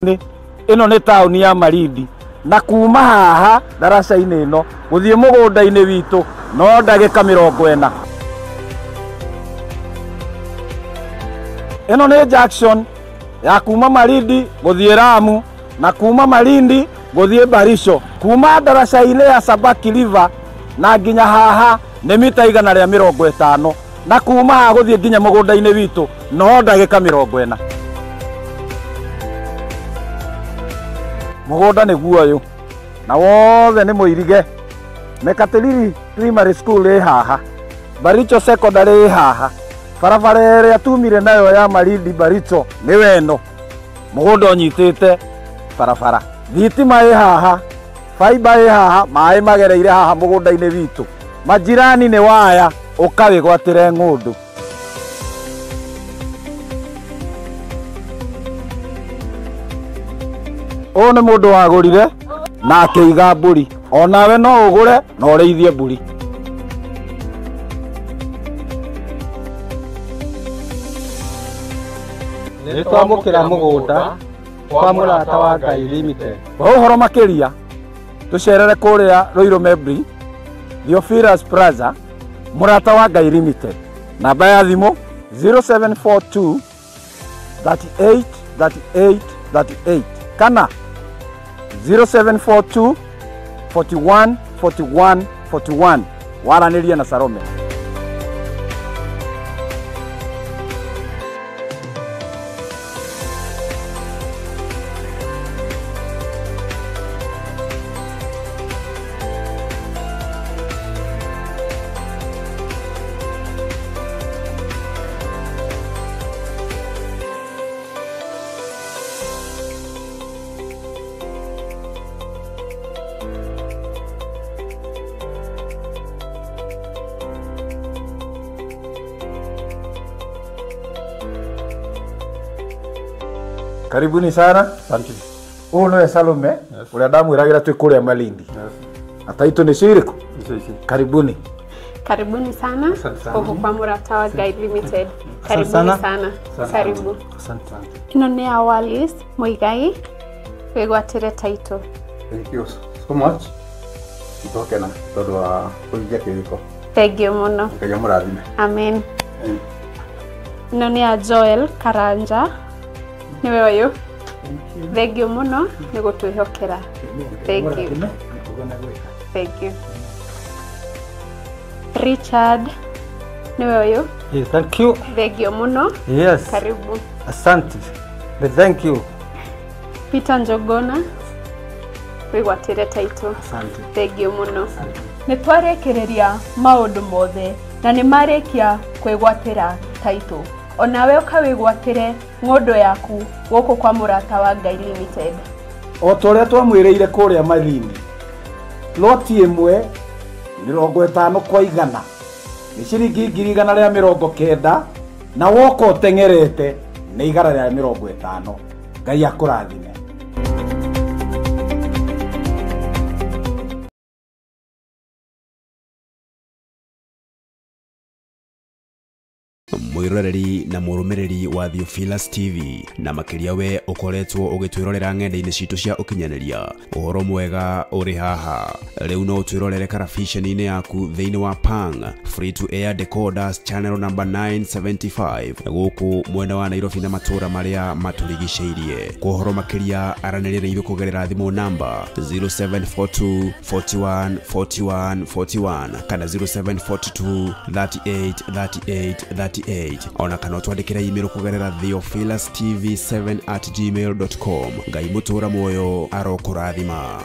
Ĩno nĩ taũni ya Malindi na kuma haha ndaraca-inĩ ĩno gũthiĩ mũgũnda-inĩ witũ no ndagĩka 40. Ĩno nĩ junction ya kuma Malindi gũthiĩ Lamu na kuma Malindi gũthiĩ Baricho. Kuma ndaraca-inĩ ya Sabaki River na nginya haha nĩ mita 150 na kuma haha gũthiĩ nginya mũgũnda-inĩ witũ no ndagĩka 40. Mũgũnda nĩguo ũyũ na wothe nĩ mũirige. Mekatilili Primary School ĩ haha, Baricho Secondary ĩ haha, barabara ĩrĩa tumire nayo ya Malindi Baricho nĩwe ĩno. Mũgũnda ũnyitĩte barabara, thitima ĩ haha, fiber ĩ haha, maĩ magereire haha mũgũnda-inĩ witũ. Majirani nĩ waya ũkawĩgwatĩre ng'ũndũ. Ũyũ nĩ mũndũ wagũrire na akĩiga mbũri, onawe no ũgũre na ũrĩithie mbũri. Nĩ twamũkĩra mũgũnda kwa Mũrata wa Ngai Limited. Kwa ũhoro makĩria tũcerere kũrĩa Ruiru Membri, Theophilus Plaza, Mũrata wa Ngai Limited. Namba ya thimũ 0742 38 38 38 kana 0742 41 41 41. Waranĩria na Salome. Karibuni sana. Asante. Ũyũ nĩwe Salome ũrĩa ndamwĩragĩra twĩ kũrĩa Malindi. Na taitũ nĩ cio irĩkũ? Karibuni. Karibuni sana gũkũ kwa Mũrata wa Ngai Limited. Karibuni sana. Karibu. Asante. Ĩno nĩ ya Wallis Muigai wĩgwatĩre taitũ. Thank you so much. Nĩtwakena tondũ wa kũhingia kĩrĩko. Thank you mũno. Ngai amũrathime. Amen. Ĩno nĩ ya Joel Karanja nĩwe ũyũ. Thank you mũno nĩ gũtwĩhokera. Thank you. Thank you. Richard nĩwe ũyũ. Yes, thank you. Thank you mũno. Yes. Karibu. Asante. Thank you. Peter Njogona wĩgwatĩre taitũ. Asante. Thank you mũno. Nĩ twarĩkĩrĩria maũndũ mothe na nĩ marĩkia kwĩgwatĩra taitũ. Onawe ũkawĩgwatĩre ng'ũndũ yaku gũkũ kwa Mũrata wa Ngai Limited. O ta ũrĩa twamwĩrĩire kũrĩa Malindi, loti ĩmwe 50 kwa 100 nĩ ciringi 190,000 na woka ũteng'erete nĩ 150. Ngai akũrathime. Mwiroreri na mũrũmĩrĩri wa Theophilus TV na makĩria we ũkoretwo ũgĩtwĩrorera ng'enda-inĩ citũ cia ũkinyanĩria, ũhoro mwega ũrĩ haha. Rĩu no ũtwĩrorere karabiceni-inĩ yaku thĩinĩ wa Pang Free to Air Decoders channel number 975 gũkũ mwena wa Nairobi na matũũra marĩa matũrigicĩirie. Kwa ũhoro makĩria aranĩria na ithuĩ kũgerera thimũ namba 0742 41 41 41 kana 0742 38 38 38 ona kana twandĩkĩre email kũgerera theophilustv7@gmail.com. Ngai mũtũũra muoyo arokũrathima.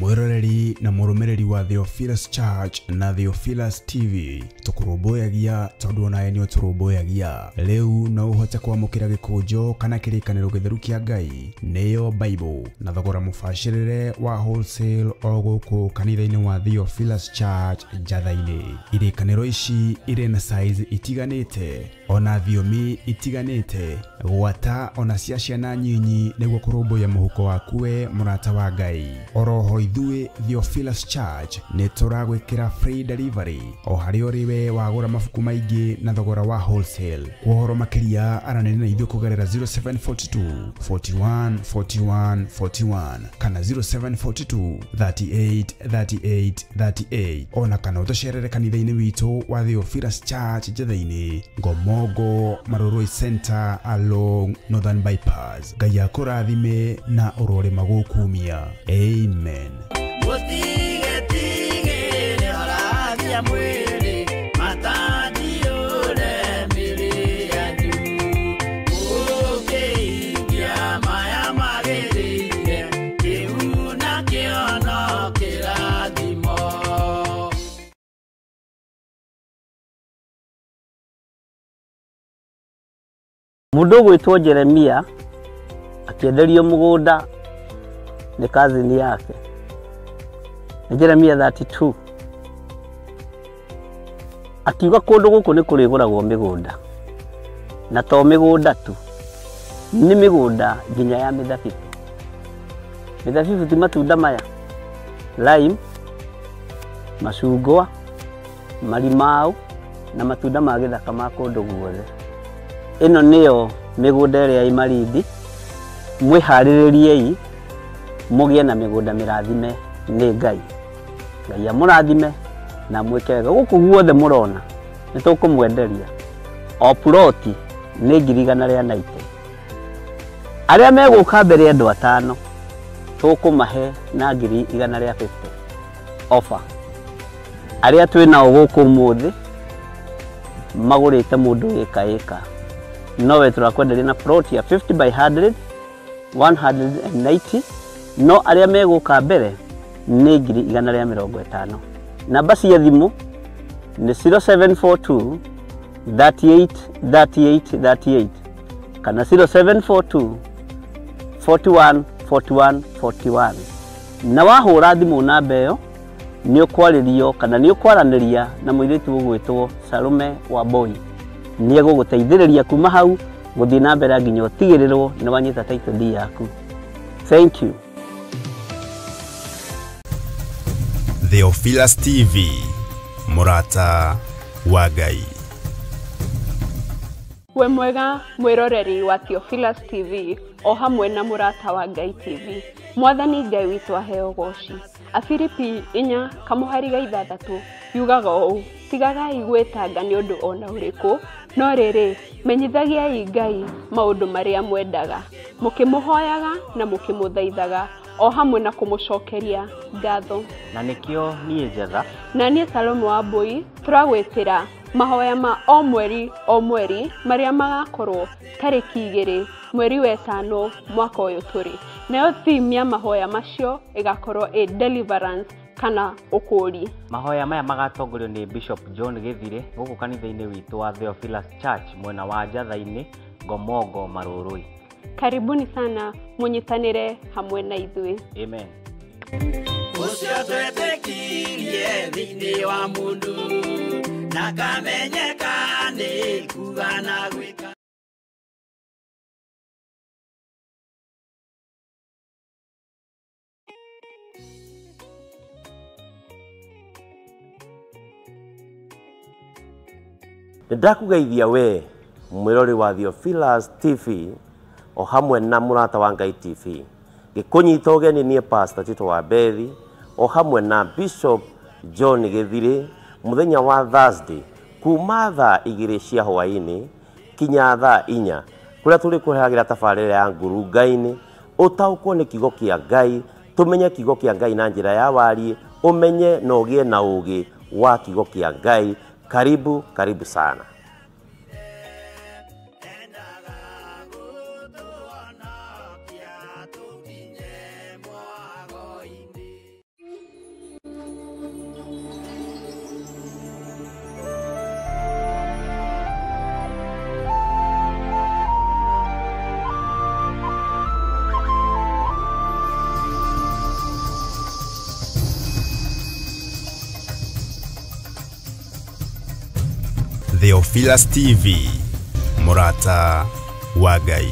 Mwiroreri na mũrũmĩrĩri wa Theophilus Church na Theophilus TV tũkũrũmbũyagia tondũ onawe nĩ ũtũrũmbũyagia. Rĩu no ũhote kwamũkĩra gĩkũnjo kana kĩrĩkanĩro gĩtheru kĩa Ngai nĩyo Bible na thogora mũbacĩrĩre wa wholesale o gũkũ kanitha-inĩ wa Theophilus Church Njatha-inĩ. Irĩkanĩro ici irĩ na size itiganĩte ona thiomi itiganĩte Gwata ona cia ciana nyinyi nĩguo kũrũmbũiya mũhuko waku we mũrata wa Ngai. Oroho ithuĩ Theophilus Church nĩ tũragwĩkĩra free delivery o harĩa ũrĩ we wagũra mabuku maingĩ na thogora wa wholesale. Kwa ũhoro makĩria aranĩria na ithuĩ kũgerera 0742 41 41 41 kana 0742 38 38 38 ona kana ũtũcerere kanitha-inĩ witũ wa Theophilus Church Njetha-inĩ, Ngomongo, Marurui Center along Northern Bypass. Ngai akũrathime na ũrore magũkumia. Amen. Mundu gwitwo Jeremia akienderio mugunda ni cousin yake. Ni Jeremia 32. Akiuga kundu guku ni kuriguragwo migunda. Na to migunda tu. Ni migunda nginya ya mithabibu. Mithabibu ti matunda maya. Lime, macungwa, marimau na matunda ma githaka ma kundu guothe. Ĩno nĩyo mĩgũnda ĩrĩa ĩ Malindi. Mwĩharĩrĩriei mũgĩe na mĩgũnda mĩrathime nĩ Ngai. Ngai amũrathime na mwĩke wega. Gũkũ guothe mũrona nĩ tũkũmwenderia. O ploti nĩ 190,000. Arĩa megũka mbere andũ atano tũkũmahe na 150,000 offer. Arĩa twĩ nao gũkũ ũmũthĩ magũrĩte mũndũ ĩka ĩka. Nowe turakwenderia na plot ya 50 by 100 190 no arĩa megũka mbere nĩ 150,000. Namba cia thimũ nĩ 0742 38 38 38 kana 0742 41 41 41. Na wahũra thimũ namba ĩyo nĩ ũkwarĩrio kana nĩ ũkwaranĩria na mũirĩtu ũgwĩtwo Salome Wambui. Nĩ egũgũteithĩrĩria kuma hau gũthiĩ na mbere nginya ũtigĩrĩrwo nĩ wanyita title deed yaku. Thank you. Theophilus TV, mũrata wa Ngai. We mwega mwĩroreri wa Theophilus TV o hamwe na mũrata wa Ngai TV. Mwathani Ngai witũ aheo goci. Afilipi 4:6 yugaga ũũ: tigagai gwĩtanga nĩ ũndũ ona ũrĩkũ, no rĩrĩ menyithagiai Ngai maũndũ marĩa mwendaga, mũkĩmũhoyaga na mũkĩmũthaithaga o hamwe na kũmũcokeria ngatho. Na nĩkĩo niĩ Njetha na niĩ Salome Wambui tũragwĩtĩra mahoya ma o mweri o mweri marĩa magakorwo tarĩki 2 mweri wa 5 mwaka ũyũ tũrĩ. Nayo theme ya mahoya macio ĩgakorwo ĩ deliverance kana ũkũũri. Mahoya maya magatongorio nĩ Bishop John Gĩthire gũkũ kanitha-inĩ witũ wa Theophilus Church mwena wa Njatha-inĩ, Ngomongo, Marurui. Karibuni sana mũnyitanĩre hamwe na ithuĩ. Amen. Ũcio twetĩkirie thĩinĩ wa mũndũ na kamenyeka nĩ kuga na gwĩka. Nĩndakũgeithia we mwĩrori wa Theophilus TV o hamwe na mũrata wa Ngai TV. Gĩkũnyita ũgeni niĩ Pastor Tito wa Bethi o hamwe na Bishop John Gĩthire mũthenya wa Thursday kuma thaa 2 cia hwaĩ-inĩ kinya thaa 4 kũrĩa tũrĩkũrehagĩra tabarĩra ya ngurunga-inĩ ũtaũkwo nĩ kiugo kĩa Ngai, tũmenye kiugo kĩa Ngai na njĩra ya wariĩ, ũmenye na ũgĩe na ũũgĩ wa kiugo kĩa Ngai. Karibu, karibu sana. Theophilus TV, mũrata wa Ngai.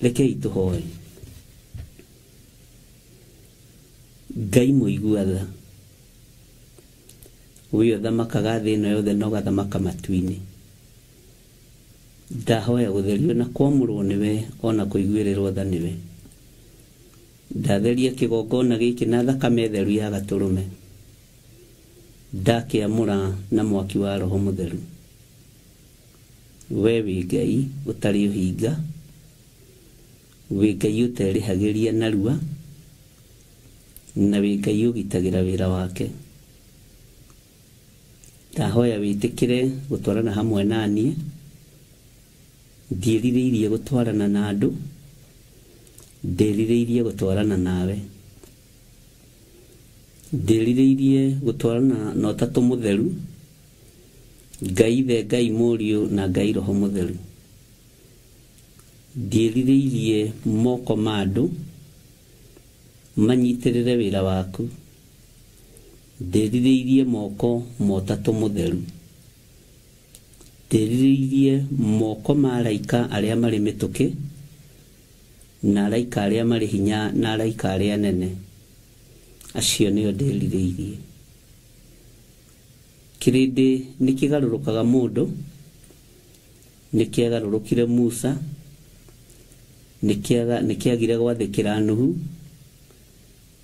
Rekei tũhoe. Ngai mũigua tha, ũyũ ũthamakaga thĩ ĩno yothe na ũgathamaka matu-inĩ, ndahoya gũtherio na kwamũrwo nĩwe ona kũiguĩrĩrwo tha nĩwe. Ndatheria kĩgongona gĩkĩ na thakame theru ya gatũrũme, ndakĩamũra na mwaki wa Roho Mũtheru. We wĩ Ngai ũtarĩ ũhinga, wĩ Ngai ũterĩhagĩria narua, na wĩ Ngai ũgitagĩra wĩra wake. Ndahoya wĩtĩkĩre gũtwarana hamwe na niĩ, ndiĩrirĩirie gũtwarana na andũ, ndĩrirĩirie gũtwarana nawe, ndĩrirĩirie gũtwarana na Ũtatũ Mũtheru, Ngai Ithe, Ngai Mũriũ na Ngai Roho Mũtheru. Ndiĩrirĩirie moko ma andũ manyitĩrĩre wĩra waku, ndĩrirĩirie moko ma Ũtatũ Mũtheru, ndĩrirĩirie moko ma araika arĩa marĩ mĩtũkĩ, na araika arĩa marĩ hinya, na araika arĩa anene. Acio nĩo ndĩrirĩirie. Kĩrĩndĩ nĩ kĩgarũrũkaga mũndũ, nĩ kĩagarũrũkire Musa, nĩ kĩagire gwathĩkĩra Nuhu,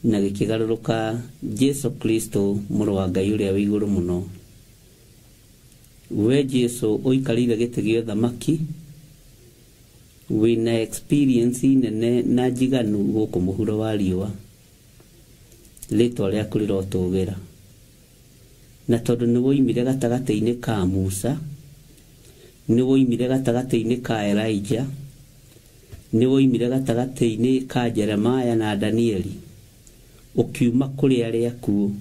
na gĩkĩgarũrũka Jesu Kristo mũrũ wa Ngai ũrĩa wĩ igũrũ mũno. We Jesu ũikarĩire gĩtĩ gĩa ũthamaki, wĩna experience nene na njiganu gũkũ mũhuro wa riũa, rĩtwa rĩaku rĩrotũgĩra. Na tondũ nĩ woimire gatagatĩ-inĩ ka Musa, nĩ woimire gatagatĩ-inĩ ka Elijah, nĩ woimire gatagatĩ-inĩ ka Jeremiah na Danieli, ũkiuma kũrĩ arĩa akuũ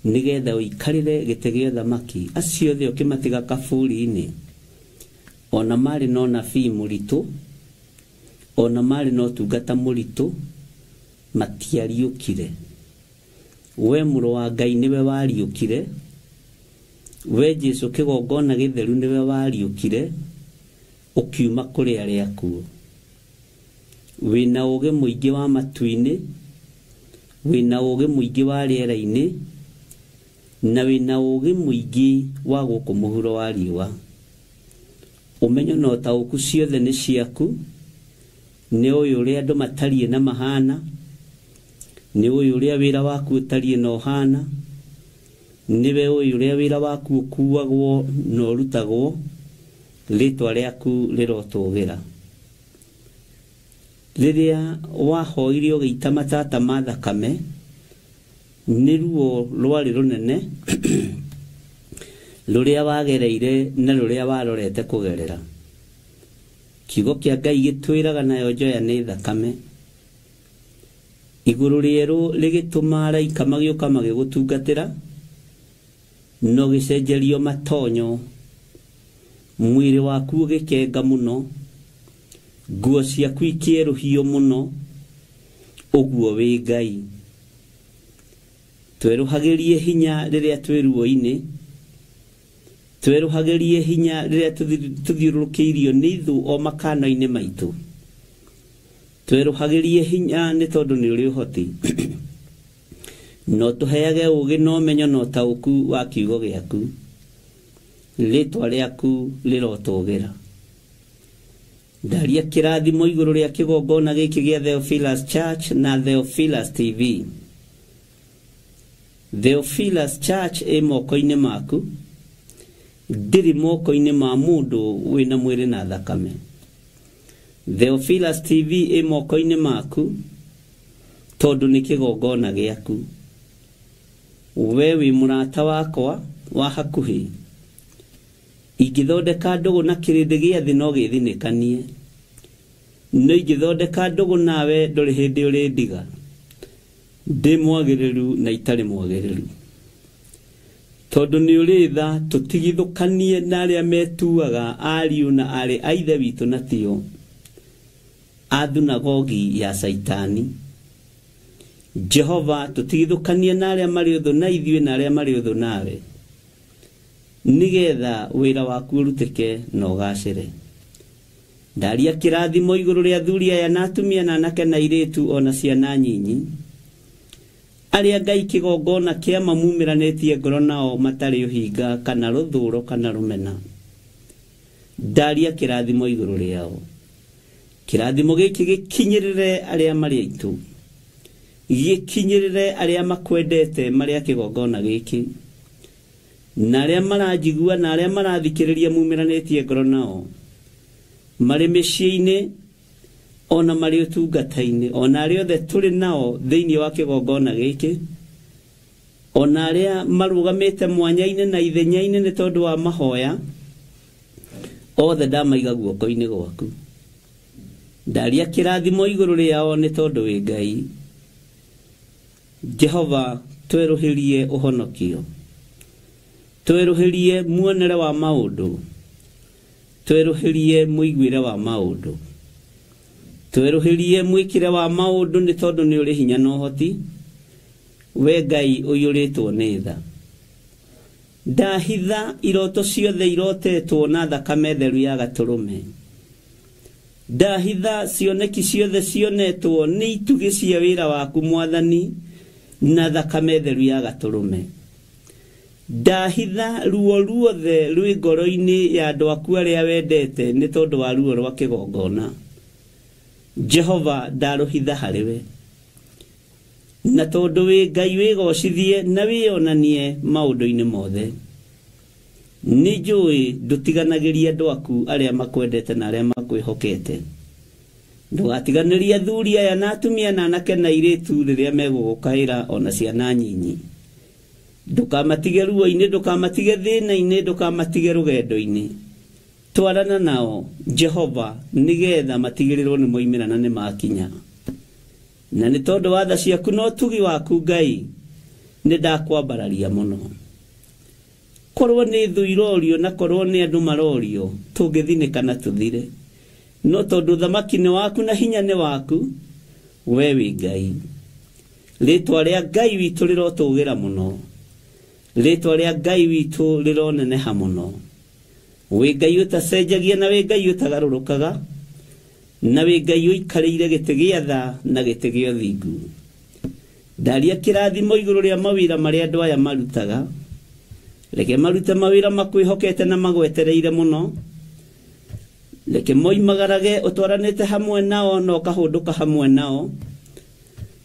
nĩgetha ũikarĩre gĩtĩ gĩa ũthamaki. Acio othe ũkĩmatiga kaburi-inĩ, ona marĩ na ũnabii mũritũ, ona marĩ na ũtungata mũritũ, matiariũkire. We mũrũ wa Ngai nĩwe wariũkire, we Jesu kĩgongona gĩtheru nĩwe wariũkire, ũkiuma kũrĩ arĩa akuũ. Wĩna ũũgĩ mũingĩ wa matu-inĩ, wĩna ũũgĩ mũingĩ wa rĩera-inĩ, na wĩna ũũgĩ mũingĩ wa gũkũ mũhuro wa riũa. Ũmenyo na ũtaũku ciothe nĩ ciaku, nĩ ũyũ ũrĩa andũ matariĩ na mahana, nĩ ũyũ ũrĩa wĩra waku ũtariĩ na ũhana, nĩwe ũyũ ũrĩa wĩra waku ũkuagwo na ũrutagwo, rĩtwa rĩaku rĩrotũgĩra. Rĩrĩa wahoire ũgĩita matata ma thakame, nĩ ruo rwarĩ rũnene rũrĩa wagereire na rũrĩa warorete kũgerera. Kiugo kĩa Ngai gĩtwĩraga nayo njoya nĩ thakame. Igũrũ rĩerũ rĩgĩtũma araika magĩũka magĩgũtungatĩra, no gĩcenjerio matonyo, mwĩrĩ waku ũgĩkenga mũno, nguo ciaku ikĩerũhio mũno, ũguo wĩ Ngai. Twerũhagĩrie hinya rĩrĩa twĩ ruo-inĩ, twerũhagĩrie hinya rĩrĩa tũthiũrũrũkĩirio nĩ ithũ o makano-inĩ maitũ. Twerũhagĩrie hinya nĩ tondũ nĩ ũrĩ ũhoti. No tũheage ũũgĩ na ũmenyo na ũtaũku wa kiugo gĩaku, rĩtwa rĩaku rĩrotũgĩra. Ndaria kĩrathimo igũrũ rĩa kĩgongona gĩkĩ gĩa Theophilus Church na Theophilus TV. Theophilus Church ĩ moko-inĩ maku, ndĩrĩ moko-inĩ ma mũndũ wĩna mwĩrĩ na thakame. Theophilus TV ĩ moko-inĩ maku, tondũ nĩ kĩgongona gĩaku. We wĩ mũrata wakwa wa hakuhĩ, ingĩthondeka ndũgũ na kĩrĩndĩ gĩa thĩ no gĩthinĩkanie, no ingĩthondeka ndũgũ nawe ndũrĩ hĩndĩ ũrĩndiga. Ndĩ mwagĩrĩru na itarĩ mwagĩrĩru, tondũ nĩ ũrĩ tha tũtigithũkanie na arĩa metuaga ariũ na aarĩ a Ithe witũ na tio, a thunagogi ya Caitani. Jehova, tũtigithũkanie na arĩa marĩ ũthũ na ithuĩ na arĩa marĩ ũthũ nawe. Nigetha wĩra waku ũrutĩke na ũgacĩre. Ndaria kĩrathimo igũrũ rĩa athuri aya na atumia na anake na airĩtu ona ciana nyinyi arĩa Ngai kĩgongona kĩa mamumĩranĩtie ngoro nao matarĩ ũhinga kana rũthũro kana rũmena. Ndaria kĩrathimo igũrũ rĩao. Kĩrathimo gĩkĩ gĩkinyĩrĩre arĩa marĩ aitũ, gĩkinyĩrĩre arĩa makwendete marĩa kĩgongona gĩkĩ, na arĩa maranjigua na arĩa marathikĩrĩria mumĩranĩtie ngoro nao marĩ mĩciĩ-inĩ ona marĩ ũtungata-inĩ, ona arĩa othe tũrĩ nao thĩinĩ wa kĩgongona gĩkĩ, ona arĩa marũgamĩte mwanya-inĩ na ithenya-inĩ nĩ tondũ wa mahoya, othe ndamaiga guoko-inĩ gwaku. Ndaria kĩrathimo igũrũ rĩao nĩ tondũ wĩ Ngai. Jehova, twerũhĩrie ũhonokio, twerũhĩrie muonere wa maũndũ, twerũhĩrie mũiguĩre wa maũndũ, twerũhĩrie mwĩkĩre wa maũndũ nĩ tondũ nĩ ũrĩ hinya na ũhoti. We Ngai ũiyũrĩtwo nĩ tha. Ndahitha iroto ciothe irotetwo na thakame theru ya gatũrũme. Ndahitha cioneki ciothe cionetwo nĩ itugĩ cia wĩra waku Mwathani na thakame theru ya gatũrũme. Ndahitha ruo ruothe rwĩ ngoro-inĩ ya andũ aku arĩa wendete nĩ tondũ wa ruo rwa kĩgongona. Jehova, ndarũhitha harĩ we. Na tondũ wĩ Ngai wĩgocithie na wĩonanie maũndũ-inĩ mothe. Nĩ njũĩ ndũtiganagĩria andũ aku arĩa makwendete na arĩa makwĩhokete. Ndũgatiganĩrie athuri aya na atumia na anake na airĩtu rĩrĩa megũgũkaĩra ona ciana nyinyi. Ndũkamatige ruo-inĩ, ndũkamatige thĩna-inĩ, ndũkamatige rũgendo-inĩ. Twarana nao Jehova, nĩgetha matigĩrĩrwo nĩ moimĩra na nĩ makinya. Na nĩ tondũ wa tha ciaku na ũtugi waku Ngai, nĩ ndakwambararia mũno. Korwo nĩ thũ irorio na korwo nĩ andũ marorio, tũngĩthinĩka na tũthire. No tondũ thamaki nĩ waku na hinya nĩ waku, we wĩ Ngai. Rĩtwa rĩa Ngai witũ rĩrotũgĩra mũno, rĩtwa rĩa Ngai witũ rĩroneneha mũno. Wĩ Ngai ũtacenjagia na wĩ Ngai ũtagarũrũkaga, na wĩ Ngai ũikarĩire gĩtĩ gĩa tha na gĩtĩ gĩa ũthingu. Ndaria kĩrathimo igũrũ rĩa mawĩra marĩa andũ aya marutaga. Reke marute mawĩra makwĩhokete na magwetereire mũno. Reke moimagarage ũtwaranĩte hamwe nao na ũkahũndũka hamwe nao.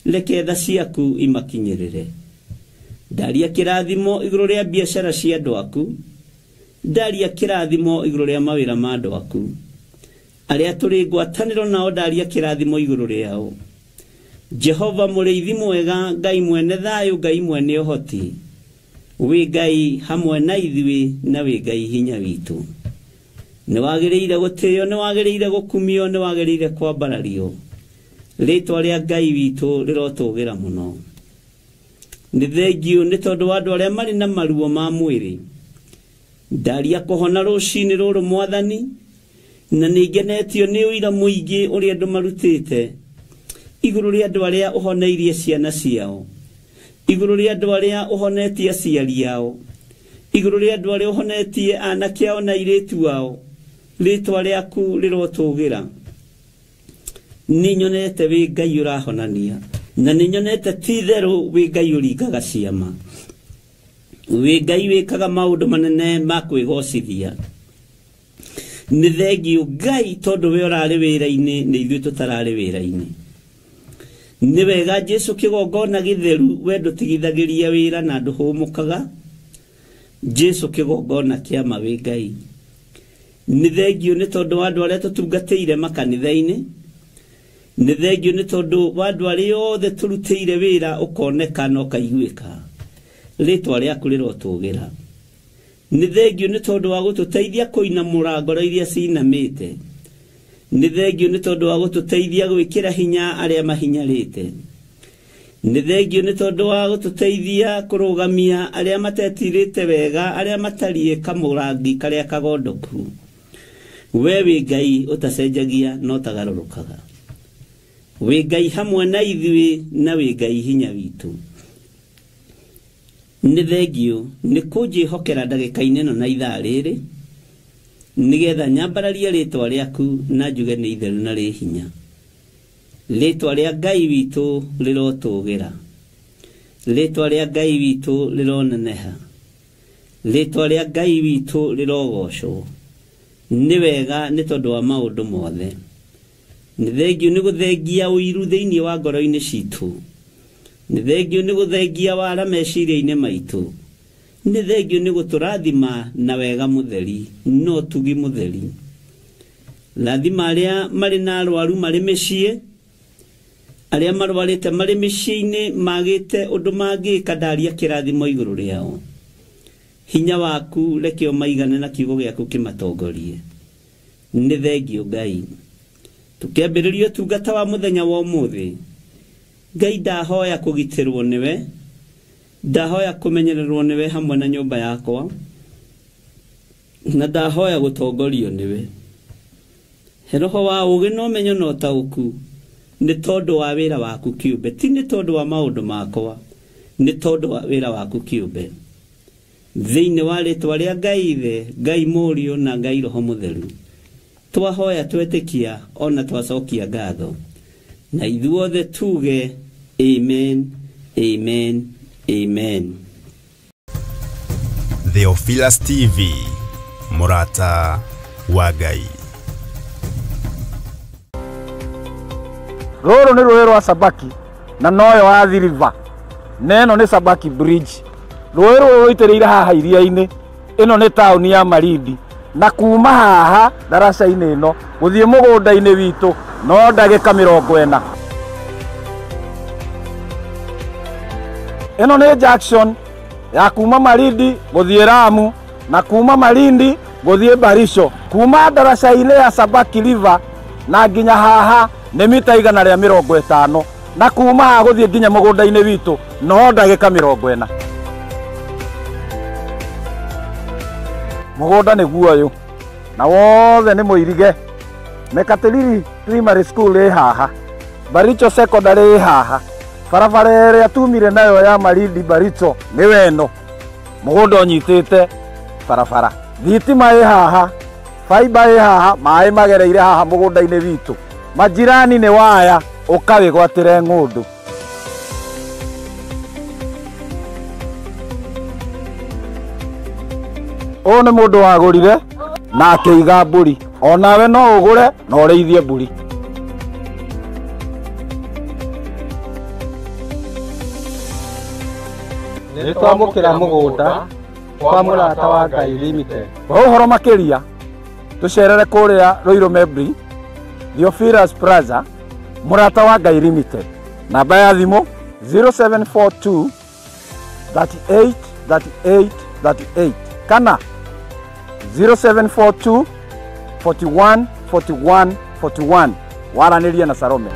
Reke tha ciaku imakinyĩrĩre. Ndaria kĩrathimo igũrũ rĩa biacara cia andũ aku. Ndaria kĩrathimo igũrũ rĩa mawĩra ma andũ aku. Arĩa tũrĩ ngwatanĩro nao, ndaria kĩrathimo igũrũ rĩao. Jehova mũrĩithi mwega, Ngai mwene thayũ, Ngai mwene ũhoti, wĩ Ngai hamwe na ithuĩ na wĩ Ngai hinya witũ. Nĩ wagĩrĩire gũtĩo, nĩ wagĩrĩire gũkumio, nĩ wagĩrĩire kwambarario. Rĩtwa rĩa Ngai witũ rĩrotũgĩra mũno. Nĩ thengiũ nĩ tondũ wa andũ arĩa marĩ na maruo ma mwĩrĩ. Ndaria kũhona rũcinĩ rũrũ Mwathani, na nĩ ngenetio nĩ ũira mũingĩ ũrĩa andũ marutĩte igũrũ rĩa andũ arĩa ũhoneirie ciana ciao, igũrũ rĩa andũ arĩa ũhonetie aciari ao, igũrũ rĩa andũ arĩa ũhonetie anake ao na airĩtu ao. Rĩtwa rĩaku rĩrotũgĩra. Nĩ nyonete wĩ Ngai ũrahonania, na nĩ nyonete ti itherũ wĩ Ngai ũringaga ciama, wĩ Ngai wĩkaga maũndũ manene ma kwĩgocithia. Nĩ thengiũ Ngai tondũ we ũrarĩ wĩra-inĩ nĩ ithuĩ tũtararĩ wĩra-inĩ. Nĩ wega Jesu kĩgongona gĩtheru, we ndũtigithagĩria wĩra na ndũhũmũkaga. Jesu kĩgongona kĩama wĩ Ngai. Nĩ thengiũ nĩ tondũ wa andũ arĩa tũtungatĩire makanitha-inĩ. Nĩ thengiũ nĩ tondũ wa andũ arĩa othe tũrutĩire wĩra ũkoneka na ũkaiguĩka. Rĩtwa rĩaku rĩrotũgĩra. Nĩ thengiũ nĩ tondũ wa gũtũteithia kũinamũra ngoro iria cinamĩte. Nĩ thengiũ nĩ tondũ wa gũtũteithia gwĩkĩra hinya arĩa mahinyarĩte. Nĩ thengiũ nĩ tondũ wa gũtũteithia kũrũgamia arĩa matetirĩte wega, arĩa matariĩ kamũrangi karĩa kagondoku. We wĩ Ngai ũtacenjagia na ũtagarũrũkaga. Wĩ Ngai hamwe na ithuĩ na wĩ Ngai hinya witũ. Nĩ thengio nĩ kũnjĩhokera ndagĩka-inĩ ĩno na ithaa rĩrĩ, nĩgetha nyambararie rĩtwa rĩaku na njuge nĩ itheru na rĩ hinya. Rĩtwa rĩa Ngai witũ rĩrotũgĩra, rĩtwa rĩa Ngai witũ rĩroneneha, rĩtwa rĩa Ngai witũ rĩrogocwo. Nĩ wega nĩ tondũ wa maũndũ mothe. Nĩ thengio nĩ gũthengia ũiru thĩinĩ wa ngoro-inĩ citũ. Nĩ thengio nĩ gũthengia wara meciria-inĩ maitũ. Nĩ thengio nĩ gũtũrathima na wega mũtheri, no tugi mũtheri. Rathima arĩa marĩ na arwaru marĩ mĩciĩ, arĩa marwarĩte marĩ mĩciĩ-inĩ magĩte ũndũ mangĩka, ndaria kĩrathimo igũrũ rĩao. Hinya waku reke ũmaigane na kiugo gĩaku kĩmatongorie. Nĩ thengio Ngai. Tũkĩambĩrĩria ũtungata wa mũthenya wa ũmũthĩ, Ngai ndahoya kũgitĩrwo nĩwe, ndahoya kũmenyererwo nĩwe hamwe na nyũmba yakwa, na ndahoya gũtongorio nĩwe. He roho wa ũũgĩ na ũmenyo na ũtaũku, nĩ tondũ wa wĩra waku kĩũmbe, ti nĩ tondũ wa maũndũ makwa, nĩ tondũ wa wĩra waku kĩũmbe. Thĩinĩ wa rĩtwa rĩa Ngai Ithe, Ngai Mũriũ na Ngai Roho Mũtheru, twahoya twetĩkia ona twacokia ngatho, na ithuothe tuge amen, amen, amen. Theophilus TV, Mũrata wa Ngai. Rũrũ nĩ rũĩ rwa Sabaki na noyo Athi River, na ĩno nĩ Sabaki Bridge. Rũĩ rũrũ rũitĩrĩire haha iria-inĩ. Ĩno nĩ taũni ya Malindi, na kuma haha ndaraca-inĩ ĩno gũthiĩ mũgũnda-inĩ witũ no ndagĩka 40. Ĩno nĩ junction ya kuma Malindi gũthiĩ Lamu, na kuma Malindi gũthiĩ Baricho. Kuma ndaraca-inĩ ya Sabaki River na nginya haha nĩ mita 150, na kuma haha gũthiĩ nginya mũgũnda-inĩ witũ no ndagĩka 40. Mũgũnda nĩguo ũyũ, na wothe nĩ mũirige. Mekatilili Primary School ĩ haha, Baricho Secondary ĩ haha, barabara ĩrĩa tumire nayo ya Malindi Baricho nĩ weno. Mũgũnda ũnyitĩte barabara, thitima ĩ haha, fiber ĩ haha, maĩ magereire haha mũgũnda-inĩ witũ. Majirani nĩ waya, ũkawĩgwatĩre ng'ũndũ. Ũyũ nĩ mũndũ wagũrire na akĩiga mbũri. Onawe no ũgũre na ũrĩithie mbũri. Nĩ twamũkĩra mũgũnda kwa Mũrata wa Ngai Limited. Kwa ũhoro makĩria tũcerere kũrĩa Ruiru Membri, Theophilus Plaza, Mũrata wa Ngai Limited. Namba ya thimũ 0742 38 38 38 kana 0742 41 41 41. Waranĩrie na Salome.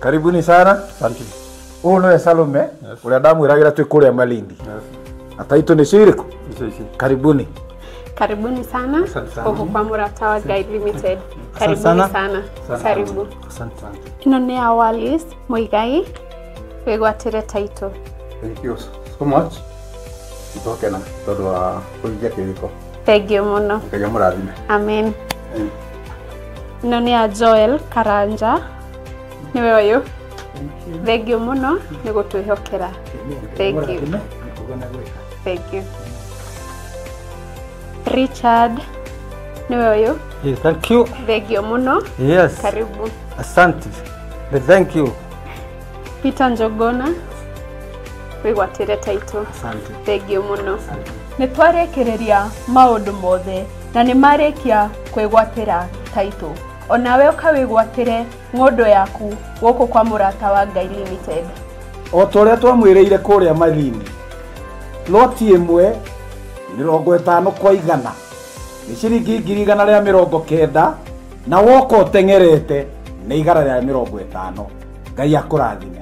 Karibuni sana. Asante. Ũyũ nĩwe Salome, ũrĩa ndamwĩragĩra twĩ kũrĩa Malindi. Na taitũ nĩcio irĩkũ? Karibuni. Karibuni sana gũkũ kwa Mũrata wa Ngai Limited. Karibuni sana. Karibu. Asante. Ĩno nĩ ya Wallis Muigai, wĩgwatĩre taitũ. Thank you so much. Nĩtwakena tondũ wa kũhingia kĩrĩko. Thengiũ mũno. Ngai amũrathime. Amen. Ĩno nĩ ya Joel Karanja, nĩwe ũyũ. Thengiũ mũno nĩ gũtwĩhokera. Thank you. Thank you. Richard, nĩwe ũyũ. Yes, thank you. Thengiũ mũno. Yes. Karibu. Asante. Thank you. Peter Njogona, wĩgwatĩre taitũ. Asante. Thengiũ mũno. Nĩ twarĩkĩrĩria maũndũ mothe na nĩ marĩkia kwĩgwatĩra taitũ. Onawe ũkawĩgwatĩre ng'ũndũ yaku gũkũ kwa Mũrata wa Ngai Limited. O ta ũrĩa twamwĩrĩire kũrĩa Malindi, ploti ĩmwe 50 kwa 100 nĩ ciringi 190,000 na woka ũteng'erete nĩ 150. Ngai akũrathime.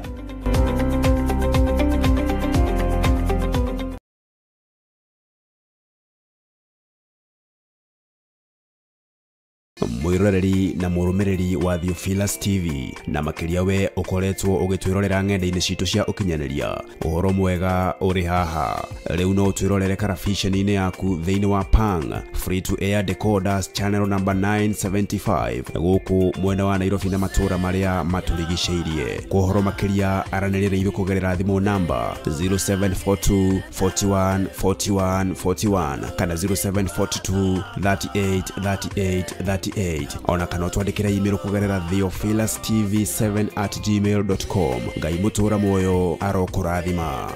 Mwiroreri na mũrũmĩrĩri wa Theophilus TV na makĩria we ũkoretwo ũgĩtwĩrorera ng'enda-inĩ citũ cia ũkinyanĩria, ũhoro mwega ũrĩ haha. Rĩu no ũtwĩrorere karabiceni-inĩ yaku thĩinĩ wa Pang Free to Air Decoders channel number 975 gũkũ mwena wa Nairobi na matũũra marĩa matũrigicĩirie. Kwa ũhoro makĩria aranĩria na ithuĩ kũgerera thimũ namba 0742 41 41 41 kana 0742 38 38 38 ona kana twandikira email kugerera theophilustv7@gmail.com. Ngai mũtũra muoyo arokũrathima.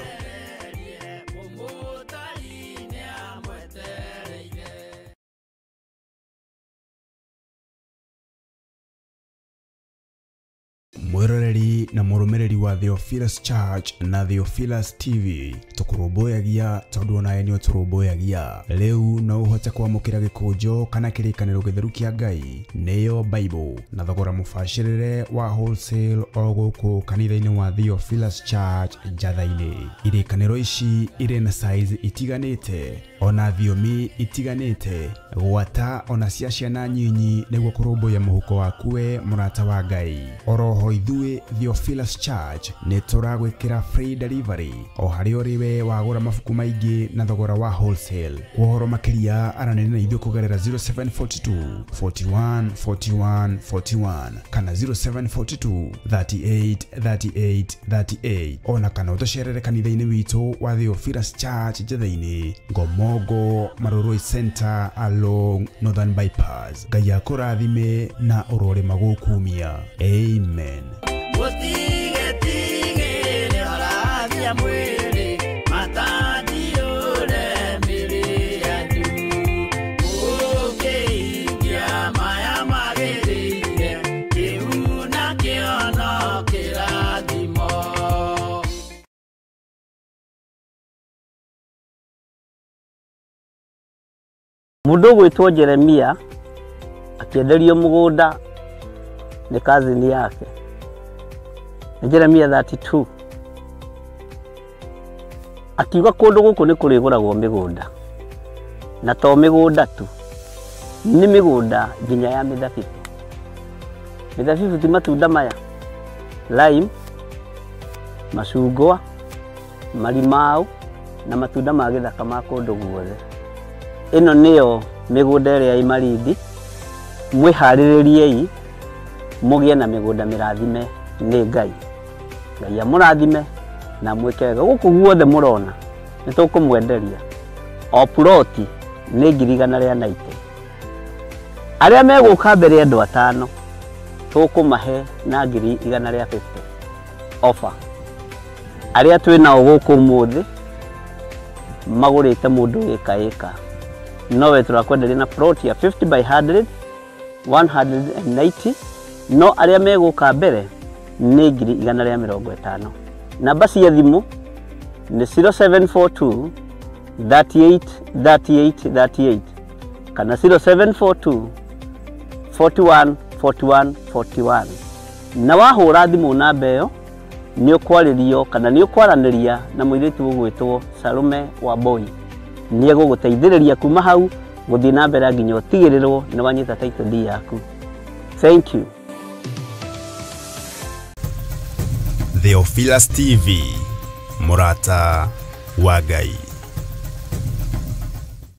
Mwiroreri na mũrũmĩrĩri wa Theophilus Church na Theophilus TV, tũkũrũmbũyagia tondũ onawe nĩ ũtũrũmbũyagia. Rĩu no ũhote kwamũkĩra gĩkũnjo kana kĩrĩkanĩro gĩtheru kĩa Ngai nĩyo Bible na thogora mũbacĩrĩre wa wholesale o gũkũ kanitha-inĩ wa Theophilus Church Njatha-inĩ. Irĩkanĩro ici irĩ na size itiganĩte ona thiomi itiganĩte, gwata ona cia ciana nyinyi nĩguo kũrũmbũiya mũhuko waku we mũrata wa Ngai. Oroho ithuĩ Theophilus Church nĩ tũragwĩkĩra free delivery o harĩa ũrĩ we wagũra mabuku maingĩ na thogora wa wholesale. Kwa ũhoro makĩria aranĩria na ithuĩ kũgerera 0742 41 41 41 kana 0742 38 38 38 ona kana ũtũcerere kanitha-inĩ witũ wa Theophilus Church Njatha-inĩ, Ngomongo Marurui Center along Northern Bypass. Ngai akũrathime na ũrorĩma gũkumia. Amen. Mũndũ ũgwĩtwo Jeremia akĩenderio mũgũnda nĩ kazini yake. Nĩ Jeremia 32. Akiuga kũndũ gũkũ nĩ kũrĩgũragwo mĩgũnda, na to mĩgũnda tu, nĩ mĩgũnda nginya ya mĩthabibũ. Mĩthabibũ ti matunda maya, lime, macungwa, marimau na matunda ma gĩthaka ma kũndũ guothe. Ĩno nĩyo mĩgũnda ĩrĩa ĩ Malindi. Mwĩharĩrĩriei mũgĩe na mĩgũnda mĩrathime nĩ Ngai. Ngai amũrathime na mwĩke wega. Gũkũ guothe mũrona nĩ tũkũmwenderia o ploti nĩ 190,000. Arĩa megũka mbere andũ atano tũkũmahe na 150,000 offer. Arĩa twĩ nao gũkũ ũmũthĩ magũrĩte mũndũ ĩka ĩka, nowe tũrakwenderia na plot ya 50 by 100 190, no arĩa megũka mbere nĩ 150,000. Namba cia thimũ nĩ 0742 38 38 38 kana 0742 41 41 41. Na wahũra thimũ namba ĩyo nĩ ũkwarĩrio kana nĩ ũkwaranĩria na mũirĩtu ũgwĩtwo Salome Wambui. Nĩ egũgũteithĩrĩria kuma hau gũthiĩ na mbere nginya ũtigĩrĩrwo nĩ wanyita title deed yaku. Thank you. Theophilus TV, mũrata wa Ngai.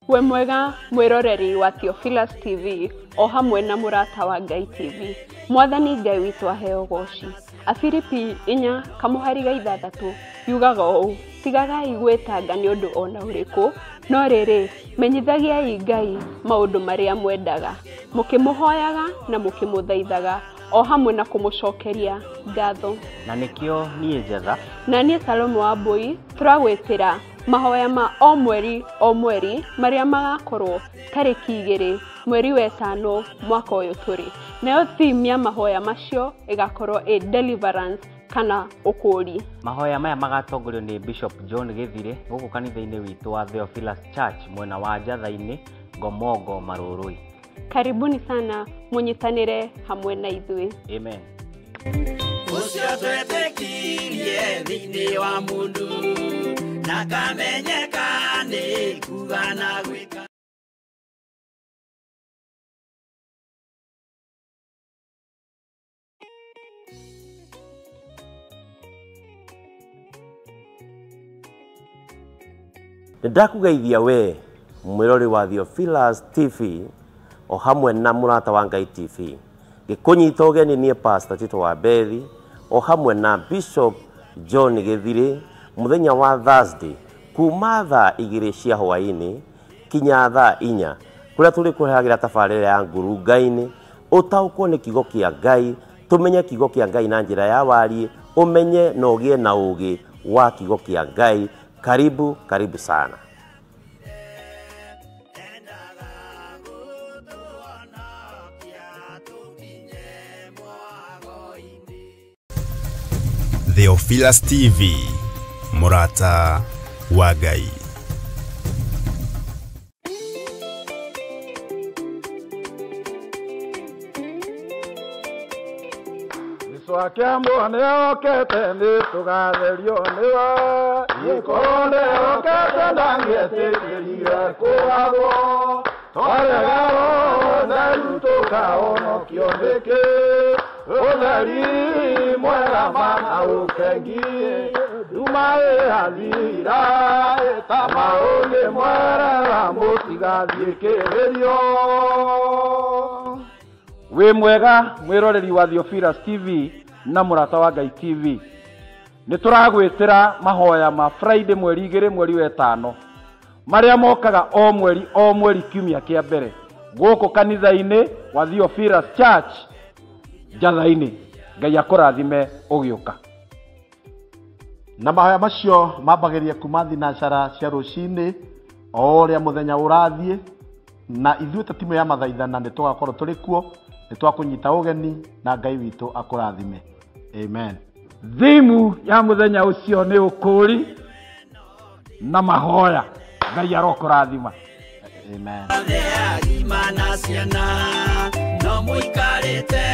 We mwega mwĩroreri wa Theophilus TV o hamwe na Mũrata wa Ngai TV. Mwathani Ngai witũ aheo goci. Afilipi 4:6 yugaga ũũ, tigagai gwĩtanga nĩ ũndũ ona ũrĩkũ, no rĩrĩ menyithagiai Ngai maũndũ marĩa mwendaga, mũkĩmũhoyaga na mũkĩmũthaithaga o hamwe na kũmũcokeria ngatho. Na nĩkĩo niĩ Njetha na niĩ Salome wa Mbui tũragwĩtĩra mahoya ma o mweri o mweri marĩa magakorwo tarĩki 2 mweri wa 5 mwaka ũyũ tũrĩ. Nayo theme ya mahoya macio ĩgakorwo ĩ deliverance kana ũkũũri. Mahoya maya magatongorio nĩ Bishop John Gĩthire gũkũ kanitha-inĩ witũ wa Theophilus Church mwena wa Njatha-inĩ, Ngomongo, Marũrũi. Karibuni sana mũnyitanĩre hamwe na ithuĩ. Amen. Ũcio twetĩkirie thĩinĩ wa mũndũ na kamenyeka nĩ kuga na gwĩka. Nĩndakũgeithia we mwĩrori wa Theophilus TV o hamwe na Mũrata wa Ngai TV, ngĩkũnyita ũgeni niĩ Pastor Tito wa Bethi o hamwe na Bishop John Gĩthire mũthenya wa Thursday kuma thaa 2 cia hwaĩ-inĩ kinya thaa 4 kũrĩa tũrĩkũrehagĩra tabarĩra ya ngurunga-inĩ ũtaũkwo nĩ kiugo kĩa Ngai, tũmenye kiugo kĩa Ngai na njĩra ya wariĩ, ũmenye na ũgĩe na ũũgĩ wa kiugo kĩa Ngai. Karibu, karibu sana. Theophilus TV, Mũrata wa Ngai. Akiambo nĩokĩte nĩtũgatherio nĩwe, gĩkorwo nĩokĩte ndangĩetĩkĩrire kũgathwo, twarega ũtheru tũkahonokio nĩkĩ, ũtheri mwega mana ũkengi, nduma ĩhathira ĩtama ũngĩmwerera mũtigathiĩkĩrĩrio. Wĩ mwega mwĩroreri wa Theophilus TV na Mũrata wa Ngai TV. Nĩ tũragwĩtĩra mahoya ma Friday mweri 2 mweri wa 5 marĩa mokaga o mweri o mweri kiumia kĩa mbere gũkũ kanitha-inĩ wa Theophilus Church Njatha-inĩ. Ngai akũrathime ũgĩũka. Na mahoya macio mambagĩrĩria kuma thinacara cia rũcinĩ o ũrĩa mũthenya ũrathiĩ, na ithuĩ ta timu ya mathaithana nĩ tũgakorwo tũrĩ kuo, nĩ twakũnyita ũgeni na Ngai witũ akũrathime. Amen. Thimu ya mũthenya ũcio nĩ ũkũũri na mahoya. Ngai arokũrathima. Amen. Agima na ciana no mũikarĩte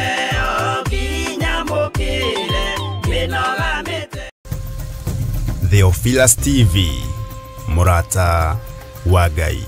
o nginya mũkĩre mĩnoga mĩte. Theophilus TV, Mũrata wa Ngai.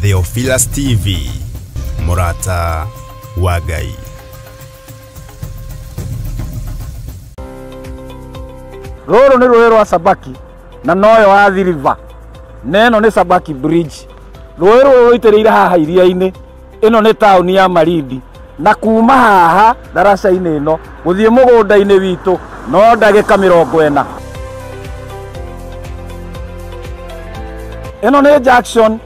Theophilus TV, Mũrata wa Ngai. Rũrũ nĩ rũĩ rwa Sabaki na noyo Athi River, na ĩno nĩ Sabaki Bridge. Rũĩ rũrũ rũitĩrĩire haha iria-inĩ, ĩno nĩ taũni ya Malindi, na kuma haha ndaraca-inĩ ĩno gũthiĩ mũgũnda-inĩ witũ no ndagĩka 40. Ĩno nĩ junction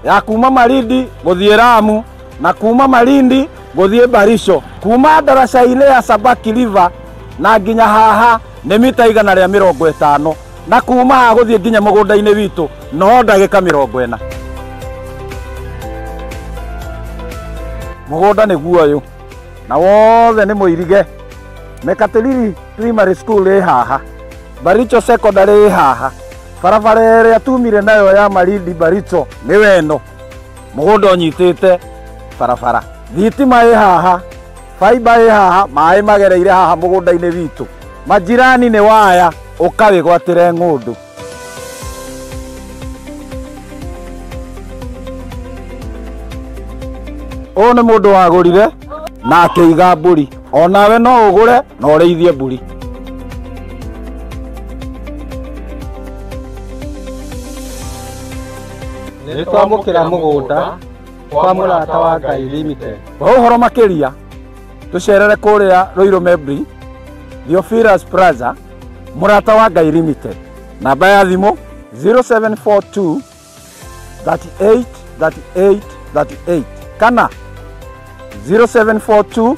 ya kuma Malindi gũthiĩ Lamu na kuma Malindi gũthiĩ Barisho. Kuma ndaraca-inĩ ya Sabaki River na nginya haha nĩ mita 150, na kuma haha gũthiĩ nginya mũgũnda-inĩ witũ no ndagĩka 40. Mũgũnda nĩguo ũyũ na wothe nĩ mũirige. Mekatilili Primary School ĩ haha, Baricho Secondary ĩ haha, barabara ĩrĩa tumire nayo ya Malindi Baricho nĩ weno, mũgũnda ũnyitĩte barabara, thitima ĩ haha, Faiba ĩ haha, maĩ magereire haha mũgũnda-inĩ witũ. Majirani nĩ waya, ũkawĩgwatĩre ng'ũndũ. Ũyũ nĩ mũndũ wagũrire na akĩiga mbũri. Onawe no ũgũre na ũrĩithie mbũri. Nĩ twamũkĩra mũgũnda kwa Mũrata wa Ngai Limited. Kwa ũhoro makĩria tũcerere kũrĩa Ruiru Membri, Theophilus Plaza, Mũrata wa Ngai Limited. Namba ya thimũ 0742 38 38 38 kana 0742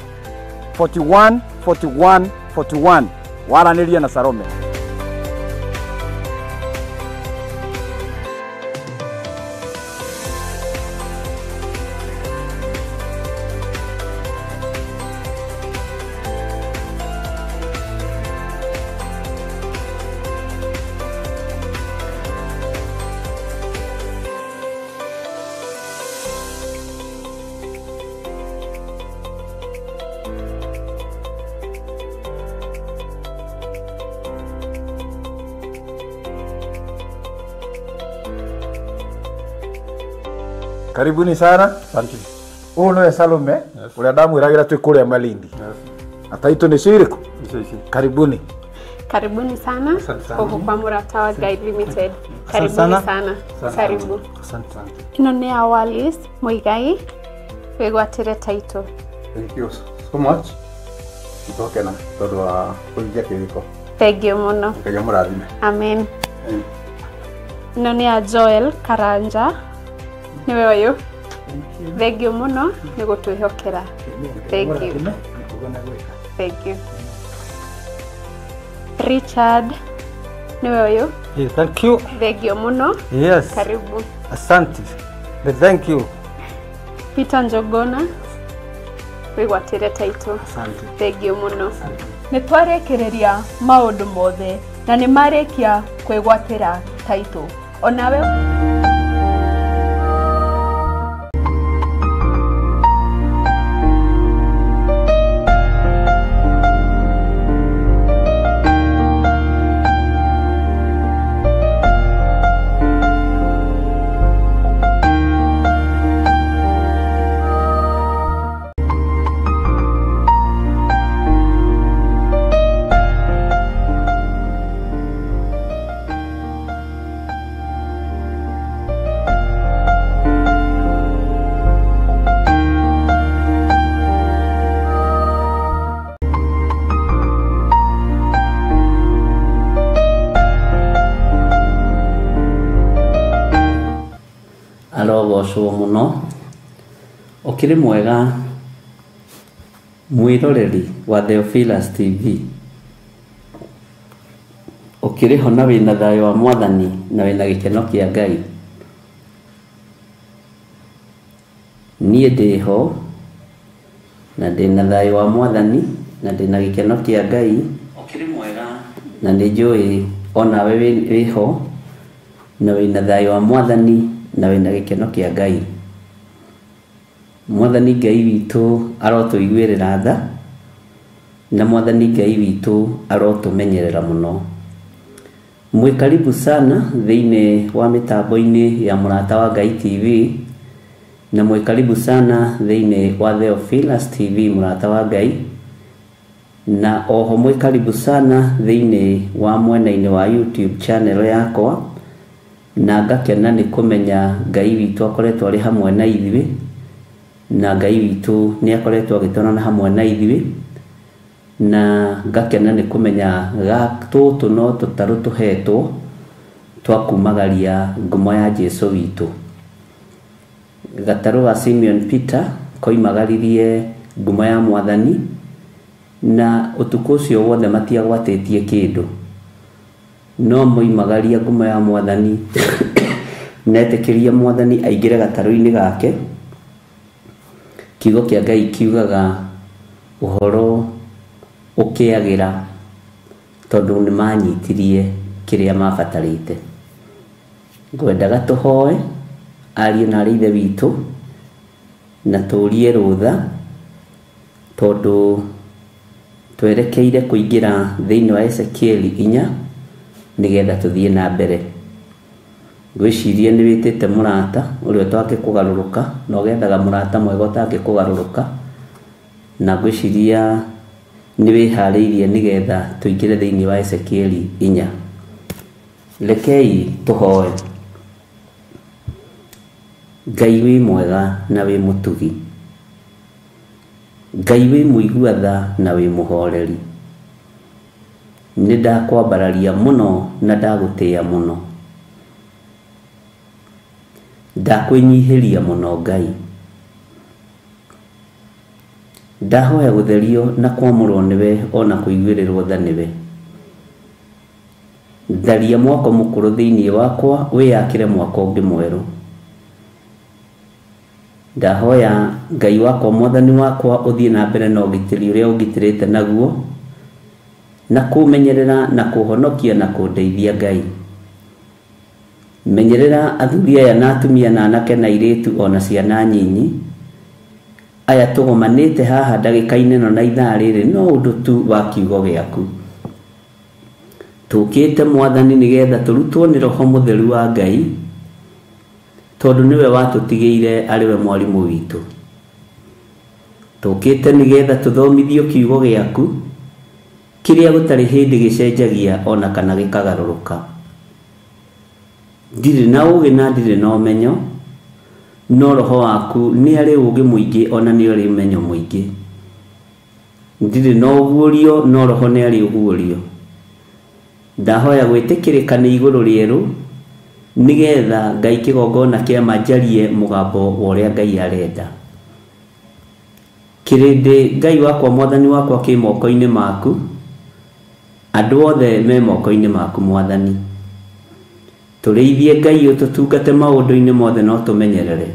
41 41 41. Waranĩrie na Salome. Karibuni sana. Asante. Ũyũ nĩwe Salome, ũrĩa ndamwĩragĩra twĩ kũrĩa Malindi. Na taitũ nĩ cirĩkũ? Karibuni. Karibuni sana gũkũ kwa Mũrata wa Ngai Limited. Karibuni sana. Karibu. Asante. Ĩno nĩ ya Wallis Muigai, wĩgwatĩre taitũ. Thank you so much. Nĩtwakena tondũ wa kũhingia kĩrĩko. Thank you mũno. Ngai amũrathime. Amen. Ĩno nĩ ya Joel Karanja. Nĩwe ũyũ. Thank you mũno nĩ gũtwĩhokera. Thank you. Thank you. Richard, nĩwe ũyũ. Thank you. Thank you mũno. Yes. Karibu. Asante. Thank you. Peter Njogona, wĩgwatĩre taitũ. Asante. Thank you mũno. Nĩ twarĩkĩrĩria maũndũ mothe na nĩ marĩkia kwĩgwatĩra taitũ. Onawe arogocwo muno ukiri mwega mwiroreri wa Theophilus TV ukiri ho na wina thayo wa mwathani na wina gikeno kia Ngai. Nie ndiho na ndina thayo wa mwathani na ndina gikeno kia Ngai. Ukiri mwega na ninjui onawe wiho na wina thayo wa mwathani na wina gikeno kia Ngai. Mwathani Ngai witũ arotũiguĩrĩra tha na mwathani Ngai witũ arotũmenyerera mũno. Mwĩ karibu sana thĩinĩ wa mĩtambo-inĩ ya Mũrata wa Ngai TV na mwĩ karibu sana thĩinĩ wa Theophilus TV Mũrata wa Ngai, na oho mwĩ karibu sana thĩinĩ wa mwena-inĩ wa YouTube channel yakwa, na ngakena nĩ kũmenya Ngai witũ akoretwo arĩ hamwe na ithuĩ na Ngai witũ nĩ akoretwo agĩtwarana hamwe na ithuĩ, na ngakena nĩ kũmenya tũtũ no tũtarũ tũhetwo twa kumagaria ngumo ya Jesu witũ. Gatarũ ga Simeon Peter koimagaririe ngumo ya mwathani na ũtukũ ũcio wothe matiagwatĩtie kĩndũ, no moimagaria ngumo ya mwathani netĩkĩria mwathani aingĩre gatarũ-inĩ gake. Kiugo kĩa Ngai kiugaga ũhoro ũkĩagĩra tondũ nĩ manyitirie kĩrĩa mabatarĩte. Ngwendaga tũhoe ariũ na arĩ ithe witũ na tũrie rũtha Tondũ twerekeire kũingĩra thĩinĩ wa Ezekieli 4 nĩgetha tũthiĩ na mbere. Ngwĩciria nĩ wĩtĩte mũrata ũrĩa ũtangĩkũgarũrũka na ũgethaga mũrata mwega ũtangĩkũgarũrũka, na ngwĩciria nĩ wĩharĩirie nĩgetha tũingĩre thĩinĩ wa Ezekieli 4. Rekei tũhoe. Ngai wĩ mwega na wĩ mũtugi, Ngai wĩ mũigua tha na wĩ mũhoreri, nĩ ndakwambararia mũno na ndagũtĩĩa mũno, ndakwĩnyihĩria mũno Ngai. Ndahoya gũtherio na kwamũrwo nĩwe ona kũiguĩrĩrwo tha nĩwe. Tharia mwako mũkũrũ thĩinĩ wakwa wĩyakĩre mwako ũngĩ mwerũ. Ndahoya Ngai wakwa mwathani wakwa ũthiĩ na mbere na ũgitĩri ũrĩa ũngitĩrĩte naguo, na kũmenyerera na kũhonokia na kũndeithia Ngai. Menyerera athuri aya na atumia na anake na airĩtu ona ciana nyinyi aya tũgomanĩte haha ndagĩka-inĩ ĩno na ithaa rĩrĩ no ũndũ tu wa kiugo gĩaku. Tũkĩte mwathani nĩgetha tũrutwo nĩ Roho Mũtheru wa Ngai, tondũ nĩwe watũtigĩire arĩ we mwarimũ witũ. Tũkĩte nĩgetha tũthomithio kiugo gĩaku kĩrĩa gũtarĩ hĩndĩ gĩcenjagia ona kana gĩkagarũrũka. Ndirĩ na ũũgĩ na ndirĩ na ũmenyo, no Roho waku nĩ arĩ ũũgĩ mũingĩ ona nĩ arĩ ũmenyo mũingĩ. Ndirĩ na ũguũrio, no Roho nĩ arĩ ũguũrio. Ndahoya gwĩtĩkĩrĩka nĩ igũrũ rĩerũ nĩgetha Ngai kĩgongona kĩa ma njarie mũgambo wa ũrĩa Ngai arenda. Kĩrĩndĩ Ngai wakwa mwathani wakwa kĩ moko-inĩ maku, andũ othe me moko-inĩ maku mwathani. Tũrĩithie Ngai ũtũtungate maũndũ-inĩ mothe no tũmenyerere,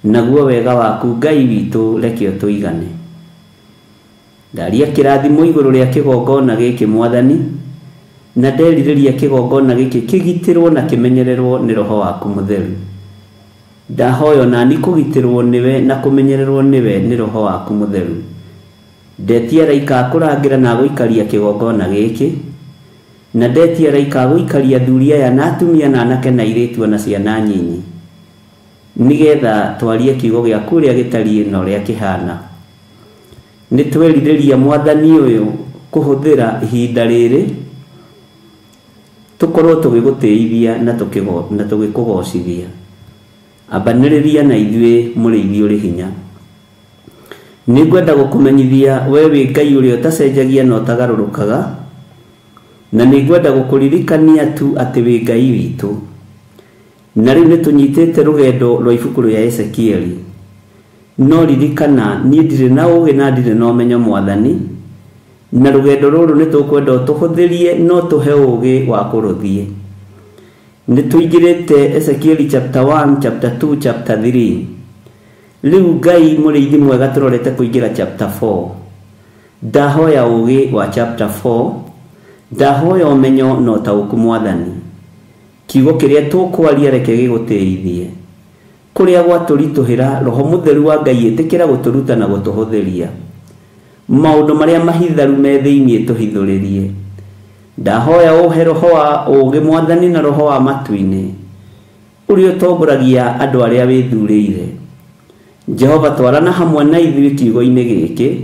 naguo wega waku Ngai witũ reke ũtũigane. Ndaria kĩrathimo igũrũ rĩa kĩgongona gĩkĩ mwathani, na nderirĩria kĩgongona gĩkĩ kĩgitĩrwo na kĩmenyererwo nĩ Roho waku Mũtheru. Ndahoya nani kũgitĩrwo nĩwe na kũmenyererwo nĩwe nĩ Roho waku Mũtheru. Ndetia araika a kũrangĩra na gũikaria kĩgongona gĩkĩ, na ndetia araika a gũikaria athuri aya na atumia na anake na airĩtu na ciana nyinyi, nĩgetha twarie kiugo gĩaku ũrĩa gĩtariĩ na ũrĩa kĩhana. Nĩ twerirĩria mwathani ũyũ kũhũthĩra ihinda rĩrĩ tũkorwo tũgĩgũtĩithia na tũgĩkũgocithia. Ambanĩrĩria na ithuĩ mũrĩithi ũrĩ hinya. Nĩngwenda gũkũmenyithia we wĩ Ngai ũrĩa ũtacenjagia na ũtagarũrũkaga, na nĩngwenda gũkũririkania tu atĩ wĩ Ngai witũ. Na rĩu nĩtũnyitĩte rũgendo rwa ibuku rĩa Ezekieli. No ririkana niĩ ndirĩ na ũũgĩ na ndirĩ na ũmenyo mwathani, na rũgendo rũrũ nĩtũkwenda ũtũhũthĩrie no tũhe ũũgĩ wa kũrũthiĩ. Nĩtũingĩrĩte Ezekieli chapter 1, chapter 2, chapter 3. Rĩu Ngai mũrĩithi mwega tũrorete kũingĩra chapter 4. Ndahoya ũũgĩ wa chapter 4, ndahoya ũmenyo na ũtaũku mwathani. Kiugo kĩrĩa tũkwaria reke gĩgũtĩithie. Kũrĩa gwatũritũhĩra Roho Mũtheru wa Ngai ĩtĩkĩra gũtũruta na gũtũhũthĩria. Maũndũ marĩa mahitharu me thĩinĩ tũhithũrĩrie. Ndahoya ũhe roho wa ũũgĩ mwathani na roho wa matu-inĩ ũrĩa ũtongoragia andũ arĩa wĩthurĩire. Jehova twarana hamwe na ithuĩ kiugo-inĩ gĩkĩ.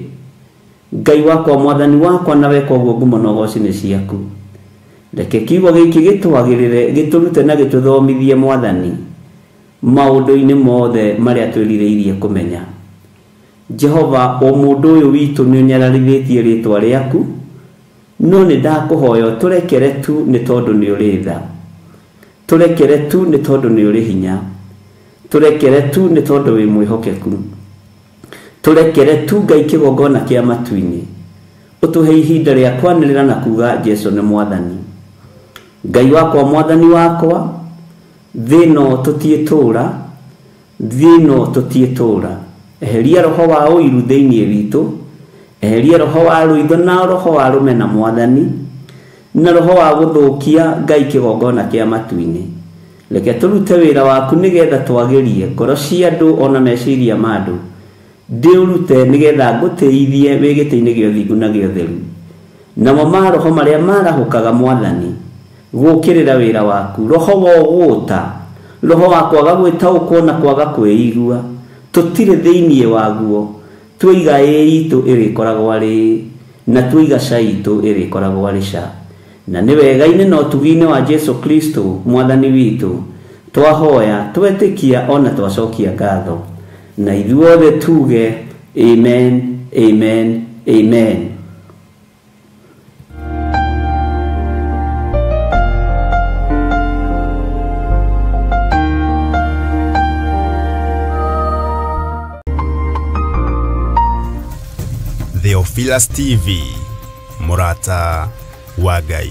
Ngai wakwa mwathani wakwa na weka ũguo ngumo na ũgoci nĩ ciaku. Reke kiugo gĩkĩ gĩtwagĩrĩre gĩtũrute na gĩtũthomithie mwathani maũndũ-inĩ mothe marĩa twĩrirĩirie kũmenya. Jehova o mũndũ ũyũ witũ nĩ ũnyararithĩtie rĩtwa rĩaku, no nĩ ndakũhoya ũtũrekere tu nĩ tondũ nĩ ũrĩ tha, tũrekere tu nĩ tondũ nĩ ũrĩ hinya, tũrekere tu nĩ tondũ wĩ mwĩhokeku, tũrekere tu Ngai kĩgongona kĩa matu-inĩ, ũtũhe ihinda rĩa kwanĩrĩra na kuga Jesũ nĩ mwathani. Ngai wakwa mwathani wakwa, thĩ ĩno tũtiĩtũũra, thĩ ĩno tũtiĩtũũra. Eheria roho wa ũiru thĩinĩ witũ, eheria roho wa rũitho na roho wa rũmena mwathani, na roho wa gũthũkia Ngai kĩgongona kĩa matu-inĩ. Reke tũrute wĩra waku nĩgetha twagĩrie ngoro cia andũ ona meciria ma andũ, Ndĩũrute nĩgetha ngũtĩithie wĩ gĩtĩ-inĩ gĩa ũthingu na gĩa ũtheru. Namo maroho marĩa marahũkaga Mwathani gũkĩrĩra wĩra waku, roho wa ũgũta, roho wa kwaga gwĩtaũkwo na kwaga kwĩigua, tũtirĩ thĩinĩ waguo. Twiga ĩ itũ ĩrĩkoragwo arĩ na twiga ca itũ ĩrĩkoragwo arĩ ca. Na nĩ wega-inĩ na ũtugi-inĩ wa Jesu Kristo Mwathani witũ twahoya, twetĩkia ona twacokia ngatho, na ithuothe tuge amen, amen, amen. Theophilus TV, Murata wa Ngai.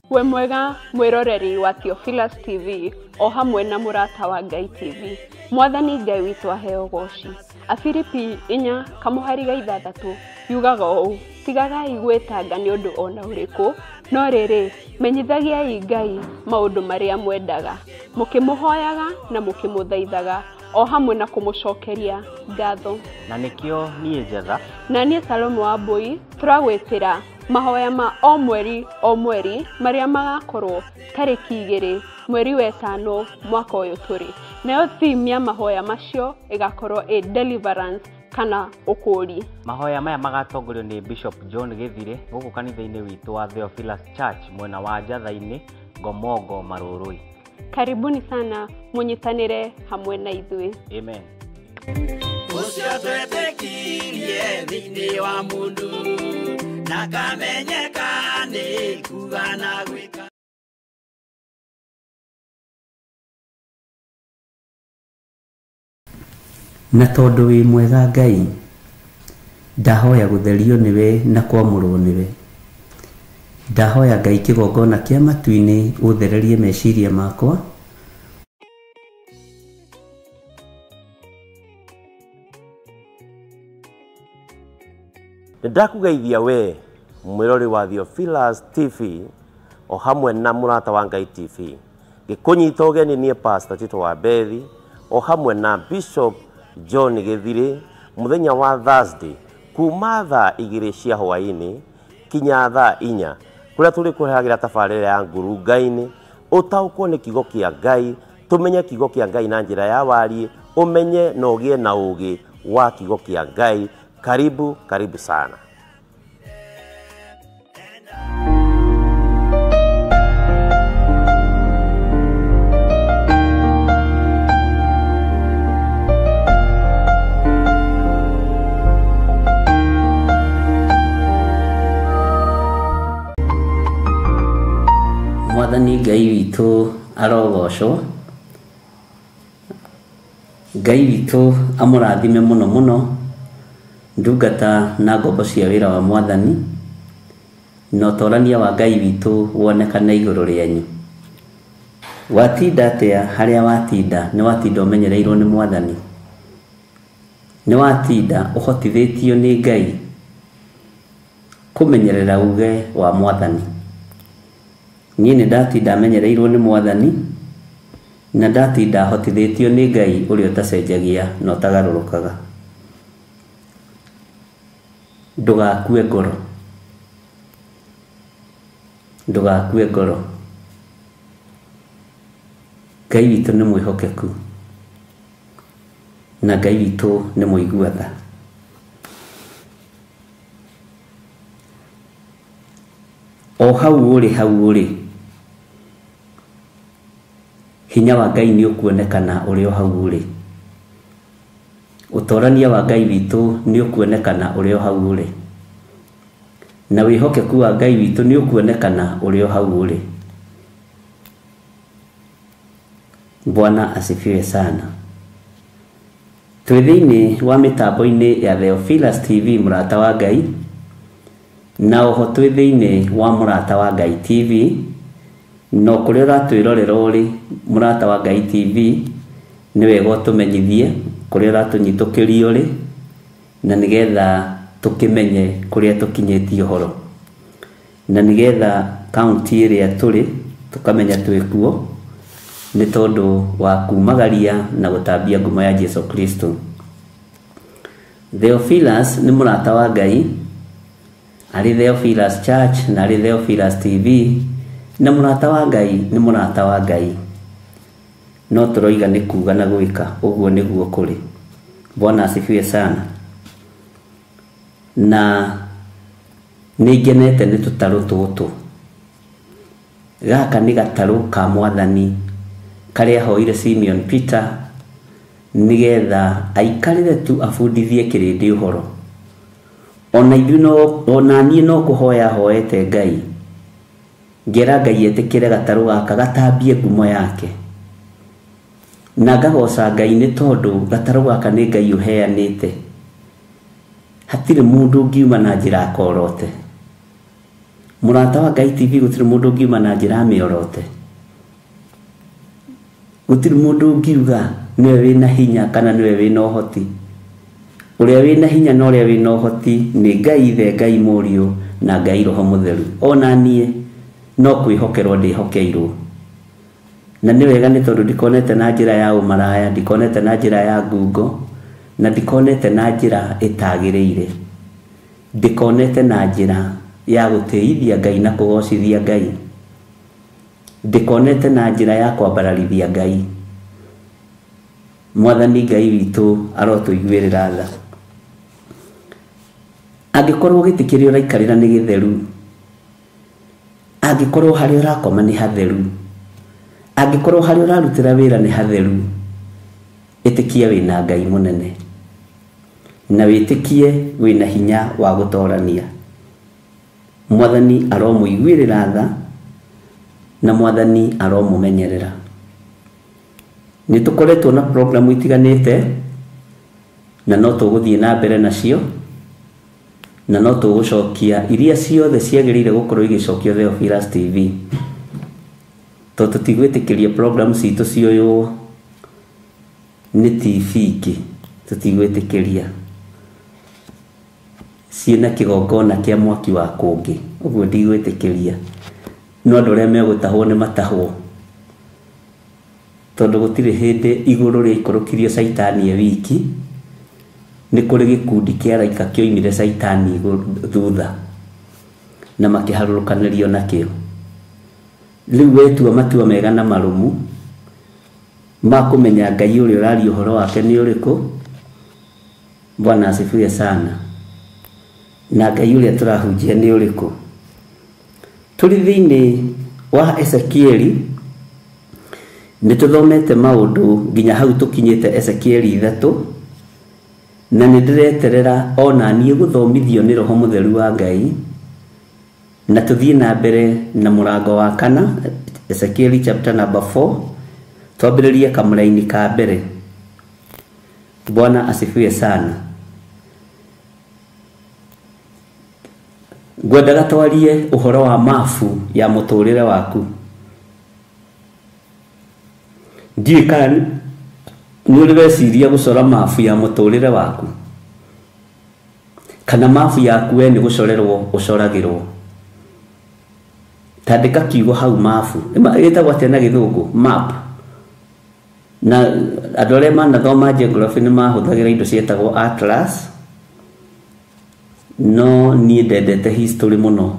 We mwega mwiroreri wa Theophilus TV o hamwe na Murata wa Ngai TV. Mwathani Ngai witũ aheo goci. Afilipi 4:6 yugaga ũũ: tigagai gwĩtanga nĩ ũndũ ona ũrĩkũ, no rĩrĩ menyithagiai Ngai maũndũ marĩa mwendaga, mũkĩmũhoyaga na mũkĩmũthaithaga, o hamwe na kũmũcokeria ngatho. Na nĩkĩo niĩ Njetha na niĩ Salomo wa Mbui tũragwĩtĩra mahoya ma o mweri o mweri marĩa magakorwo tarĩki 2 mweri wa 5 mwaka ũyũ tũrĩ. Nayo theme ya mahoya macio ĩgakorwo ĩ deliverance kana ũkũũri. Mahoya maya magatongorio nĩ Bishop John Gĩthire gũkũ kanitha-inĩ witũ wa Theophilus Church mwena wa Njatha-inĩ, Ngomongo, Marũrũi. Karibuni sana munyitanire hamwe na ithuĩ. Amen. Ũcio twetĩkirie thĩinĩ wa mũndũ na kamenyeka nĩ kuga na gwĩka. Na tondũ wĩ mwega Ngai, ndahoya gũtherio nĩwe na kwamũrwo nĩwe. Ndahoya Ngai kĩgongona kĩa matu-inĩ ũthererie meciria makwa. Nĩndakũgeithia we mwĩrori wa Theophilus TV o hamwe na Mũrata wa Ngai TV. Ngĩkũnyita ũgeni niĩ Pastor Tito wa Bethi o hamwe na Bishop John Gĩthire mũthenya wa Thursday kuma thaa 2 cia hwaĩ-inĩ kinya thaa 4 kũrĩa tũrĩkũrehagĩra tabarĩra ya ngurunga-inĩ ũtaũkwo nĩ kiugo kĩa Ngai, tũmenye kiugo kĩa Ngai na njĩra ya wariĩ, ũmenye na ũgĩe na ũũgĩ wa kiugo kĩa Ngai. Karibu, karibu sana. Mwathani Ngai witũ arogocwo. Ngai witũ amũrathime mũno mũno ndungata na ngombo cia wĩra wa Mwathani, na ũtorania wa Ngai witũ wonekane igũrũ rĩanyu. Watinda atĩa harĩa watinda? Nĩ watinda ũmenyereirwo nĩ Mwathani, nĩ watinda ũhotithĩtio nĩ Ngai kũmenyerera uge wa Mwathani. Niĩ nĩ ndatinda menyereirwo nĩ Mwathani na ndatinda hotithĩtio nĩ Ngai ũrĩa ũtacenjagia na ũtagarũrũkaga. Ndũgakue ngoro, ndũgakue ngoro. Ngai witũ nĩ mwĩhokeku na Ngai witũ nĩ mũigua tha. O hau ũrĩ, hau ũrĩ, hinya wa Ngai nĩ ũkuonekana ũrĩ o hau ũrĩ. Ũtorania wa Ngai witũ nĩ ũkuonekana ũrĩ o hau ũrĩ, na wĩhokeku wa Ngai witũ nĩ ũkuonekana ũrĩ o hau ũrĩ. Bwana asifiwe sana. Twĩ thĩinĩ wa mĩtambo-inĩ ya Theophilus TV Mũrata wa Ngai, na oho twĩ thĩinĩ wa Mũrata wa Ngai TV. No kũrĩa ũratwĩrorera ũrĩ Mũrata wa Ngai TV, nĩ wega ũtũmenyithie kũrĩa ũratũnyitũkĩria ũrĩ, na nĩgetha tũkĩmenye kũrĩa tũkinyĩtie ũhoro, na nĩgetha kaunti ĩrĩa tũrĩ tũkamenya twĩ kuo, Nĩ tondũ wa kumagaria na gũtambia ngumo ya Jesu Kristo. Theophilus nĩ mũrata wa Ngai, arĩ Theophilus Church na arĩ Theophilus TV, na mũrata wa Ngai nĩ mũrata wa Ngai. No tũroiga nĩ kuga na gwĩka, ũguo nĩguo kũrĩ. Bwana asifiwe sana. Na nĩ ngenete nĩ tũtarũ tũtũ. Gaka nĩ gatarũ ka mwathani karĩa ahoire Simeon Peter nĩgetha aikarĩre tu abundithie kĩrĩndĩ ũhoro. Ona ithuĩ no, ona niĩ no kũhoya hoete Ngai, ngera Ngai etĩkĩre gatarũ gaka gatambie ngumo yake. Na ngagoca Ngai nĩ tondũ gatarũ gaka nĩ Ngai ũheanĩte. Hatirĩ mũndũ ũngiuma na njĩra akorote. Mũrata wa Ngai TV gũtirĩ mũndũ ũngiuma na njĩra amĩorote. Gũtirĩ mũndũ ũngiuga nĩwe wĩna hinya kana nĩwe wĩna ũhoti. Ũrĩa wĩna hinya na ũrĩa wĩna ũhoti nĩ Ngai Ithe, Ngai Mũriũ na Ngai Roho Mũtheru. Ona niĩ no kwĩhokerwo ndĩhokeirwo. Na nĩ wega nĩ tondũ ndikonete na njĩra ya ũmaraya, ndikonete na njĩra ya ngungo, na ndikonete na njĩra ĩtagĩrĩire. Ndikonete na njĩra ya gũtĩithia Ngai na kũgocithia Ngai. Ndikonete na njĩra ya kwambararithia Ngai. Mwathani Ngai witũ arotũiguĩrĩra tha. Angĩkorwo gĩtĩ kĩrĩa ũraikarĩra nĩ gĩtheru, angĩkorwo harĩa ũrakoma nĩ hatheru, angĩkorwo harĩa ũrarutĩra wĩra nĩ hatheru, ĩtĩkia wĩna Ngai mũnene, na wĩtĩkie wĩna hinya wa gũtorania. Mwathani aromũiguĩrĩra tha na mwathani aromũmenyerera. Nĩ tũkoretwo na programu itiganĩte na no tũgũthiĩ na mbere nacio, na no tũgũcokia iria ciothe ciagĩrĩire gũkorwo igĩcokio Theophilus TV, tondũ tũtigwĩtĩkĩria programu citũ cioywo nĩ TV ingĩ, tũtigwĩtĩkĩria ciĩna kĩgongona kĩa mwaki wa kũngĩ, ũguo ndigwĩtĩkĩria. No andũ arĩa megũtahwo nĩ matahwo, tondũ gũtirĩ hĩndĩ igũrũ rĩaikũrũkirio Caitani e wiki. Nĩ kũrĩ gĩkundi kĩa araika kĩoimire Caitani thutha na makĩharũrũkanĩrio nakĩo. Rĩu wetua matua mega na marũmu ma kũmenya Ngai ũrĩa ũraria ũhoro wake nĩ ũrĩkũ. Bwana asifiwe sana. Na Ngai ũrĩa tũrahunjia nĩ ũrĩkũ. Tũrĩ thĩinĩ wa Ezekieli nĩ tũthomete maũndũ nginya hau tũkinyĩte Ezekieli 3, na nĩ ndĩreterera ona niĩ gũthomithio nĩ Roho Mũtheru wa Ngai, na tũthiĩ na mbere na mũrango wa 4, Ezekieli chapter number 4, twambĩrĩrie kamũraini ka mbere. Bwana asifiwe sana. Ngwendaga twarie ũhoro wa mabu ya mũtũrĩre waku. Ndiũĩ kana nĩ ũrĩ weciria gũcora mabu ya mũtũrĩre waku, kana mabu yaku we nĩ gũcorerwo ũcoragĩrwo. Tandĩka kiugo hau mabu, ĩtagwo atĩa na gĩthũngũ? Map. Na andũ arĩa manathoma geography nĩ mahũthagĩra indo ciĩtagwo atlas, no niĩ ndendete history mũno.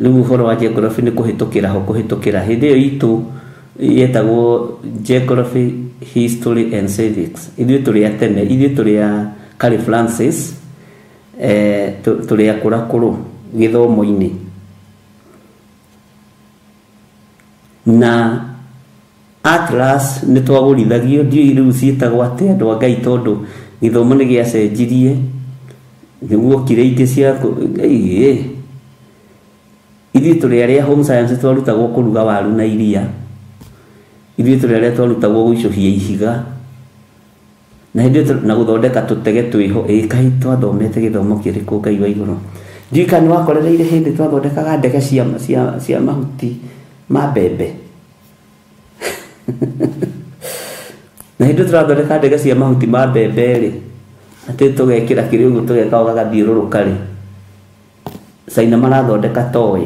Rĩu ũhoro wa geography nĩ kũhĩtũkĩra ho kũhĩtũkĩra. Hĩndĩ ĩyo itũ yetagwo geography, history and civics. Ithuĩ tũrĩ a tene, ithuĩ tũrĩ a Carey Francis, tũrĩ akũrakũrũ gĩthomo-inĩ. Na atlas nĩ twagũrithagio, ndiũĩ rĩu ciĩtagwo atĩa andũ a Ngai, tondũ gĩthomo nĩ gĩacenjirie, nĩguokire ingĩ cia ithuĩ tũrĩ arĩa home science twarutagwo kũruga waru na iria, ithuĩ tũrĩ arĩa twarutagwo gũicũhia ihiga, na hĩndĩ ĩyo na gũthondeka tũtege twĩho. Ĩ kaĩ twathomete gĩthomo kĩrĩkũ Ngai wa igũrũ? Ndiũĩ kana nĩwakorereire hĩndĩ twathondekaga ndege cia mahuti ma mbembe. Na hĩndĩ tũrathondeka ndege cia mahuti ma mbembe rĩ, atĩ tũgekĩra kĩrĩa ũguo tũgeka o gagathiũrũrũka rĩ, Caina marathondeka toy.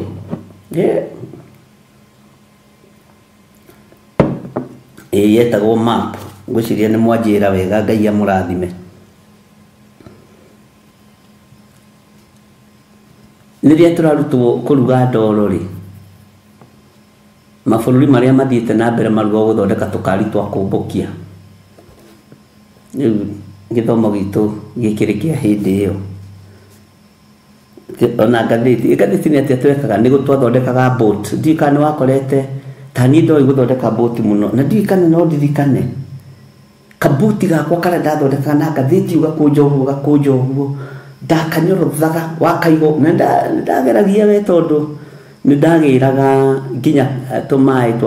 Ĩĩ yetagwo map. Ngwĩciria nĩ mwanjĩra wega, Ngai amũrathime. Rĩrĩa tũrarutwo kũruga ndoro rĩ, mabũrũri marĩa mathiĩte na mbere marugagwo gũthondeka tũkari twa kũmbũkia. Rĩu gĩthomo gitũ gĩkĩrĩ kĩa hĩndĩ ĩyo. Ona ngathĩti, ngathĩti nĩ atĩa twekaga? Nĩ twathondekaga boat. Ndiũĩ kana nĩ wakorete, ta niĩ ndoĩ gũthondeka boat mũno, na ndiũĩ kana no ndirikane kabuti gakwa karĩa ndathondekaga na ngathĩti, ũgakũnja ũguo ũgakũnja ũguo, ndakanyorothaga wakaigwo, na ndageragia we tondũ nĩ ndagĩraga nginya tũmaĩ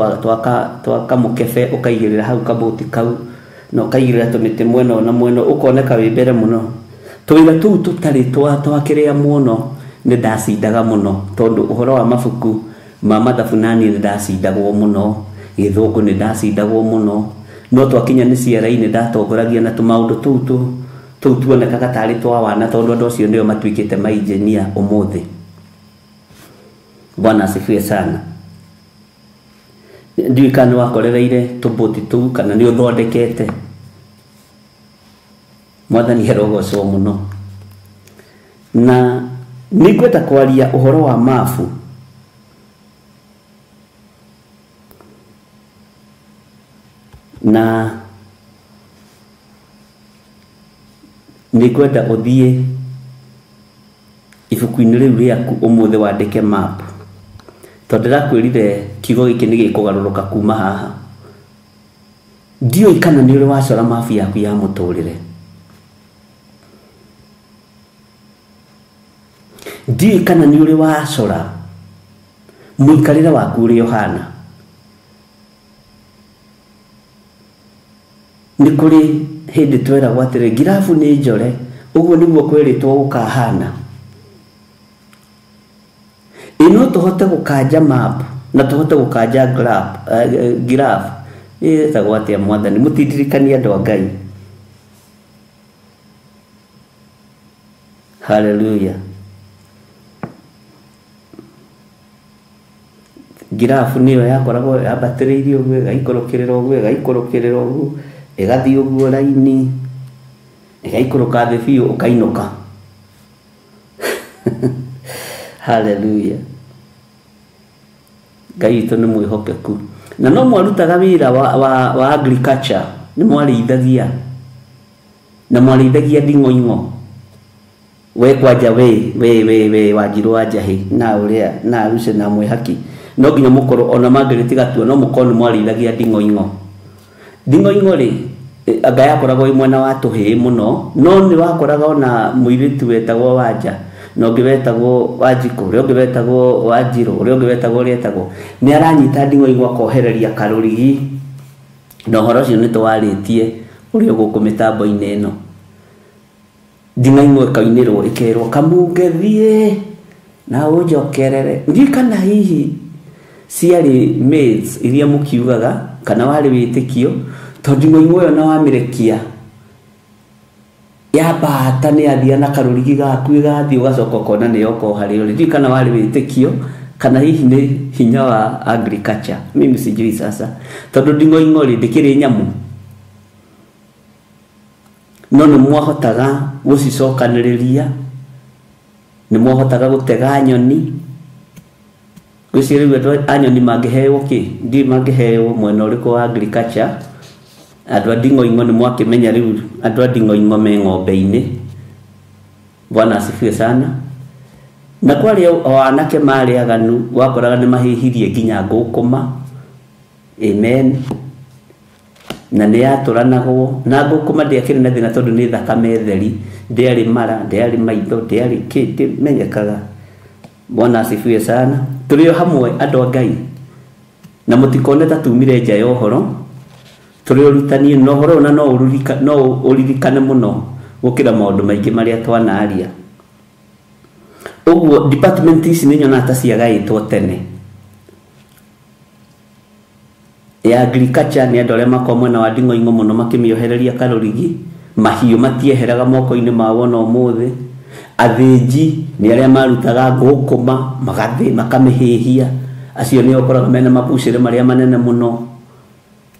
twa kamũkebe, ũkaigĩrĩra hau kabũti kau na ũkaigĩrĩra tũmĩtĩ mwena ũyũ na mwena ũyũ, ũkoneka wĩ mbere mũno. Tũwĩra tũu tũtarĩ twa kĩrĩa mũno nĩ ndacindaga mũno, tondũ ũhoro wa mabuku ma mathabu naniĩ nĩ ndacindagwo mũno, gĩthũngũ nĩ ndacindagwo mũno, no twakinya nĩ ciara-inĩ ndatongoragia na tũmaũndũ tũu tũu tuonekaga tarĩ twa wana, tondũ andũ acio nĩo matuĩkĩte mainjinia ũmũthĩ. Bwana asifiwe sana. Ndiũĩ kana nĩ wakorereire tũbũti tũu kana nĩ ũthondekete. Mwathani arogocwo mũno. Na nĩ ngwenda kwaria ũhoro wa mabu. Na nĩ ngwenda ũthiĩ ibuku-inĩ rĩu rĩaku ũmũthĩ wandĩke map, tondũ ndĩrakwĩrire kiugo gĩkĩ nĩ gĩkũgarũrũka kuma haha. Ndiũĩ kana nĩ ũrĩ wacora mabu yaku ya mũtũrĩre. Ndiũĩ kana nĩ ũrĩ wacora mũikarĩre waku ũrĩa ũhana. Nĩ kũrĩ hĩndĩ tweragwo atĩrĩ ngirabu nĩ njore, ũguo nĩguo kwĩrĩtwo gũkahana. Ĩ no tũhote gũkanja map na tũhote gũkanja graph ĩtagwo atĩa mwathani? Mũtindirikanie andũ a Ngai. Hallelujah. Ngirabu nĩyo yakoragwo yambatĩrĩirie ũguo, ĩgaikũrũkĩrĩra ũguo, ĩgaikũrũkĩrĩra ũguo, ĩgathiĩ ũguo raini, ĩgaikũrũka thĩ biũ ũkainũka. Hallelujah. Ngai witũ nĩ mwĩhokeku. Na no mwarutaga wĩra wa agriculture, nĩ mwarĩithagia. Na mwarĩithagia nding'oing'o. We kwanja we we we we Wanjirũ wa Njahĩ na ũrĩa na Aruce na Mwĩhaki, no nginya mũkorwo ona Margaret Gatua, no mũkorwo nĩ mwarĩithagia nding'oing'o. Nding'oing'o rĩ, anga yakoragwo ĩ mwena wa tũhĩĩ mũno, no nĩ wakoraga ona mũirĩtu wetagwo Wanja, na ũngĩ wetagwo Wanjikũ, ũrĩa ũngĩ wetagwo Wanjirũ, ũrĩa ũngĩ wetagwo ũrĩa etagwo, nĩ aranyita nding'oing'o akohereria karũrigi. Na ũhoro ũcio nĩ tũwarĩtie ũrĩa gũkũ mĩtambo-inĩ ĩno. Nding'oing'o ĩkainĩrwo ĩkerwo kamunge thiĩ na ũnjokerere. Ndiũĩ kana hihi ciarĩ maids iria mũkiugaga kana warĩ wĩtĩkio, tondũ nding'oing'o ĩyo na wamĩrekia yambata nĩ yathia na karũrigi gaku ĩgathiĩ, ũgacoka ũkona nĩ yoka o harĩa ũrĩ. Ndiũĩ kana warĩ wĩtĩkio kana hihi nĩ hinya wa agriculture, mimi sijui sasa, tondũ nding'oing'o rĩ ndĩkĩrĩ nyamũ, no nĩ mwahotaga gũcicokanĩrĩria, nĩ mwahotaga gũtega nyoni. Ngwĩciria rĩu andũ a nyoni mangĩheo kĩ? Ndiũĩ mangĩheo mwena ũrĩkũ wa agriculture. Andũ a nding'oing'o nĩ mwakĩmenya rĩu andũ a nding'oing'o me ng'ombe-inĩ. Bwana asifiwe sana. Na kwarĩ o anake marĩ aganu, wakoraga nĩ mahĩhirie nginya ngũkũma. Amen. Na nĩ yatũranagwo na ngũkũma ndĩakĩrĩ na thĩna, tondũ nĩ thakame theri, ndĩarĩ mara, ndĩarĩ maitho, ndĩarĩ kĩ, ndĩmenyekaga. Bwana asifiwe sana. Tũrĩ o hamwe andũ a Ngai, na mũtikone ta tumire nja ya ũhoro, tũrĩ ũrutani na ũhoro ũyũ, na no ũririkane mũno gũkĩra maũndũ maingĩ marĩa twanaria. Ũguo department ici nĩ nyonaga ta ciagaĩtwo tene. Ya agriculture nĩ andũ arĩa makoragwo mwena wa nding'oing'o mũno makĩmĩohereria karũrigi, mahiũ matieheraga moko-inĩ mao ona ũmũthĩ. Athĩnji nĩ arĩa marutaga ngũkũma magathĩ makamĩhĩhia, acio nĩo ũkoraga mena mabucĩrĩ marĩa manene mũno.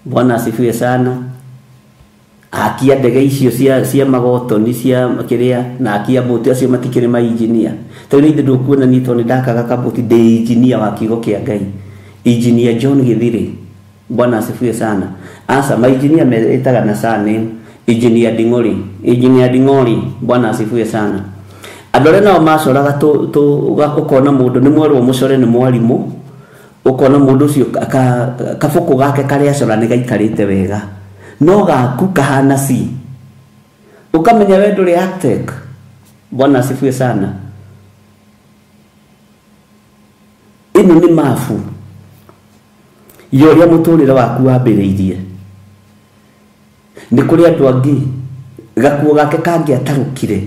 Bwana asifiwe sana. Akia ndege icio cia magotoni cia kiria na akia boti acio matikire ma engineer. Tondũ ithe ndukuona ni tondũ ndakaga kaboti ndi engineer wa kiugo kia Ngai. Engineer John Githiri. Bwana asifiwe sana. Asa ma engineer metaga na surname Engineer Ding'ori. Engineer Ding'ori. Bwana asifiwe sana. Andũ arĩa nao macoraga ũkona mũndũ nĩ mwerwo mũcore nĩ mwarimũ, ũkona mũndũ ũcio kabũkũ gake karĩa acora nĩ gaikarĩte wega, no gaku kahana C, ũkamenya we ndũrĩ Arctic. Bwana asifiwe sana. Ĩno nĩ mabu ya ũrĩa mũtũrĩre waku wambĩrĩirie. Nĩ kũrĩ andũ angĩ gakuo gake kangĩatarũkire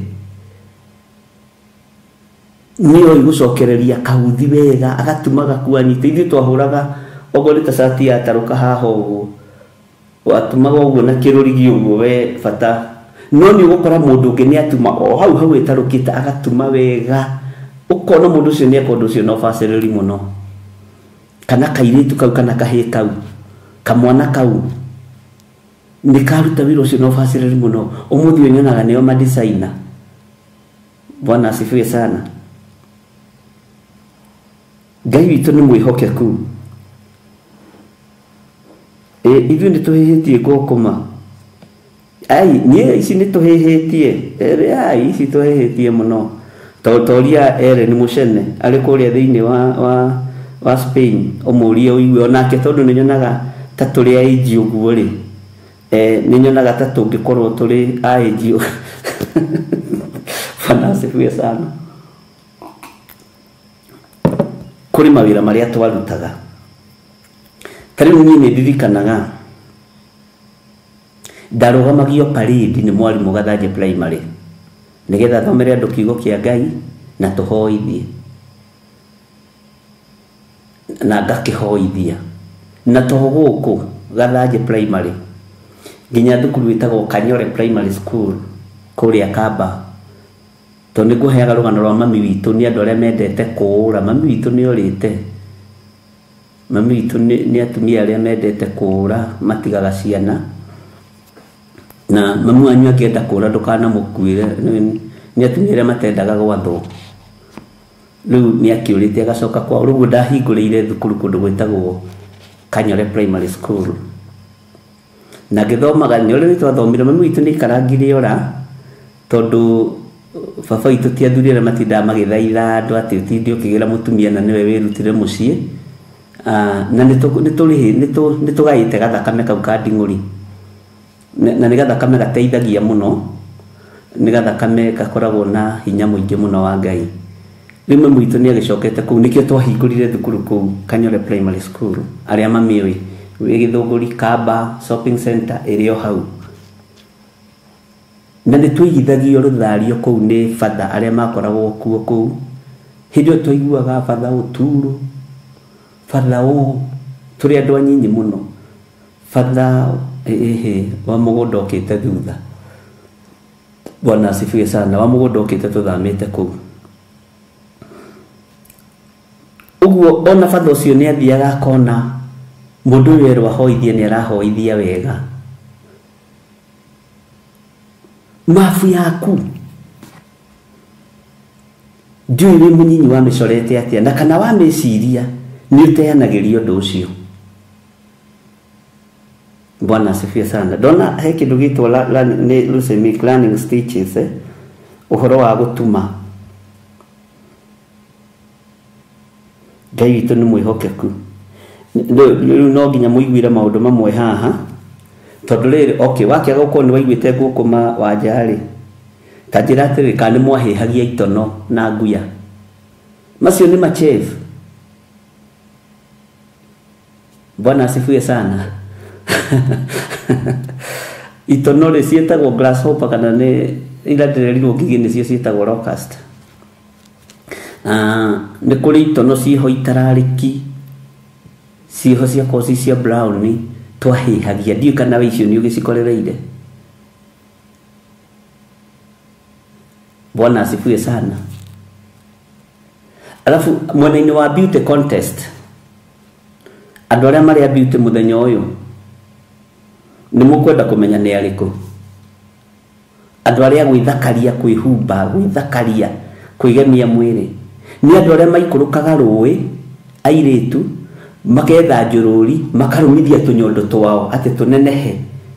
nĩoĩ gũcokereria kauthi wega, agatuma gakuo anyite. Ithuĩ twahũraga okorwo nĩ ta cati yatarũka haha ũguo, watumaga ũguo na kĩrũrigi ũguo we bata, no nĩ ũgũkora mũndũ ũngĩ nĩ atuma o hau hau ĩtarũkĩte agatuma wega, ũkona mũndũ ũcio nĩ eka ũndũ ũcio na ũbacĩrĩri mũno. Kana kairĩtu kau kana kahĩĩ kau kamwana kau nĩ karuta wĩra ũcio na ũbacĩrĩri mũno. Ũmũthĩ ũyũ nyonaga nĩo ma-designer. Bwana asifiwe sana. Ngai witũ nĩ mwĩhokeku. Ithuĩ nĩ tũhĩhĩtie ngũkũma. Ai, niĩ ici nĩ tũhĩhĩtie. Ai, ici tũhĩhĩtie mũno. Toria ere nĩ mũcene arĩ kũrĩa thĩinĩ wa Spain, ũmũrie ũigue onake, tondũ nĩ nyonaga ta tũrĩ aĩnji ũguo rĩ, nĩ nyonaga ta tũngĩkorwo tũrĩ aĩnji. Bwana asifiwe sana. Kũrĩ mawĩra marĩa twarutaga. Ta rĩu niĩ nĩ ndirikanaga ndarũgamagio parade nĩ mwarimũ Gathanjĩ Primary nĩgetha thomere andũ kiugo kĩa Ngai na tũhoithie, na ngakĩhoithia. Na to gũkũ Gathanjĩ Primary nginya thukuru ĩtagwo Kanyore Primary School kũrĩa Kamba, tondũ nĩ ngũheaga rũgano rwa mami witũ nĩ andũ arĩa mendete kũũra. Mami witũ nĩ orĩte. Mami witũ nĩ atumia arĩa mendete kũũra, matigaga ciana. Na mami wanyu angĩenda kũũra ndũkanamũkuĩre, nĩ atumia arĩa matendaga gwathwo. Rĩu nĩ akĩũrĩte agacoka kwao. Rĩu ndahingũrĩire thukuru kũndũ gwĩtagwo Kanyore Primary School. Na ngĩthomaga nĩ ũrĩa twathomire. Mami witũ nĩ aikarangire ora, tondũ baba witũ ti athuri arĩa matindaga magĩthaitha andũ atĩ ũtinde ũkĩgĩra mũtumia na nĩwe wĩrutire mũciĩ. Na nĩ tũgaĩte gathakame kau ka Nding'ũri, na nĩ gathakame gateithagia mũno, nĩ gathakame gakoragwo na hinya mũingĩ mũno wa Ngai. Rĩu mami witũ nĩ agĩcokete kũu, nĩkĩo twahingũrire thukuru kũu Kanyore Primary School. Arĩa mamĩũĩ wĩ Gĩthũngũri Kamba Shopping Center ĩrĩ o hau. Na nĩ twaigithagio rũthario kũu nĩ batha arĩa makoragwo kuo kũu. Hĩndĩ ĩyo twaiguaga batha ũturo, batha ũũ, tũrĩ andũ anyinyi mũno. Batha wa mũgũnda ũkĩte thutha. Bwana asifiwe sana. Wa mũgũnda ũkĩte tũthamĩte kũu. Ũguo ona batha ũcio nĩ athiaga akona mũndũ ũyũ erwo ahoithie nĩ arahoithia wega. Mabu yaku ndiũĩ wĩ mũnyinyi wamĩcorete atĩa, na kana wamĩciria nĩ ũteanagĩria ũndũ ũcio. Bwana asifiwe sana. Ndona he kĩndũ gĩtwo nĩ learning stitches, ũhoro wa gũtuma. Ngai witũ nĩ mwĩhokeku. Rĩu no nginya mũiguire maũndũ mamwe haha, tondũ rĩrĩ, okay, wakĩaga gũkorwo nĩ waiguĩte ngũkũma wanja rĩ, ta njĩra atĩrĩrĩ, kana nĩ mwahĩhagia itono na nguya. Macio nĩ machef. Bwana asifiwe sana. Itono rĩ ciĩtagwo grasshopper kana nĩ ira ndĩrerirwo ngigĩ nĩcio ciĩtagwo locust. Nĩ kũrĩ itono ciĩho itararĩki, ciĩho ciakorwo ci cia brown, twahĩhagia. Ndiũĩ kana we icio nĩ ũgĩcikorereire. Bwana asifiwe sana. Alafu mwena-inĩ wa beauty contest, andũ arĩa marĩ a beauty mũthenya ũyũ Nĩ mũkwenda kũmenya nĩ arĩkũ? Andũ arĩa gwĩthakaria, kwĩhumba, gwĩthakaria, kwĩgemia mwĩrĩ. Nĩ andũ arĩa maikũrũkaga rũĩ, airĩtu, maketha njũrũri, makarũmithia tũnyondo twao atĩ tũnenehe.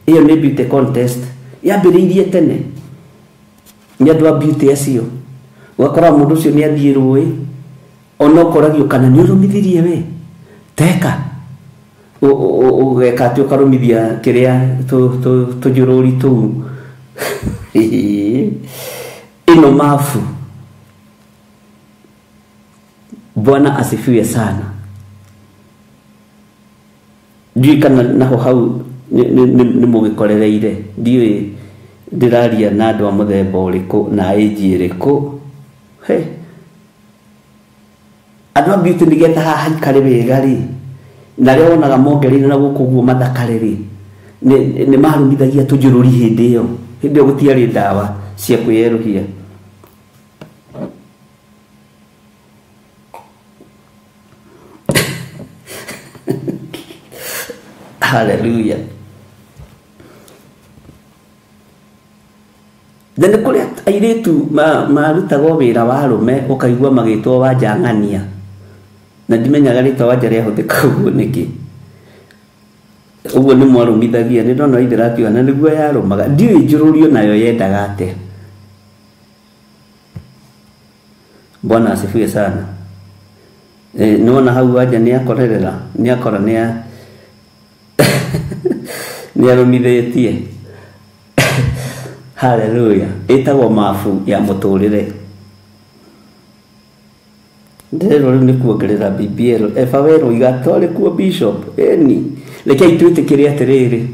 Ĩyo nĩ beauty contest yambĩrĩirie tene. Nĩ andũ a beauty acio. Ũgakora mũndũ ũcio nĩ athiĩ rũĩ, ona ũkoragio kana nĩ ũrũmithirie we. Teka. Ũgeka atĩ ũkarũmithia kĩrĩa tũnjũrũri tũu. Ĩno mabu. Bwana asifiwe sana. Ndiũĩ kana naho hau nĩ mũgĩkorereire. Ndiũĩ ndĩraria na andũ a mũthemba ũrĩkũ na age ĩrĩkũ. He. Andũ a beauty nĩgetha haha haikare wega rĩ, na arĩa wonaga mongereire na gũkũ ũguo mathakare rĩ, nĩ marũmithagia tũnjũrũri hĩndĩ ĩyo. Hĩndĩ ĩyo gũtiarĩ ndawa cia kwĩyerũhia. Hallelujah. Na nĩ kũrĩ airĩtu marutagwo wĩra wa arũme ũkaigua magĩtwo wanjang'ania. Na ndimenyaga rĩtwa wanja rĩahũthĩka ũguo nĩkĩ. Ũguo nĩ mwarũmithagia, nĩ ndona ithe rakiuga na nĩguo yarũmaga. Ndiũĩ njũrũrio nayo yendaga atĩa. Bwana asifiwe sana. Nĩwona hau wanja nĩakorerera, nĩakora nĩarũmithĩtie. Hallelujah. Ĩtagwo mabu ya mũtũrĩre. Ndĩrerwo rĩu nĩ kuongerera BBL. Eba werwo igatwarĩ kuo bishop. Ĩni. Rekei twĩtĩkĩre atĩrĩrĩ.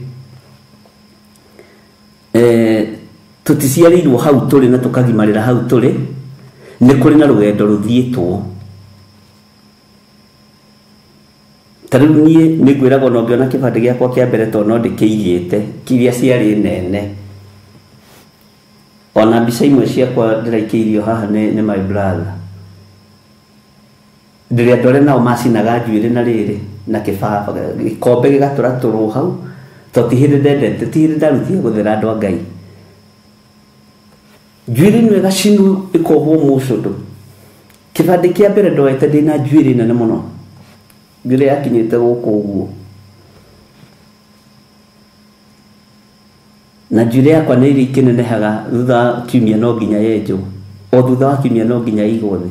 Tũticiarĩirwo hau tũrĩ na tũkagimarĩra hau tũrĩ. Nĩ kũrĩ na rũgendo rũthiĩtwo. Ta rĩu niĩ nĩ ngwĩragwo no ngĩona kĩbandĩ gĩakwa kĩa mbere tondũ no ndĩkĩigĩte kiria ciarĩ nene. Ona mbica imwe ciakwa ndĩraikĩirio haha nĩ my brother. Ndĩrĩ andũ arĩa nao macinaga njuĩrĩ na rĩrĩ na kĩbaba gĩkombe gĩgatũratũrwo hau tondũ ti hĩndĩ ndendete, ti hĩndĩ ndarutire gũthera andũ a Ngai. Njuĩrĩ ĩno ĩgacinwo ĩkohwo mũcũndũ. Kĩbandĩ kĩa mbere ndoete ndĩna njuĩrĩ nene mũno. Njuĩrĩ yakinyĩte gũkũ ũguo. Na njuĩrĩ yakwa nĩ iria ikĩnenehaga thutha wa kiumia no nginya yenjwo. O thutha wa kiumia no nginya ĩigwo thĩ.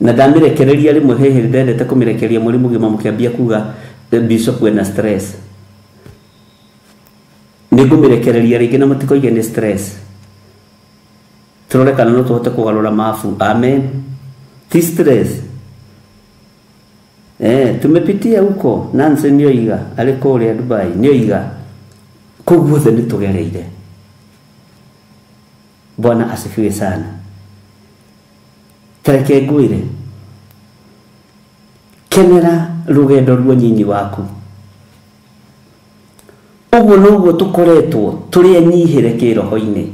Na ndamĩrekereria rĩmwe he hĩndĩ ndendete kũmĩrekereria mweri mũgima mũkĩambia kuga bishop wena stress. Nĩ ngũmĩrekereria rĩngĩ na mũtikoige nĩ stress. Tũrore kana no tũhote kũgarũra mabu. Amen. Ti stress. Tumepitia huko. Nancy nĩoiga arĩ kũrĩa Dubai nĩoiga kũu guothe nĩ tũgereire. Bwana asifiwe sana. Tareke ngwĩre, kenera rũgendo rwa nyinyi waku. Ũguo noguo tũkoretwo tũrĩ enyihĩre kĩroho-inĩ.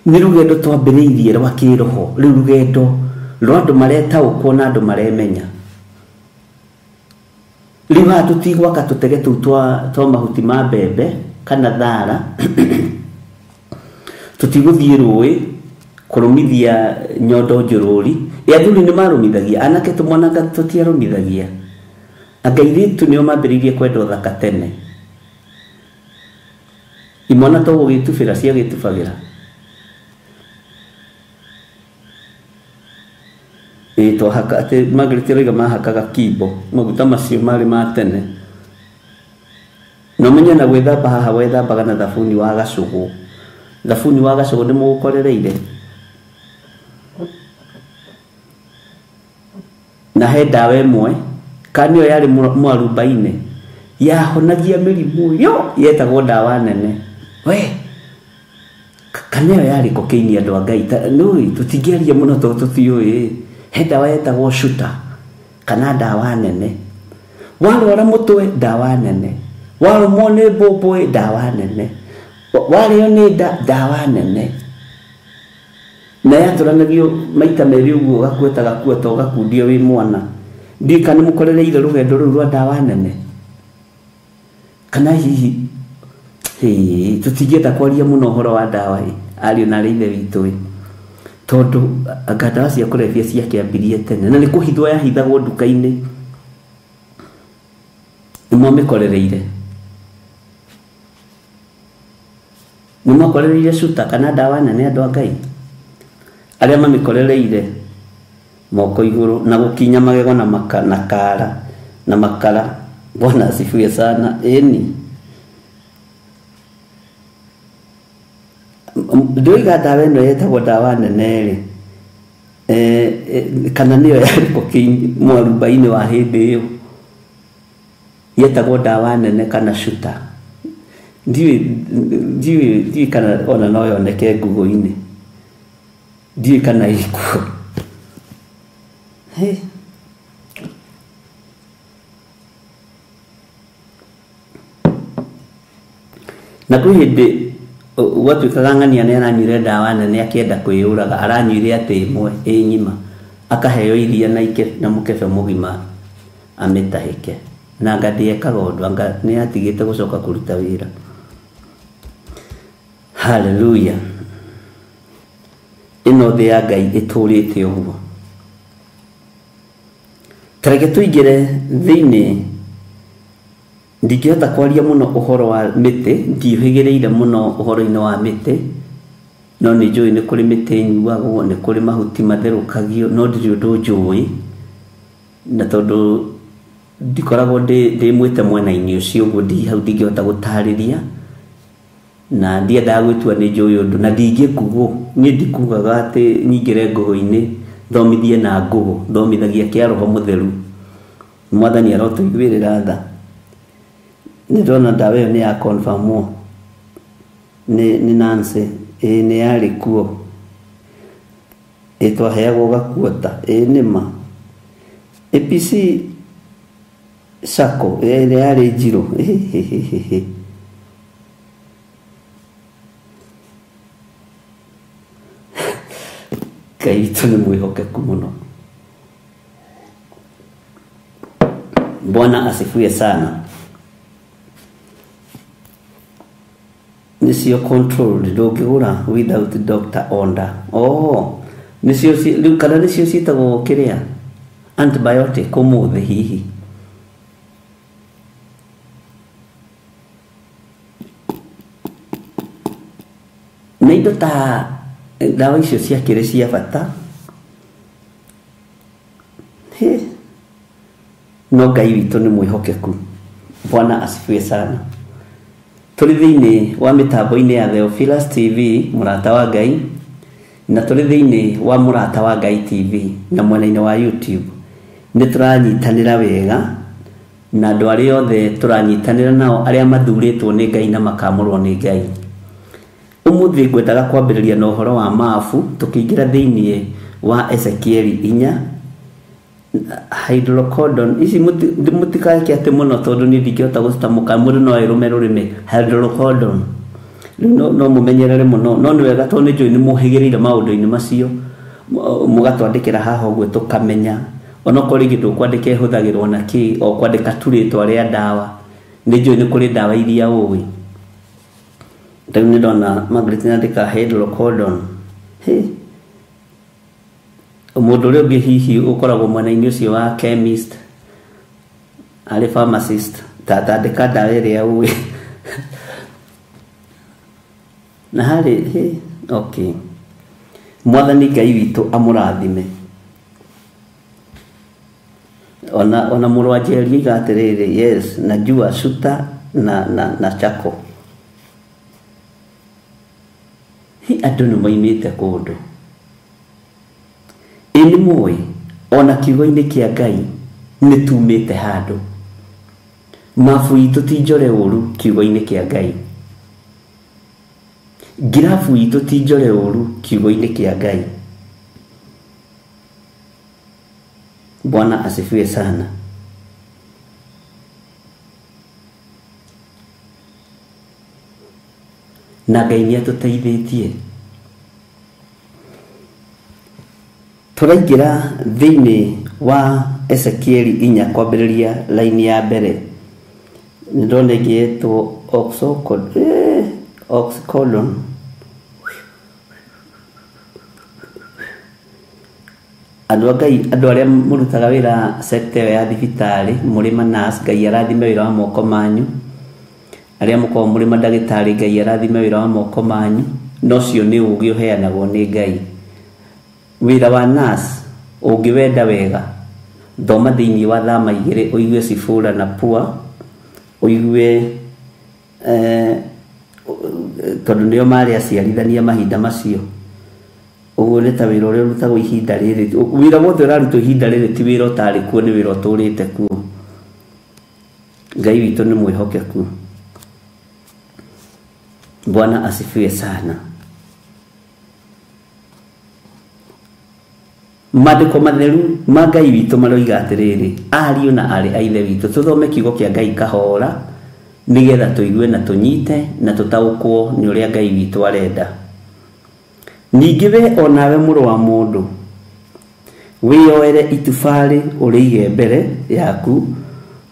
Nĩ rũgendo twambĩrĩirie rwa kĩroho, rĩu rũgendo rwa andũ maretaũkwo na andũ maremenya. Rĩu haha tũtigwaka tũtege tũu twa mahuti ma mbembe kana thara. Tũtigũthiĩ rũĩ kũrũmithia nyondo njũrũri. Athuri nĩ marũmithagia, anake tũmwananga tũtiarũmithagia. Anga airĩtu nĩo mambĩrĩirie kwenda ũthaka tene. Imwana to gũgĩtubĩra ciagĩtubagĩra. Twahaka atĩ Margaret aroiga mahakaga kimbo, maguta macio marĩ ma tene. Na ũmenye na gwĩthamba haha wethambaga na thabuni wa gacũgũ. Thabuni wa gacũgũ nĩ mũgũkorereire. Na he ndawa ĩmwe kana nĩyo yarĩ mwarubaine yahonagia mĩrimũ yo yetagwo ndawa nene. We kana ĩyo yarĩ kokaini andũ a Ngai nĩũĩ tũtingĩaria mũno tondũ tũtiũĩ. He ndawa yetagwo shuta kana ndawa nene. Warwara mũtwe ndawa nene. Warũmwo nĩ mbũmbũĩ ndawa nene. Warĩo nĩ nda ndawa nene. Na yatũranagio maita merĩ ũguo ũgakuĩta gakuĩta ũgakundio wĩ mwana. Ndiũĩ kana nĩmũkorereire rũgendo rũu rwa ndawa nene kana hihi tũtingĩenda kwaria mũno ũhoro wa ndawa ariũ na arĩ ithe witũ tondũ anga ndawa cia kũrebia ciakĩambirie tene na nĩ kũhithwo yahithagwo nduka-inĩ. Nĩmwamĩkorereire, nĩmwakorereire cuta kana ndawa nene andũ a Ngai arĩa mamĩkorereire moko igũrũ na gũkinya magego na na kara na makara. Bwana asifiwe sana. Ĩni ndĩroiga ndawa ĩno yetagwo ndawa nene rĩ, kana nĩyo yarĩ cocaine mwarubaini wa hĩndĩ ĩyo yetagwo ndawa nene kana cuta. Ndiũĩ kana ona no yoneke Google-inĩ, ndiũĩ kana ĩkuo. Na kwĩ hĩndĩ gwatuĩkaga ng'ania nĩ aranyuire ndawa nene akĩenda kwĩyũraga, aranyuire atĩ ĩmwe ĩ ng'ima akaheo iria na na mũkebe mũgima amĩtahĩke, na anga ndĩekaga ũndũ, anga nĩ atigĩte gũcoka kũruta wĩra. Haleluya. Ĩno thĩ ya Ngai ĩtũrĩte ũguo. Tareke tũingĩre thĩinĩ. Ndingĩhota kwaria mũno ũhoro wa mĩtĩ, ndiũhĩgĩrĩire mũno ũhoro-inĩ wa mĩtĩ, no nĩ njũĩ nĩ kũrĩ mĩtĩ ĩnyuagwo, nĩ kũrĩ mahuti matherũkagio, no ndirĩ ũndũ njũĩ, na tondũ ndikoragwo ndĩ mwĩte mwena-inĩ ũcio ũguo ndi hau ndingĩhota gũtarĩria, na ndiendaga gwĩtua nĩ njũĩ ũndũ, na ndingĩkugwo. Niĩ ndikugaga atĩ nyingĩre ngũgũ-inĩ thomithie na ngũgũ, thomithagia kĩa Roho Mũtheru. Mwathani arotũiguĩrĩra tha. Nĩ ndona ndawa ĩyo nĩ ya confirmwo nĩ Nancy, ĩĩ nĩ yarĩ kuo, ĩ twaheagwo gakuota, ĩĩ nĩ ma. APC Sacco ĩrĩa yarĩ njirũ. Ngai witũ nĩ mwĩhokeku mũno. Bwana asifiwe sana. Nĩcio controlled, ndũngĩgũra without doctor order. Oh, nĩcio rĩu kana nĩcio ciĩtagwo kĩrĩa antibiotic ũmũthĩ hihi. Na indo ta ndawa icio ciakĩrĩ cia bata. No Ngai witũ nĩ mwĩhokeku. Bwana asifiwe sana. Tũrĩ thĩinĩ wa mĩtambo-inĩ ya Theophilus TV mũrata wa Ngai, na tũrĩ thĩinĩ wa mũrata wa Ngai TV na mwena-inĩ wa YouTube. Nĩ tũranyitanĩra wega na andũ arĩa othe tũranyitanĩra nao arĩa mathurĩtwo nĩ Ngai na makamũrwo nĩ Ngai. Ũmũthĩ ngwendaga kwambĩrĩria na ũhoro wa mabu tũkĩingĩra thĩinĩ wa Ezekieli 4. Hydrocodone ici mũtikake atĩ mũno tondũ niĩ ndingĩhota gũcitamũka, mũndũ no ĩrũme rũrĩmĩ. Hydrocodone rĩu no mũmenyerere mũno, no nĩ wega tondũ nĩ njũĩ nĩ mũhĩgĩrĩire maũndũ-inĩ macio, mũgatwandĩkĩra haha ũguo tũkamenya. Onokorwo rĩngĩ ndũkwandĩka ĩhũthagĩrwo na kĩ, o kwandĩka tu rĩtwa rĩa ndawa, nĩ njũĩ nĩ kũrĩ ndawa iria ũĩ. Rĩu nĩ ndona Margaret nĩandĩka hydrocodone. Mũndũ ũrĩa ũngĩ hihi ũkoragwo mwena-inĩ ũcio wa chemist, arĩ pharmacist, tandĩka ndawa ĩrĩa ũĩ. Na harĩ okay. Mwathani Ngai witũ amũrathime. Ona mũrũ wa Njeri oiga atĩrĩrĩ, yes, najua cuta na chako. Hi andũ nĩ moimĩte kũndũ. Ĩ nĩ mũĩ ona kiugo-inĩ kĩa Ngai nĩ tumĩte handũ. Mabu itũ ti njore ũru kiugo-inĩ kĩa Ngai. Ngirabu itũ ti njore ũru kiugo-inĩ kĩa Ngai. Bwana asifiwe sana. Na Ngai nĩ atũteithĩtie. Tũraingĩra thĩinĩ wa Ezekieli 4 kwambĩrĩria laini ya mbere. Nĩ ndona ĩngĩ yetwo oxycodone. Andũ a Ngai, andũ arĩa mũrutaga wĩra sector ĩyo ya thibitarĩ, mũrĩ ma-nurse, Ngai arathime wĩra wa moko manyu. Arĩa mũkoragwo mũrĩ mandagĩtarĩ, Ngai arathime wĩra wa moko manyu. Na ũcio nĩ ũũgĩ ũheanagwo nĩ Ngai. Wĩra wa nurse ũngĩwenda wega, thoma thĩinĩ wa thama 2 ũigue Sifura na Pua, ũigue tondũ nĩo marĩ aciarithania mahinda macio. Ũguo nĩ ta wĩra ũrĩa ũrutagwo ihinda rĩrĩ. Wĩra wothe ũrarutwo ihinda rĩrĩ ti wĩra ũtarĩ kuo, nĩ wĩra ũtũrĩte kuo. Ngai witũ nĩ mwĩhokeku. Bwana asifiwe sana. Maandĩko matheru ma Ngai witũ maroiga atĩrĩrĩ, ariũ na aarĩ a Ithe witũ, tũthome kiugo kĩa Ngai kahora nĩgetha tũigue na tũnyite na tũtaũkwo nĩ ũrĩa Ngai witũ arenda. Ningĩ we o nawe mũrũ wa mũndũ, wĩyoere itubarĩ ũrĩige mbere yaku,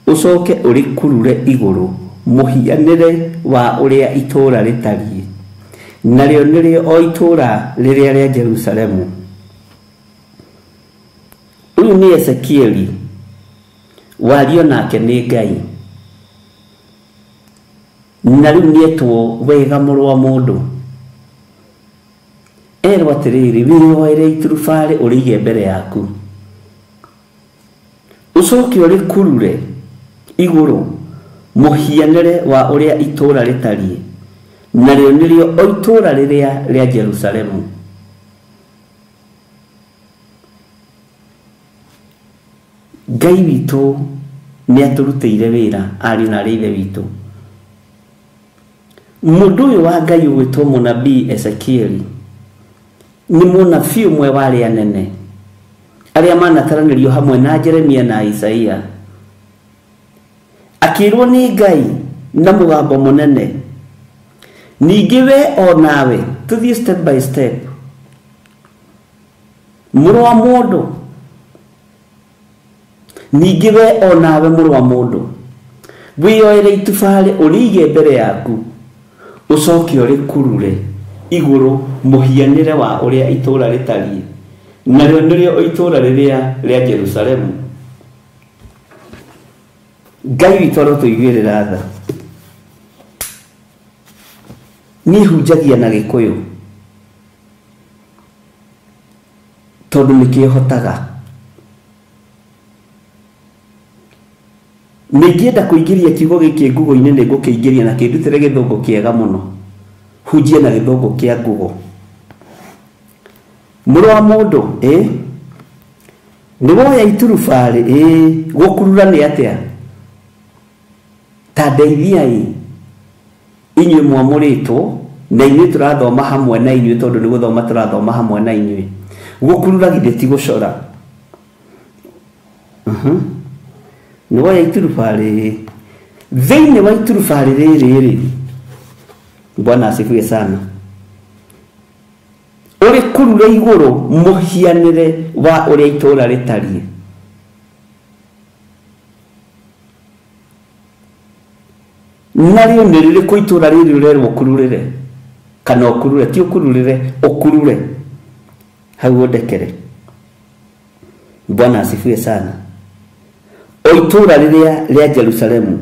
ũcoke ũrĩkurure igũrũ mũhianĩre wa ũrĩa itũũra rĩtariĩ, narĩo nĩrĩo o itũũra rĩrĩa rĩa Jerusalemu. Ũyũ nĩ Ezekieli, wario nake nĩ Ngai, na rĩu nĩetwo wega mũrũ wa mũndũ. Erwo atĩrĩrĩ, wĩyoere iturubarĩ ũrĩige mbere yaku, ũcoke ũrĩkurure igũrũ mũhianĩre wa ũrĩa itũũra rĩtariĩ, narĩo nĩrĩo o itũũra rĩrĩa rĩa Jerusalemu. Ngai witũ nĩ atũrutĩire wĩra, ariũ na aarĩ a Ithe witũ. Mũndũ ũyũ wa Ngai ũgwĩtwo mũnabii Ezekieli nĩ mũnabii ũmwe wa arĩa anene arĩa manataranĩrio hamwe na Jeremia na Isaia. Akĩrwo nĩ Ngai na mũgambo mũnene, ningĩ we o nawe, tũthiĩ step by step. Mũrũ wa mũndũ, ningĩ we o nawe mũrũ wa mũndũ, wĩyoere itubarĩ ũrĩige mbere yaku, ũcoke ũrĩkurure igũrũ mũhianĩre wa ũrĩa itũũra rĩtariĩ, narĩo nĩrĩo itũũra rĩrĩa rĩa Jerusalemu. Ngai witũ arotũiguĩrĩra tha. Niĩ hunjagia na Gĩkũyũ tondũ nĩkĩo hotaga. Nĩingĩenda kũingĩria kiugo gĩkĩ Google-inĩ, nĩngũkĩingĩria na kĩndutĩre gĩthũngũ kĩega mũno. Hunjie na gĩthũngũ kĩa Google. Mũrũ wa mũndũ, nĩ woya iturubarĩ, gũkurura nĩ atĩa? Ta ndeithiai inyuĩ mwamũrĩtwo na inyuĩ tũrathoma hamwe na inyuĩ, tondũ nĩ gũthoma tũrathoma hamwe na inyuĩ. Gũkurura githĩ ti gũcora? Nĩ woya iturubarĩ, thĩinĩ wa iturubarĩ rĩrĩ rĩ, Bwana asifiwe sana, ũrĩkurure igũrũ mũhianĩre wa ũrĩa itũũra rĩtariĩ. Narĩo nĩ rĩrĩkũ itũũra rĩrĩ ũrerwo ũkururĩre? Kana ũkurure, ti ũkururĩre, ũkurure. Hau ũndekere. Bwana asifiwe sana. O itũũra rĩrĩa rĩa Jerusalemu.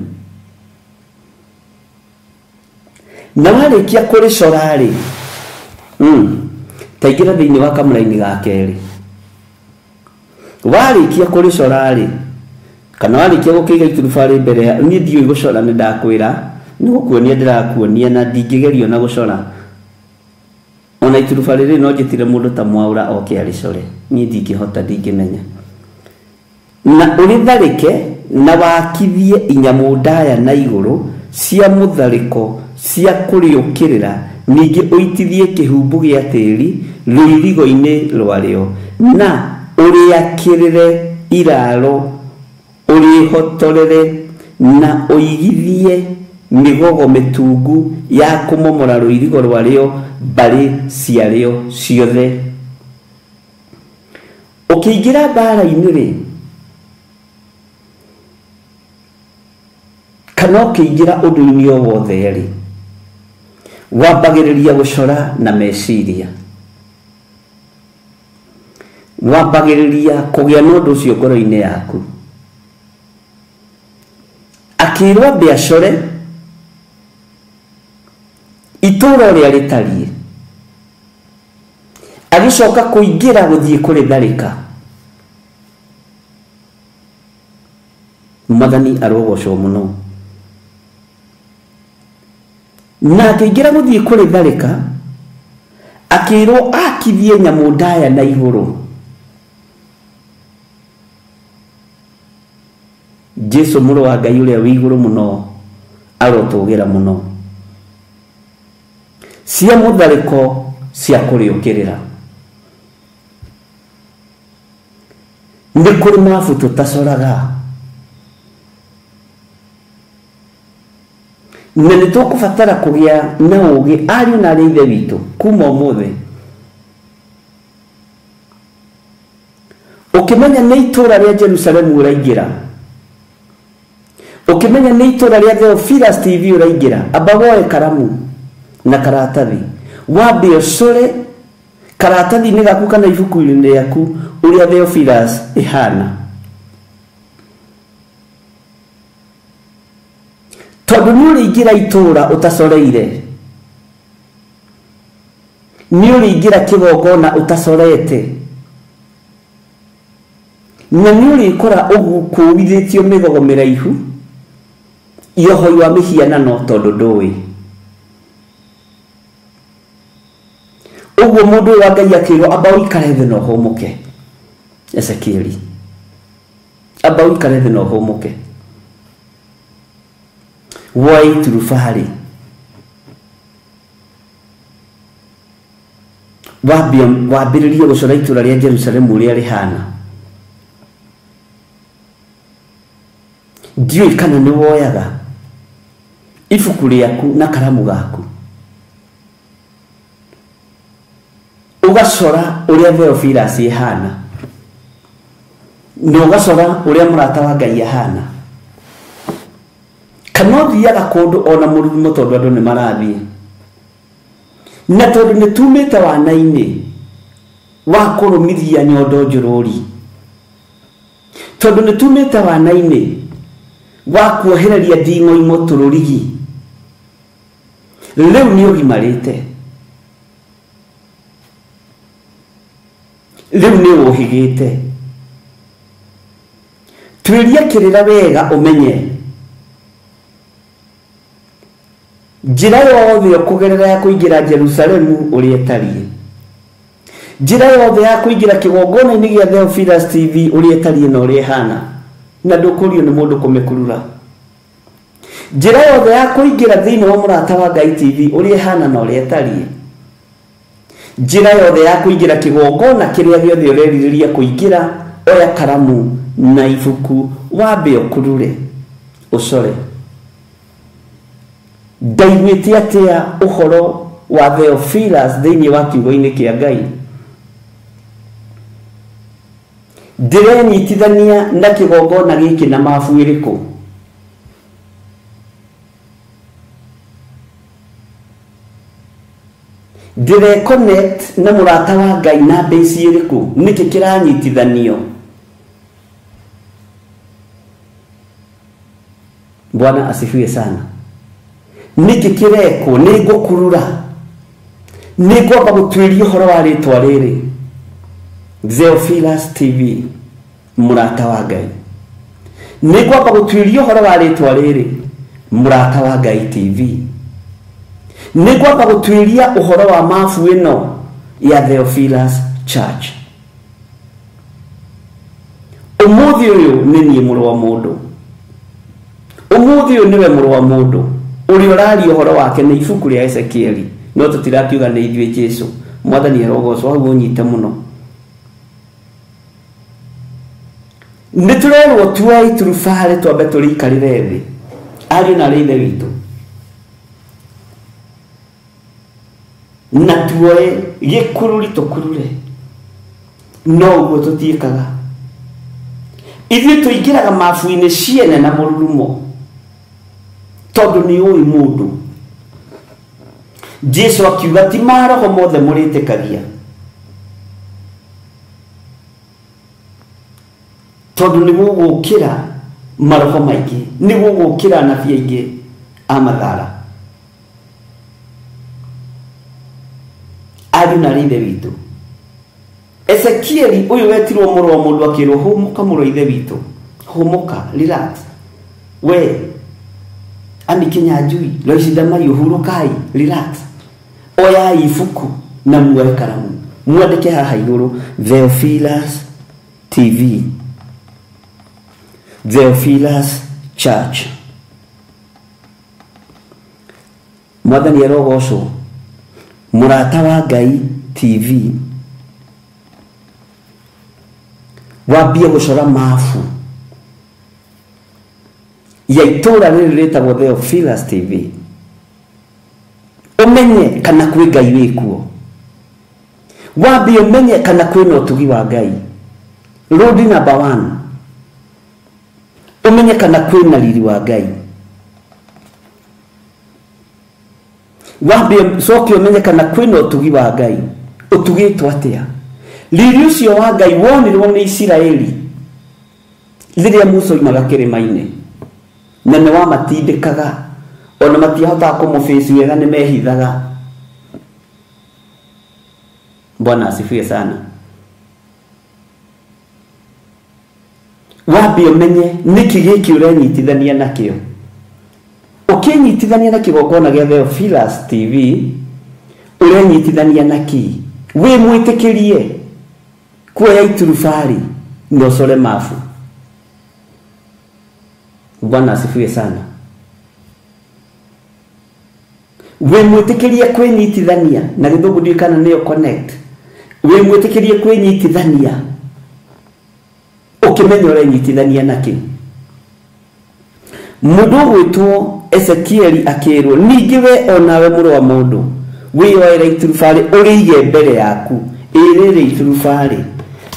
Na warĩkia kũrĩcora rĩ, taingĩra thĩinĩ wa kamũraini ga kerĩ. Warĩkia kũrĩcora rĩ, kana warĩkia gũkĩiga iturubarĩ mbere ya, niĩ ndiũĩ gũcora, nĩ ndakwĩra, nĩ gũkuonia ndĩrakuonia na ndingĩgerio na gũcora. Ona iturubarĩ rĩrĩ no njĩtire mũndũ ta Mwaũra oke arĩcore, niĩ ndingĩhota, ndingĩmenya. Na ũrĩtharĩke na wakithie inyamũ ndaya na igũrũ cia mũtharĩko cia kũrĩũkĩrĩra, ningĩ ũitithie kĩhumbu gĩa tĩri rũirigo-inĩ rwarĩo, na ũrĩakĩrĩre iraro, ũrĩhotorere na ũigithie mĩgogo mĩtungu ya kũmomora rũirigo rwarĩo mbarĩ ciarĩo ciothe. Ũkĩingĩra mbara-inĩ rĩ, Kana ũkĩingĩra ũndũ-inĩ o wothe rĩ, wambagĩrĩria gũcora na meciria, wambagĩrĩria kũgĩa na ũndũ ũcio ngoro-inĩ yaku. Akĩrwo ambe acore itũũra ũrĩa rĩtariĩ, agĩcoka kũingĩra gũthiĩ kũrĩtharĩka. Mwathani arogocwo mũno. Na akĩingĩra gũthiĩ kũrĩtharĩka, akĩrwo akithie nyamũ ndaya na igũrũ. Jesu mũrũ wa Ngai ũrĩa wĩ igũrũ mũno arotũgĩra mũno. Cia mũtharĩko cia kũrĩũkĩrĩra. Nĩ kũrĩ mabu tũtacoraga, na nĩ tũkũbatara kũgĩa na ũũgĩ ariũ na arĩ ithe witũ kuma ũmũthĩ. Ũkĩmenya nĩ itũũra rĩa Jerusalemu ũraingĩra, ũkĩmenya nĩ itũũra rĩa Theophilus TV ũraingĩra, amba woe karamu na karatathi, wambe ũcore karatathi-inĩ gaku kana ibuku-inĩ rĩaku ũrĩa Theophilus ĩhana, tondũ nĩ ũrĩingĩra itũũra ũtacoreire, nĩ ũrĩingĩra kĩgongona ũtacorete, na nĩ ũrĩkora ũkũithĩtio mĩgogo mĩraihu ya ũhoi wa mĩhianano tondũ ndũĩ. Ũguo mũndũ ũyũ wa Ngai akĩrwo amba ũikare thĩ na ũhũmũke. Ezekieli, amba ũikare thĩ na ũhũmũke, woe iturubarĩ, wambĩrĩrie gũcora itũũra rĩa Jerusalemu ũrĩa rĩhana. Ndiũĩ kana nĩ woyaga ibuku rĩaku na karamu gaku ũgacora ũrĩa Theophilus ĩhana, na ũgacora ũrĩa mũrata wa Ngai ahana. Kana ũthiaga kũndũ ona mũrurumo tondũ andũ nĩ marathiĩ, na tondũ nĩ tumĩte wana-inĩ wa kũrũmithia nyondo njũrũri, tondũ nĩ tumĩte wana-inĩ wa kuohereria nding'oing'o tũrũrigi, rĩu nĩ ũgimarĩte, rĩu nĩ ũhĩgĩte. Tuĩria kĩrĩra wega ũmenye njĩra yothe ũkũgerera ya kũingĩra Jerusalemu ũrĩa ĩtariĩ, njĩra yothe ya kũingĩra kĩgongona-inĩ gĩa Theophilus TV ũrĩa ĩtariĩ na ũrĩa ĩhana, na ndũkũrio nĩ mũndũ kũmĩkurura. Njĩra yothe ya kũingĩra thĩinĩ wa mũrata wa Ngai TV ũrĩa ĩhana na ũrĩa ĩtariĩ, njĩra yothe ya kũingĩra kĩgongona kĩrĩa gĩothe ũrerirĩria kũingĩra, oya karamu na ibuku wambe ũkurure ũcore. Ndaiguĩte atĩa ũhoro wa Theophilus thĩinĩ wa kiugo-inĩ kĩa Ngai? Ndĩrenyitithania na kĩgongona gĩkĩ na mabu ĩrĩkũ? Ndĩreconnect na mũrata wa Ngai na base ĩrĩkũ? Nĩkĩ kĩranyitithanio? Bwana asifiwe sana. Nĩkĩ kĩrekwo? Nĩ ngũkurura, nĩ ngwamba gũtuĩria ũhoro wa rĩtwa rĩrĩ Theophilus TV mũrata wa Ngai, nĩ ngwamba gũtuĩria ũhoro wa rĩtwa rĩrĩ mũrata wa Ngai TV, nĩ ngwamba gũtuĩria ũhoro wa mabu ĩno ya Theophilus Church. Ũmũthĩ ũyũ nĩ niĩ mũrũ wa mũndũ, ũmũthĩ ũyũ nĩwe mũrũ wa mũndũ ũrĩa ũraria ũhoro wake nĩ ibuku rĩa Ezekieli, no tũtirakiuga nĩ ithuĩ Jesu. Mwathani arogocwo, hau ũnyite mũno. Nĩ tũrerwo tuoe iturubarĩ twambe tũrĩikarĩre thĩ, ariũ na arĩ ithe witũ, na tuoe gĩkururi tũkurure. No ũguo tũtiĩkaga. Ithuĩ tũingĩraga mabu-inĩ ciene na mũrurumo. Tondu ni ui mundu. Jesu akiuga ti maroho mothe muritikagia. Tondu ni gugukira maroho maingi, ni gugukira anabii aingi a mathara. Ariũ na ithe witũ. Ezekieli uyu wetirwo mũrũ wa mũndũ akĩrwo hũmũka mũrũ wa ithe witũ. Hũmũka, relax. We Ani Kinyanjui, Loici Ndamaiyũ, hurũkai, relax. Oyai ibuku na muoe karamu. Mwandĩke haha igũrũ Theophilus TV. Theophilus Church. Mwathani arogocwo. Mũrata wa Ngai TV. Wambie gũcora mabu ya itũra rĩrĩ rĩtagwo Theophilus TV. Ũmenye kana kwĩ Ngai wĩkuo. Wambie ũmenye kana kwĩna ũtugi wa Ngai. Road number 1. Ũmenye kana kwĩna riri wa Ngai. Wambie coke ũmenye kana kwĩna ũtugi wa Ngai. Ũtugĩtwo atĩa? Riri ũcio wa Ngai wonirwo nĩ Isiraeli rĩrĩa Musa oimaga kĩrĩma-inĩ. Na nĩ wamatindĩkaga ona matiahotaga kũmũbĩci wega nĩ mehithaga. Bwana asifiwe sana. Wambie ũmenye nĩkĩ gĩkĩ ũrenyitithania nakĩo. Ũkĩnyitithania na kĩgongona gĩa Theophilus TV ũrenyitithania na kĩ? Wĩ mwĩtĩkĩrie kuoya iturubarĩ na ũcore mabu. Bwana asifiwe sana. We mwĩtĩkĩrie kwĩnyitithania na gĩthũngũ ndiũĩ kana nĩyo connect. We mwĩtĩkĩrie kwĩnyitithania ũkĩmenya ũrenyitithania nakĩ. Mũndũ ũgwĩtwo Ezekieli akĩrwo ningĩ we onawe mũrũ wa mũndũ wĩyoere iturubarĩ ũrĩige mbere yaku. Ĩrĩrĩ iturubarĩ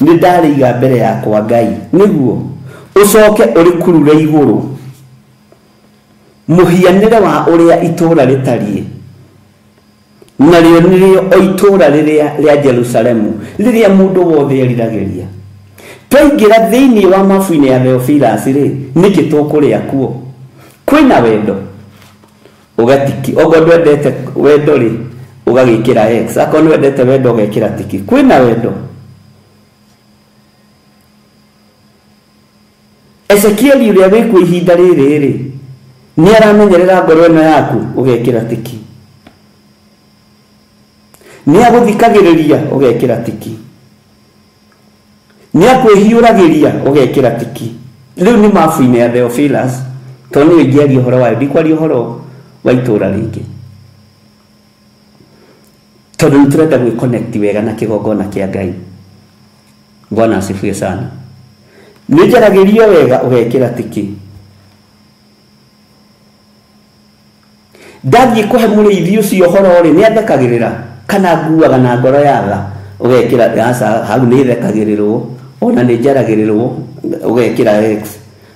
nĩ ndarĩiga mbere yakwa Ngai nĩguo ũcoke ũrĩkurure igũrũ mũhianĩre wa ũrĩa itũra rĩtariĩ narĩo nĩrĩo o itũra rĩrĩa rĩa Jerusalemu rĩrĩa mũndũ wothe eriragĩria. Twaingĩra thĩinĩ wa mabu-inĩ ya Theophilus rĩ nĩkĩ tũkũrĩa kuo? Kwĩna wendo ũgatiki, okorwo ndwendete wendo rĩ ũgagĩkĩra X, akorwo nĩwendete wendo ũgekĩra tiki. Kwĩna wendo. Ezekieli ũrĩa wĩkuo ihinda rĩrĩ rĩ nĩ aramenyerera ngoro ĩno yaku ũgekĩra tiki. Nĩ agũthikagĩrĩria ũgekĩra tiki. Nĩ akwĩhiũragĩria ũgekĩra tiki. Rĩu nĩ mabu-inĩ ya Theophilus tondũ nĩyo ingĩaria ũhoro wayo, ndikwaria ũhoro wa itũra rĩngĩ tondũ nĩ tũrenda gwĩconnect wega na kĩgongona kĩa Ngai. Bwana asifiwe sana. Nĩ njaragĩrio wega ũgekĩra tiki. Ndathiĩ kũhe mũrĩithi ũcio ũhoro rĩ nĩ athekagĩrĩra kana nguaga na ngoro ya tha ũgekĩra aca hau nĩ thekagĩrĩrwo ona nĩ njaragĩrĩrwo ũgekĩra X.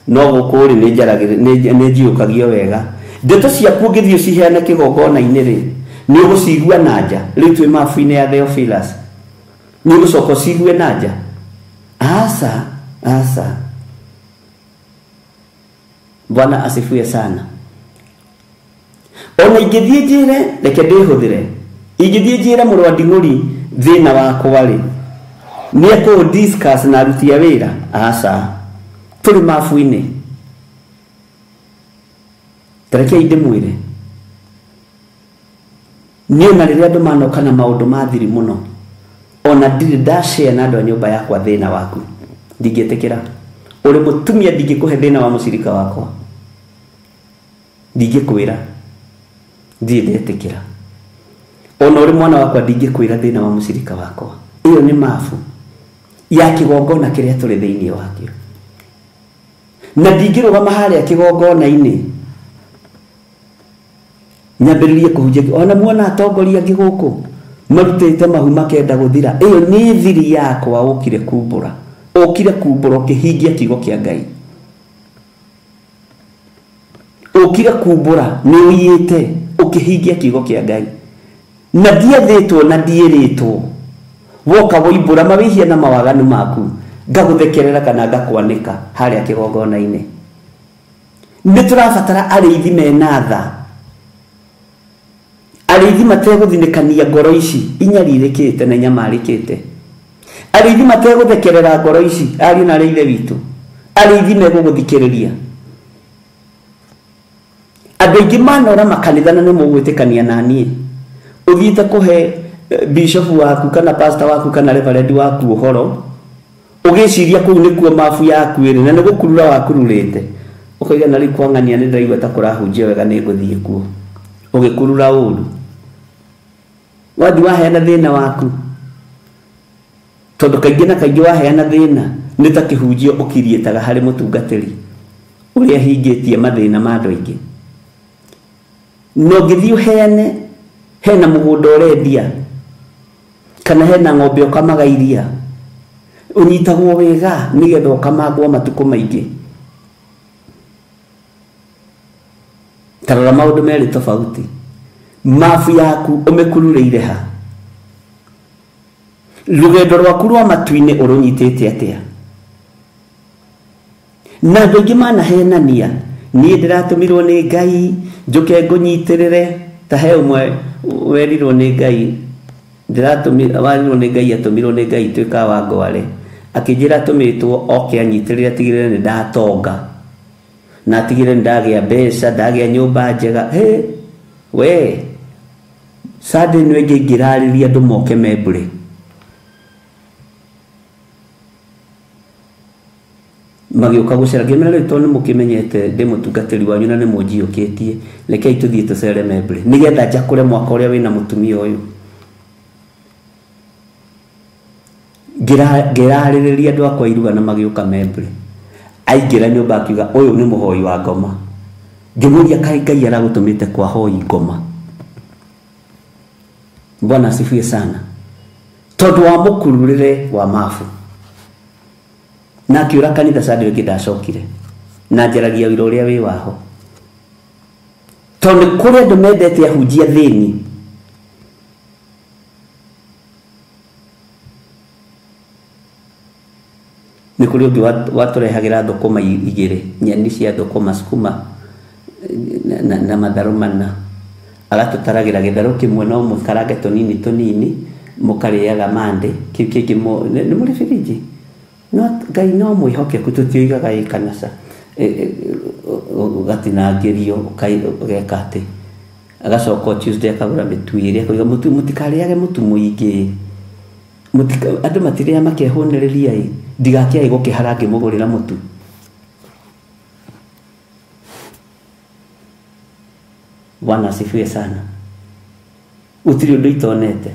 No gũkũ rĩ nĩ njaragĩrĩrwo nĩ njiũkagio wega. Ndeto ciaku ũngĩthiĩ ũciheane kĩgongona-inĩ rĩ nĩ ũgũcigua na nja. Rĩu twĩ mabu-inĩ ya Theophilus nĩ ũgũcoka ũcigue na nja. Aca aca. Bwana asifiwe sana. Ona ingĩthiĩ njĩre reke ndĩhũthĩre ingĩthiĩ njĩre mũrũ wa Nding'ũri thĩna wakwa rĩ nĩ ekũ discuss na aruti a wĩra. Aca tũrĩ mabu-inĩ. Tarekei ndĩmwĩre niĩ ona rĩrĩa andũ manoka na maũndũ ma thiri mũno ona ndirĩ ndashare na andũ a nyũmba yakwa thĩna waku ndingĩtĩkĩra. Ũrĩ mũtumia ndingĩkũhe thĩna wa mũcirika wakwa ndingĩkwĩra ndirĩ ndetĩkĩra. Ona ũrĩ mwana wakwa ndingĩkwĩra thĩna wa mũcirika wakwa. Ĩyo nĩ mabu ya kĩgongona kĩrĩa tũrĩ thĩinĩ wakĩo. Na ndingĩrũgama harĩa kĩgongona-inĩ nyambĩrĩrie kũhunjia ona muona atongoria angĩ gũkũ marutĩte mahu makenda gũthira. Ĩyo nĩ thiri yakwa ũkire kumbũra. Ũkire kumbũra ũkĩhingia kiugo kĩa Ngai. Ũkire kumbũra nĩ ũiyĩte ũkĩhingia kiugo kĩa Ngai. Na ndiathĩtwo na ndiĩrĩtwo. Woka woimbũra mawĩhia na mawaganu maku, ngagũthekerera kana ngakwanĩka harĩa kĩgongona-inĩ. Nĩ tũrabatara arĩithi mena tha. Arĩithi mategũthinĩkania ngoro ici inyarirĩkĩte na inyamarĩkĩte. Arĩithi mategũthekerera ngoro ici ariũ na arĩ ithe witũ. Arĩithi megũgũthikĩrĩria. Andũ aingĩ manora makanitha na nĩ mũgwĩtĩkania na niĩ. Ũthiĩte kũhe bishop waku kana pastor waku kana reverend waku ũhoro, ũgĩciria kũu nĩkuo mabu yaku ĩrĩ na nĩ gũkurura wakururĩte. Ũkoiga na rĩu kwang'ania nĩ ndĩraigua ta kũrahunjia wega nĩ ngũthiĩ kuo. Ũgĩkurura ũru. Wathiĩ waheana thĩna waku. Tondũ kaingĩ na kaingĩ waheana thĩna nĩ ta kĩhunjio ũkiriĩtaga harĩ mũtungatĩri ũrĩa hingĩtie mathĩna ma andũ aingĩ. No ngĩthiĩ ũheane hena mũgũnda ũrendia kana hena ng'ombe ũkamaga iria, ũnyitagwo wega nĩgetha ũkamagwo matukũ maingĩ. Ta rora maũndũ merĩ tofauti. Mabu yaku ũmĩkururĩire ha? Rũgendo rwaku rwa matu-inĩ ũrũnyitĩte atĩa? Na andũ aingĩ manahenania, niĩ ndĩratũmirwo nĩ Ngai njũke ngũnyitĩrĩre. Ta he ũmwe werirwo nĩ Ngai, warirwo nĩ Ngai, atũmirwo nĩ Ngai tuĩka wa ngware, akĩnjĩra atũmĩtwo oke anyitĩrĩre atigĩrĩre nĩ ndatonga na atigĩrĩre nĩ ndagĩa mbeca, ndagĩa nyũmba njega. He we Sunday ĩno ĩngĩ ingĩrarĩria andũ moke membũre. Magĩũka gũcera, ngĩmera rĩu tondũ nĩ mũkĩmenyete ndĩ mũtungatĩri wanyu na nĩ mũnjiyũkĩtie, rekei tũthiĩ tũcere membũre nĩgetha njakũre mwaka ũrĩa wĩna mũtumia ũyũ. Ngĩrarĩrĩria andũ akwa iruga na magĩũka membũre. Aingĩra nyũmba akiuga ũyũ nĩ mũhoi wa ngoma. Ngĩmũria kaĩ Ngai aragũtũmĩte kwa hoi ngoma. Bwana asifiwe sana. Tondũ wa mũkururĩre wa mabu. Na akiũra kanitha Sunday ĩngĩ ndacokire. Na njaragia wĩra ũrĩa wĩ waho. Tondũ kũrĩ andũ mendete ahunjia thĩni. Nĩ kũrĩ ũngĩ watũrehagĩra thũkũma igĩrĩ, nyeni cia thũkũma, sukuma na matharũ mana. Agatũtaragĩra gĩtharũ kĩmwe no mũkarange tũnini tũnini, mũkarĩaga Monday, kĩu kĩngĩ nĩ mũrĩ birinji. No Ngai no mwĩhokeku, tũtioigaga ĩ kana ca. Ũgatinangĩrio, ũgeka atĩ. Agacoka Tuesday akagũra mĩtu ĩrĩ, akoiga mũtu mũtikarĩage mũtu mũingĩ. Andũ matirĩa makehũnĩrĩria ĩ, ndigakĩae gũkĩhara ngĩmũgũrĩra mũtu. Bwana asifiwe sana. Gũtirĩ ũndũ itonete.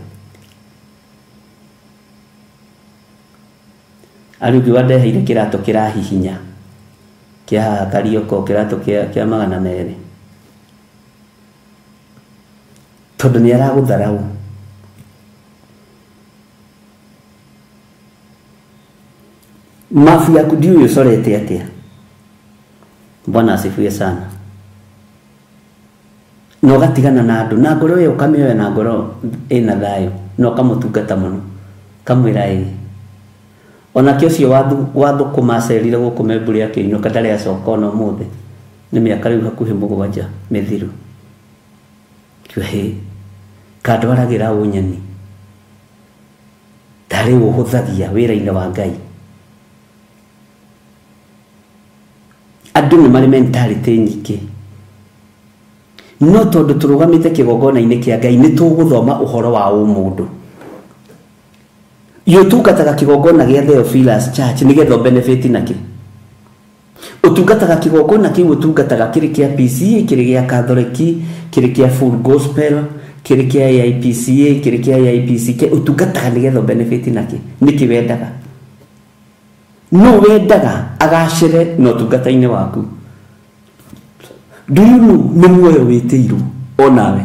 Arĩ ũngĩ wandeheire kĩratũ kĩrahihinya kĩa haha Karioko, kĩratũ kĩa 200. Tondũ nĩ aragũtharau. Mabu yaku ndiũĩ ũcorete atĩa. Bwana asifiwe sana. Na ũgatigana na andũ na ngoro ĩyo ũkamĩoya na ngoro ĩna thayũ na ũkamũtungata mũno, kamwĩra ĩ. Onake ũcio wa thũkũma acerire gũkũ membũre akĩinũka ndarĩ acoka ona ũmũthĩ. Nĩ mĩaka rĩu hakuhĩ 7 mĩthiru. Kiuga hĩ, kandwaragĩra ũ nyeni. Tarĩ ũhũthagia wĩra-inĩ wa Ngai. Andũ nĩ marĩ mentality nyingĩ. No tondũ tũrũgamĩte kĩgongona-inĩ kĩa Ngai nĩ tũgũthoma ũhoro wa ũmũndũ. Ũtungataga kĩgongona gĩa Theophilus Church nĩgetha benefit nakĩ. Ũtungataga kĩgongona kĩu ũtungataga kĩrĩ kĩa PCA, kĩrĩ gĩa Catholic, kĩrĩ kĩa Full Gospel, kĩrĩ kĩa AIPCA, kĩrĩ kĩa AIPCK, ũtungataga nĩgetha benefit nakĩ. Nĩkĩ wendaga? No wendaga agacĩre na ũtungata-inĩ waku. Do you know nĩ muoyo wĩtĩirwo onawe?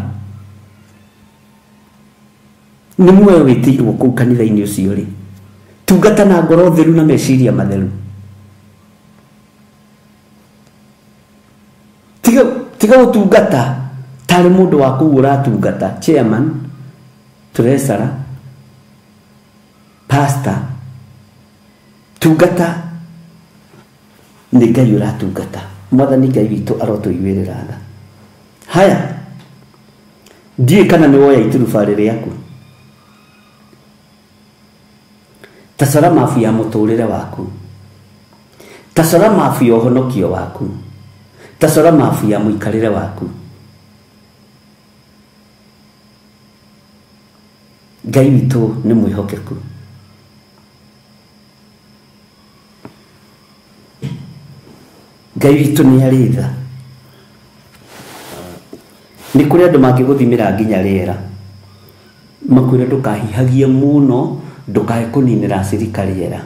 Nĩ muoyo wĩtĩirwo kũu kanitha-inĩ ũcio rĩ. Tungata na ngoro theru na meciria matheru. Tiga gũtungata tarĩ mũndũ wa kũu ũratungata, chairman, treasurer, pastor. Tungata nĩ Ngai ũratungata. Mwathani Ngai witũ arotũiguĩrĩra tha. Haya, ndiũĩ kana nĩ woya iturubarĩ rĩaku. Ta cora mabu ya mũtũrĩre waku, ta cora mabu ya ũhonokio waku, ta cora mabu ya mũikarĩre waku. Ngai witũ nĩ mwĩhokeku. Ngai witũ nĩ arĩ tha. Nĩ kũrĩ andũ mangĩgũthimĩra nginya rĩera, makwĩre ndũkahihagie mũno, ndũkae kũninĩra acirika rĩera.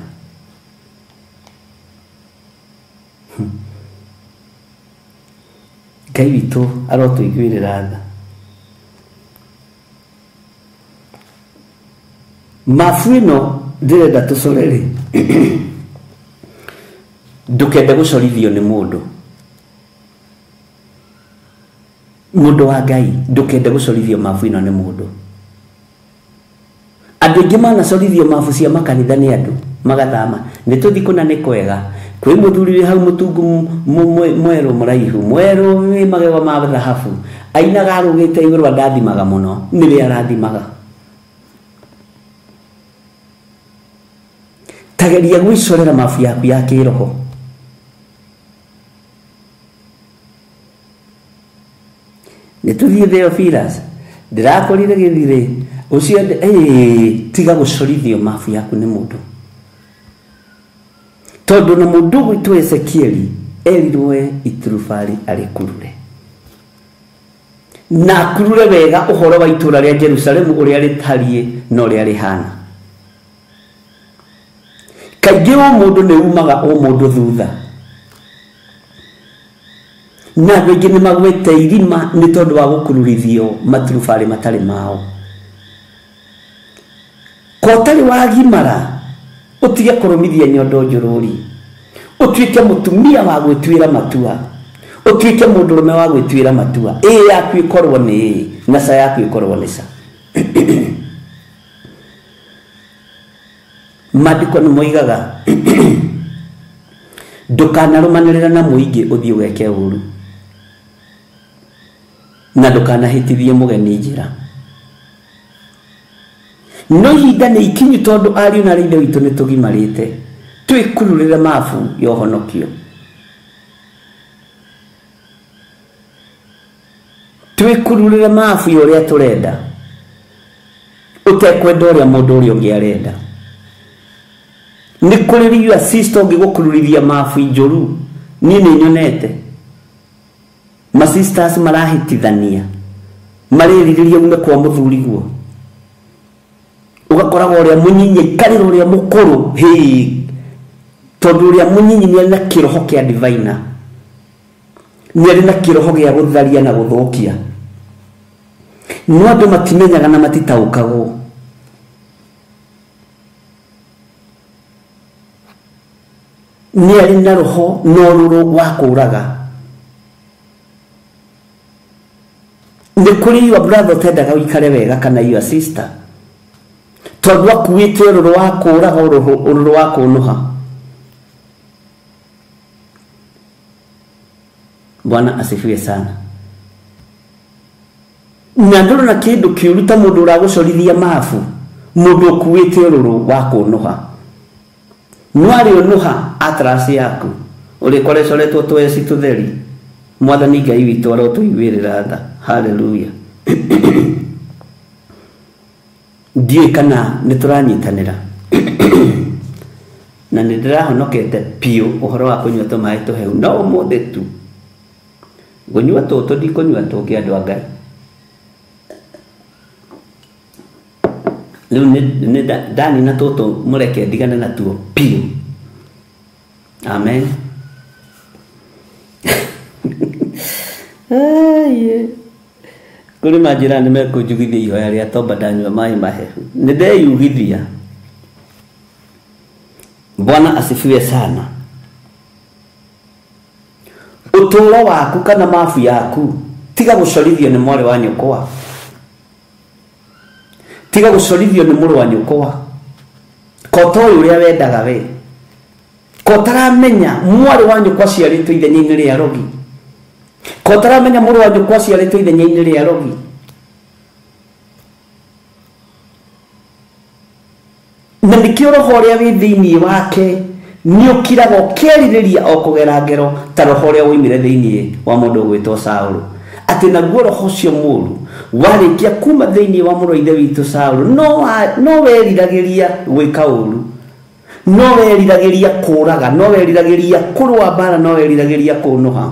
Ngai witũ arotũiguĩrĩra tha. Mabu ĩno ndĩrenda tũcore rĩ, ndũkende gũcorithio nĩ mũndũ. Mũndũ wa Ngai, ndũkende gũcorithio mabu ĩno nĩ mũndũ. Andũ aingĩ manacorithio mabu cia makanitha nĩ andũ magathama. Nĩ tũthiĩ kũna nĩ kwega. Kwĩ mũthuri wĩ hau mũtungu mwerũ mũraihu, mwerũ wĩ magego ma thahabu, ainaga arũgĩte igũrũ, andathimaga mũno, nĩwe arathimaga. Tageria gwĩcorera mabu yaku ya kĩroho. Nĩ tũthiĩ Theophilus, ndĩrakorire gĩthirĩ ũcio, tiga gũcorithio mabu yaku nĩ mũndũ. Tondũ na mũndũ ũgwĩtwo Ezekieli erirwo iturubarĩ arĩkurure, na akurure wega ũhoro wa itũũra rĩa Jerusalemu ũrĩa rĩtariĩ na ũrĩa rĩhana. Kaingĩ o mũndũ nĩ umaga o mũndũ thutha, na andũ aingĩ nĩ magwĩte irima nĩ tondũ wa gũkururithio maturubarĩ matarĩ mao. Ko ũtarĩ wagimara, ũtige kũrũmithia nyondo njũrũri, ũtuĩke mũtumia wa gwĩtuĩra matua, ũtuĩke mũndũrũme wa gwĩtuĩra matua. Ĩ yaku ĩkorwo nĩ ĩ, na ca yaku ĩkorwo nĩ ca. Maandĩko nĩ moigaga ndũkanarũmanĩrĩra na mũingĩ ũthiĩ ũgeke ũru, na ndũkanahĩtithie mũgeni njĩra. No ihinda nĩ ikinyu tondũ ariũ na ithe witũ nĩ tũgimarĩte, twĩkururĩre mabu ya ũhonokio, twĩkururĩre mabu ya ũrĩa tũrenda, ũtekwenda ũrĩa mũndũ ũrĩa ũngĩ arenda. Nĩ kũrĩ your sister ũngĩgũkururithia mabu njũru. Niĩ nĩ nyonete ma sisters marahĩtithania, marĩrirĩria ume kwa mũthuriguo, ũgakoraga ũrĩa mũnyinyi aikarĩra ũrĩa mũkũrũ, hĩ, tondũ ũrĩa mũnyinyi nĩ arĩ na kĩroho kĩa divina, nĩ arĩ na kĩroho gĩa gũtharia na gũthũkia. No andũ matimenyaga na matitaũkagwo. Nĩ arĩ na roho na ũrũrũ wa kũũraga. Nĩ kũrĩ your brother ũtendaga ũikare wega kana your sister, tondũ akuĩte ũrũrũ wa kũũraga, ũrũrũ wa kũnũha. Bwana asifiwe sana. Na ndũrona kĩndũ kĩũru ta mũndũ ũragũcorithia mabu, mũndũ ũkuĩte ũrũrũ wa kũnũha. No arĩ ũnũha atlas yaku ũrĩkora ĩcoretwo tweci tũtheri. Mwathani Ngai witũ arotũiguĩrĩra tha. Hallelujah. Ndiũĩ kana nĩ tũranyitanĩra. Na nĩ ndĩrahonokete biũ ũhoro wa kũnyua tũmaĩ tũhehu, no ũmũthĩ tu ngũnyua tũtũ, ndikũnyua tũngĩ andũ a Ngai. Rĩu nĩ ndanina tũtũ, mũreke ndigane natuo biũ. Amen. Kũrĩ manjĩra nĩ mekũnjugithia ihoya rĩa tomba ndanyua maĩ mahehu. Nĩ ndeyugithia. Bwana asifiwe sana. Ũtũũro waku kana mabu yaku tiga gũcorithio nĩ mwarĩ wa nyũkwa, tiga gũcorithio nĩ mũrũ wa nyũkwa, kota ũyũ ũrĩa wendaga we, kotaramenya mwarĩ wa nyũkwa aciarĩtwo ithenya-inĩ rĩa rogi, kotaramenya mũrũ wa nyũkwa aciarĩtwo ithenya-inĩ rĩa rogi. Na nĩkĩo roho ũrĩa wĩ thĩinĩ wake nĩ ũkiraga ũkĩerirĩria o kũgera ngero ta roho ũrĩa woimire thĩinĩ wa mũndũ ũgwĩtwo Saũlũ, atĩ naguo roho ũcio mũũru warĩkia kuma thĩinĩ wa mũrũ wa ithe witũ Saũlũ, no weriragĩria gwĩka ũũru, no weriragĩria kũũraga, no weriragĩria kũrũa mbara, no weriragĩria kũnũha.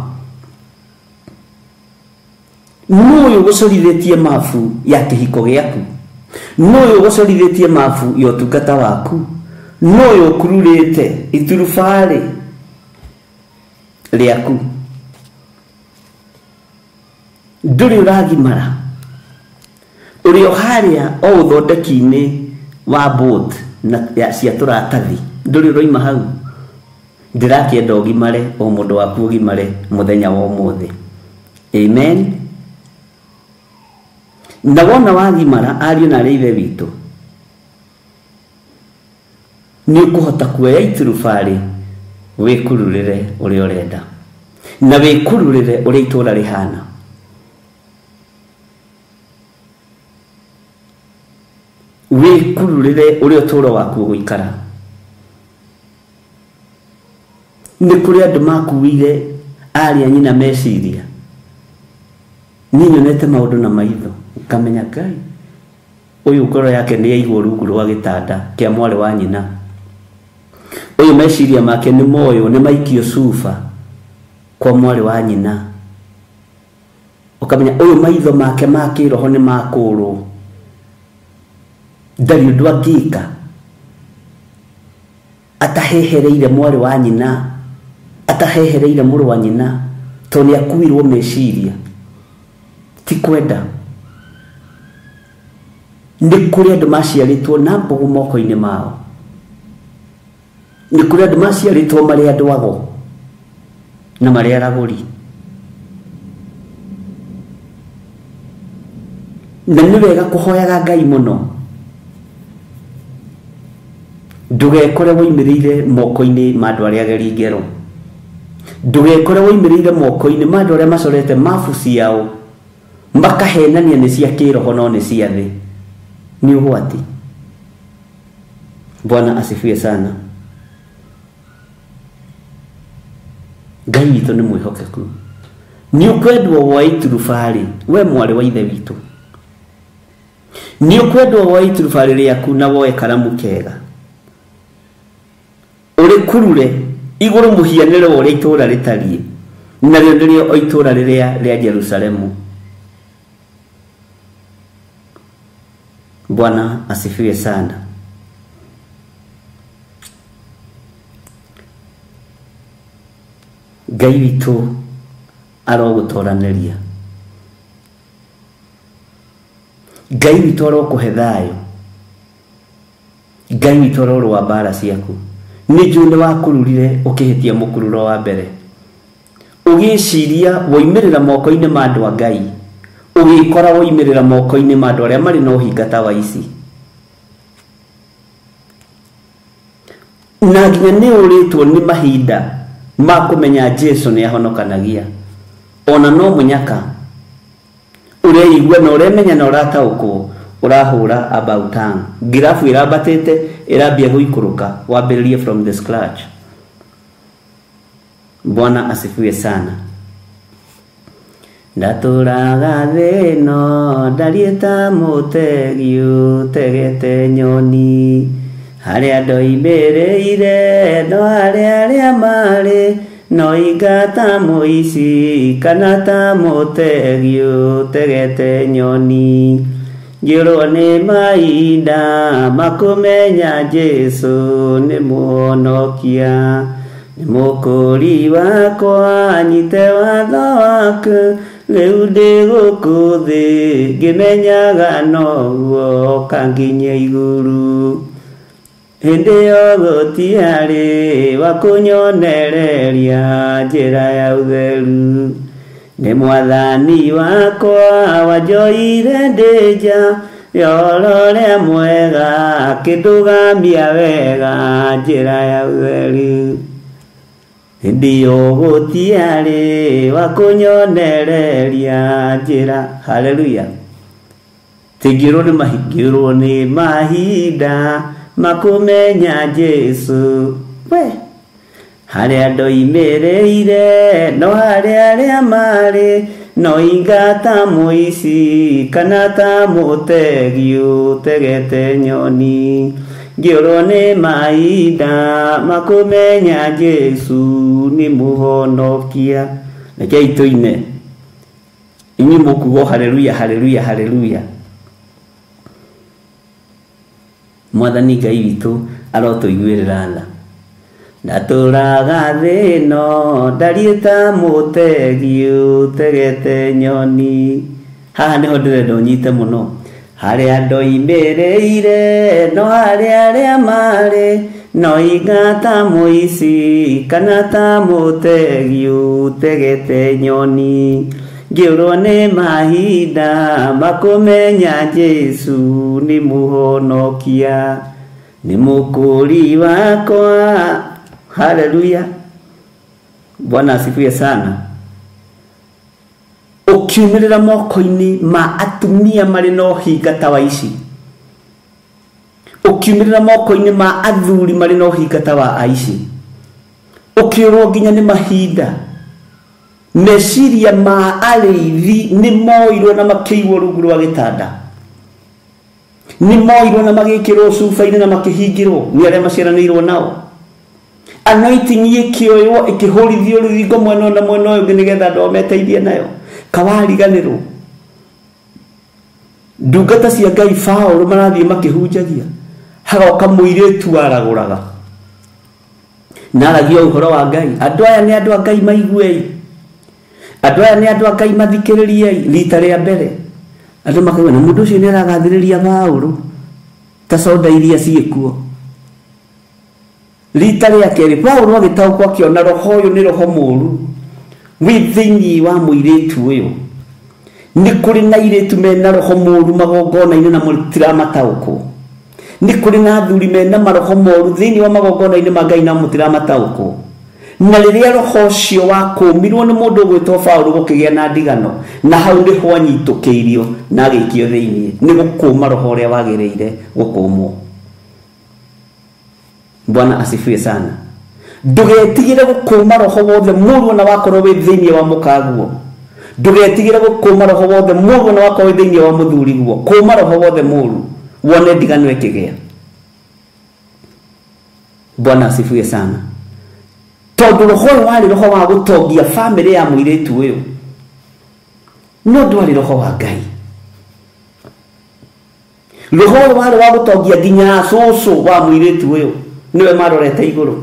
Nũ ũyũ ũgũcorithĩtie mabu ya kĩhiko gĩaku? Nũ ũyũ ũgũcorithĩtie mabu ya ũtungata waku? Nũ ũyũ ũkururĩte iturubarĩ rĩaku? Ndũrĩ ũragimara, ũrĩ o harĩa o ũthondeki-inĩ wa boat na cia tũratathi, ndũrĩ ũroima hau. Ndĩrakĩenda ũgimare, o mũndũ waku ũgimare mũthenya wa ũmũthĩ. Amen. Na wona wagimara, ariũ na arĩ ithe witũ, nĩ ũkũhota kuoya iturubarĩ wĩkururĩre ũrĩa ũrenda, na wĩkururĩre ũrĩa itũũra rĩhana. Wĩkururĩre ũrĩa ũtũũro waku ũgũikara. Nĩ kũrĩ andũ makuire arĩa nyina meciria. Niĩ nyonete maũndũ na maitho ngamenya Ngai ũyũ ngoro yake nĩ yaigwo rungu rwa gĩtanda kĩa mwarĩ wa nyina, ũyũ meciria make nĩ moywo, nĩ maikio cuba kwa mwarĩ wa nyina, ũkamenya ũyũ maitho make ma kĩroho nĩ makũrwo, ndarĩ ũndũ angĩka atahehereire mwarĩ wa nyina, atahehereire mũrũ wa nyina, tondũ nĩ akuirwo meciria. Ti kwenda. Nĩ kũrĩ andũ maciarĩtwo na mbũgũ moko-inĩ mao, nĩ kũrĩ andũ maciarĩtwo marĩ andũ ago na marĩ aragũri, na nĩ wega kũhoyaga Ngai mũno ndũgekore woimĩrĩire moko-inĩ ma andũ arĩa ageri ngero, ndũgekore woimĩrĩire moko-inĩ ma andũ arĩa macorete mabu ciao makahenania nĩ cia kĩroho no nĩ cia thĩ. Nĩ ũgwati. Bwana asifiwe sana. Ngai witũ nĩ mwĩhokeku. Nĩ ũkwendwo woe iturubarĩ, we mwarĩ wa ithe witũ, nĩ ũkwendwo woe iturubarĩ rĩaku na woe karamu kega ũrĩkurure igũrũ mũhianĩre wa ũrĩa itũũra rĩtariĩ, narĩo nĩrĩo o itũũra rĩrĩa rĩa Jerusalemu. Bwana asifiwe sana. Ngai witũ arogũtoranĩria, Ngai witũ arokũhe thayũ, Ngai witũ arorũa mbara ciaku. Nĩ njũĩ nĩ wakururire ũkĩhĩtia mũkururo wa mbere, ũgĩciria woimĩrĩra moko-inĩ ma andũ a Ngai, ũgĩkora woimĩrĩra moko-inĩ ma andũ arĩa marĩ na ũhinga ta wa ici, na nginya nĩ ũrĩtwo nĩ mahinda ma kũmenya Jesu nĩ ahonokanagia, ona no mũnyaka ũreigua na ũremenya na ũrataũkwo, ũrahũra about tongue, ngirabu ĩrambatĩte ĩrambia gũikũrũka, wambĩrĩrie from the scratch. Bwana asifiwe sana. Ndatũraga thĩ ĩno ndariĩ ta mũtegi ũtegete nyoni, harĩa ndoimĩrĩire no harĩa arĩa marĩ, no inga ta mũici kana ta mũtegi ũtegete nyoni. Ngĩũrwo nĩ mahinda makũmenya Jesu nĩ mũhonokia, nĩ mũkũri wakwa, nyite watho waku, rĩu ndĩ gũkũ thĩ ngĩmenyaga noguo kanginya igũrũ. Hĩndĩ ĩyo gũtiarĩ wa kũnyonereria njĩra ya ũtheru. Nĩ mwathani wakwa wanjoire ndĩ nja ya ũhoro ũrĩa mwega, akĩndũgamia wega njĩra ya ũtheru. Hĩndĩ ĩyo gũtiarĩ wa kũnyonereria njĩra. Haleluya. Tingĩũrwo nĩ mahingĩrwo nĩ mahinda makũmenya Jesũ. We harĩa ndoimĩrĩire no harĩa arĩa marĩ, no inga ta mũici kana ta mũtegi ũtegete nyoni. Ngĩũrwo nĩ mahinda makũmenya Jesũ nĩ mũhonokia. Rekei tũine. Inyuĩ mũkuga haleluya haleluya haleluya. Mwathani Ngai witũ arotũiguĩrĩra tha. Ndatũraga thĩ ĩno ndariĩ ta mũtegi ũtegete nyoni. Haha nĩho ndĩrenda ũnyite mũno. Harĩa ndoimĩrĩire no harĩa arĩa marĩ, no inga ta mũici kana ta mũtegi ũtegete nyoni. Ngĩũrwo nĩ mahinda makũmenya Jesũ nĩ mũhonokia, nĩ mũkũũri wakwa. Haleluya. Bwana asifiwe sana. Ũkiumĩrĩra moko-inĩ ma atumia marĩ na ũhinga ta wa ici, ũkiumĩrĩra moko-inĩ ma athuri marĩ na ũhinga ta wa aici, ũkĩũrwo nginya nĩ mahinda. Meciria ma arĩithi nĩ moirwo na makĩigwo rungu rwa gĩtanda, nĩ moirwo na magĩkĩrwo cuba-inĩ na makĩhingĩrwo nĩ arĩa maciaranĩirwo nao. Anointing ĩkĩoywo ĩkĩhũrithio rũthingo mwena ũyũ na mwena ũyũ ũngĩ nĩgetha andũ ao meteithie nayo. Kawariganĩrwo. Ndungata cia Ngai Paũlũ marathiĩ makĩhunjagia, hagoka mũirĩtu aragũraga na aragia ũhoro wa Ngai. Andũ aya nĩ andũ a Ngai, maiguei. Andũ aya nĩ andũ a Ngai, mathikĩrĩriei. Rita rĩa mbere andũ makaigua na mũndũ ũcio nĩ aragathĩrĩria Paũlũ ta soda iria ciĩkuo. Rita rĩa kerĩ Paũlũ agĩtaũkwo akĩona roho ũyũ nĩ roho mũũru wĩ thĩinĩ wa mũirĩtu ũyũ. Nĩ kũrĩ na airĩtu mena roho mũũru magongona-inĩ na mũtiramataũkwo. Nĩ kũrĩ na athuri mena maroho moru thĩinĩ wa magongona-inĩ ma Ngai na mũtiramataũkwo. Na rĩrĩa roho ũcio wakũmirwo nĩ mũndũ ũgwĩtwo Paũlũ gũkĩgĩa na ndigano, na hau nĩho anyitũkĩirio na agĩikio thĩinĩ nĩ gũkũma roho ũrĩa wagĩrĩire gũkũmwo. Bwana asifiwe sana. Ndũgetigĩre gũkũma roho wothe mũũru ona wakorwo wĩ thĩinĩ wa mũkaguo. Ndũgetigĩre gũkũma roho wothe mũũru ona wakorwo wĩ thĩinĩ wa mũthuriguo. Kũma roho wothe mũũru wone ndigano ĩkĩgĩa. Bwana asifiwe sana. Tondũ roho ũyũ warĩ roho wa gũtongia bamĩrĩ ya mũirĩtu ũyũ, no ndwarĩ roho wa Ngai. Roho ũyũ warĩ wa gũtongia nginya cũcũ wa mũirĩtu ũyũ, nĩwe marorete igũrũ.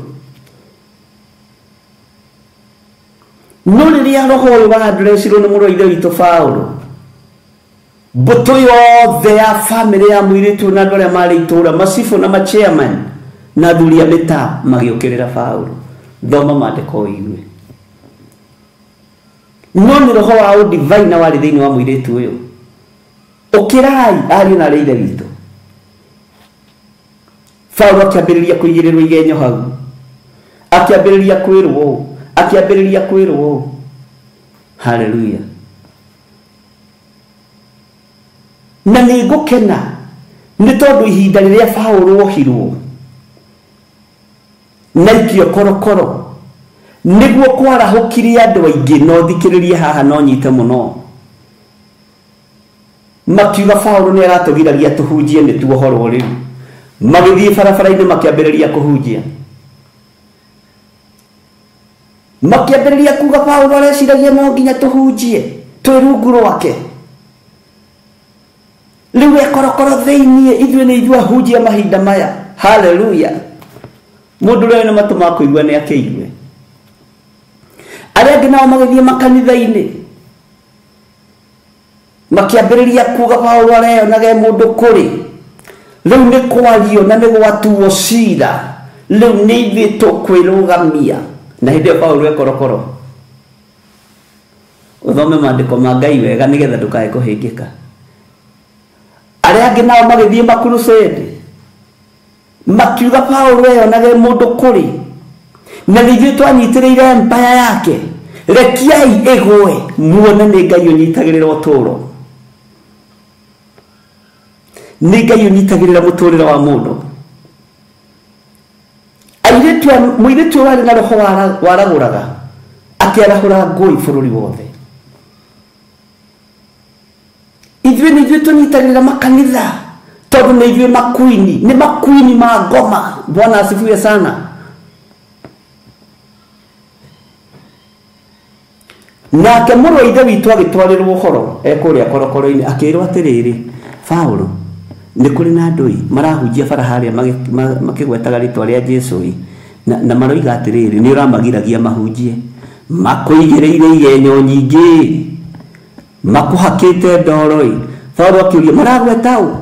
No rĩrĩa roho ũyũ wa-addressirwo nĩ mũrũ wa ithe witũ Paũlũ, mbũtũ yothe ya bamĩrĩ ya mũirĩtu na andũ arĩa marĩ itũũra, macibũ na ma-chairman na athuri a mĩtaa magĩũkĩrĩra Paũlũ. Thoma maandĩko ũigue. No nĩ roho wa ũdivaina warĩ thĩinĩ wa mũirĩtu ũyũ. Ũkĩrai ariũ na arĩa ithe witũ. Paũlũ akĩambĩrĩria kũigĩrĩrwo igenyo hau, akĩambĩrĩria kwĩrwo ũũ, akĩambĩrĩria kwĩrwo ũũ. Haleluya. Na nĩ ngũkena nĩ tondũ ihinda rĩrĩa Paũlũ ohirwo na ikio korokoro nĩguo kwarahũkirie andũ aingĩ. No thikĩrĩrie haha no nyite mũno. Makiuga Paũlũ nĩ aratũgiragia tũhunjie nĩ tuohorwo rĩu. Magĩthiĩ barabara-inĩ makĩambĩrĩria kũhunjia, makĩambĩrĩria kuga Paũlũ areciragia no nginya tũhunjie twĩ rungu rwake. Rĩu e korokoro thĩinĩ, ithuĩ nĩ ithuĩ ahunjia mahinda maya. Haleluya. Mũndũ ũrĩa wĩna matũ ma kũigua nĩ akĩigue. Arĩa angĩ nao magĩthiĩ makanitha-inĩ makĩambĩrĩria kuga Paũlũ areyonaga e mũndũ kũrĩ. Rĩu nĩ kwario na nĩ gwatuo cira. Rĩu nĩ ithuĩ tũkwĩrũgamia. Na hĩndĩ ĩyo Paulo e korokoro. Ũthome maandĩko ma Ngai wega nĩgetha ndũkae kũhĩngĩka. Arĩa angĩ nao magĩthiĩ makurusade. Makiuga Paulo eyonage mũndũ kũrĩ. Na nĩ ithuĩ twanyitĩrĩire empire yake. Rekiai ĩgũe muone nĩ Ngai ũnyitagĩrĩra ũtũũro. Nĩ Ngai ũnyitagĩrĩra mũtũũrĩre wa mũndũ. Airĩtu mũirĩtu ũrarĩ na roho waragũraga akĩarahũra ngũi bũrũri wothe. Ithuĩ nĩ ithuĩ tũnyitagĩrĩra makanitha tondũ nĩ ithuĩ makuini, nĩ makuini ma ngoma. Bwana asifiwe sana. Nake mũrũ wa ithe witũ agĩtwarĩrwo ũhoro ekũrĩa korokoro-inĩ akĩrwo atĩrĩrĩ, Paulo nĩ kũrĩ na andũ marahunjia bara harĩa makĩgwetaga rĩtwa rĩa Jesũ na maroiga atĩrĩrĩ nĩ ũramagiragia mahunjie, makũigĩrĩire igenyo nyingĩ, makũhakĩte ndoro. Paulo akĩũria maragweta ũ?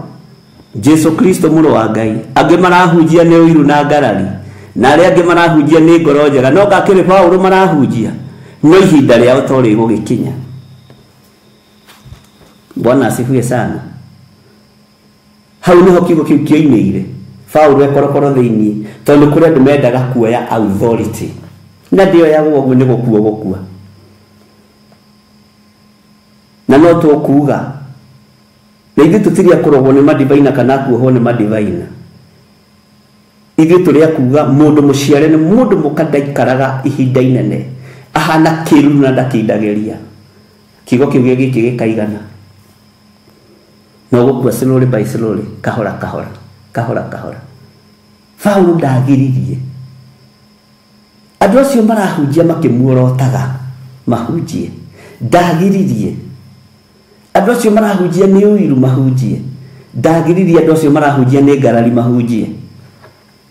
Jesũ Kristo mũrũ wa Ngai. Angĩ marahunjia nĩ ũiru na ngarari, na arĩa angĩ marahunjia nĩ ngoro njega, no ngakĩrĩ Paulo marahunjia no ihinda rĩao to rĩgũgĩkinya. Bwana asifiwe sana. Hau niho kiugo kĩu kĩoimĩire. Paulo ekorokoro thĩinĩ tondũ kũrĩ andũ mendaga kuoya authority na ndĩoyagwo ũguo nĩ gũkua gũkua. Na no tũkuuga na ithuĩ tũtirĩ akũrogwo nĩ madivaina kana kuohwo nĩ madivaina. Ithuĩ tũrĩ akuuga mũndũ mũciare nĩ mũndũ mũka ndaikaraga ihinda inene, ahana kĩruru na ndakindagĩria. Kiugo kĩu gĩkĩ gĩkaigana. No gũkua slowly by slowly, kahora kahora, kahora kahora. Paulo ndagiririe. Andũ acio marahunjia makĩmuorotaga mahunjie. Ndagiririe. Andũ acio marahunjia nĩ ũiru mahunjie. Ndagiririe andũ acio marahunjia nĩ ngarari mahunjie.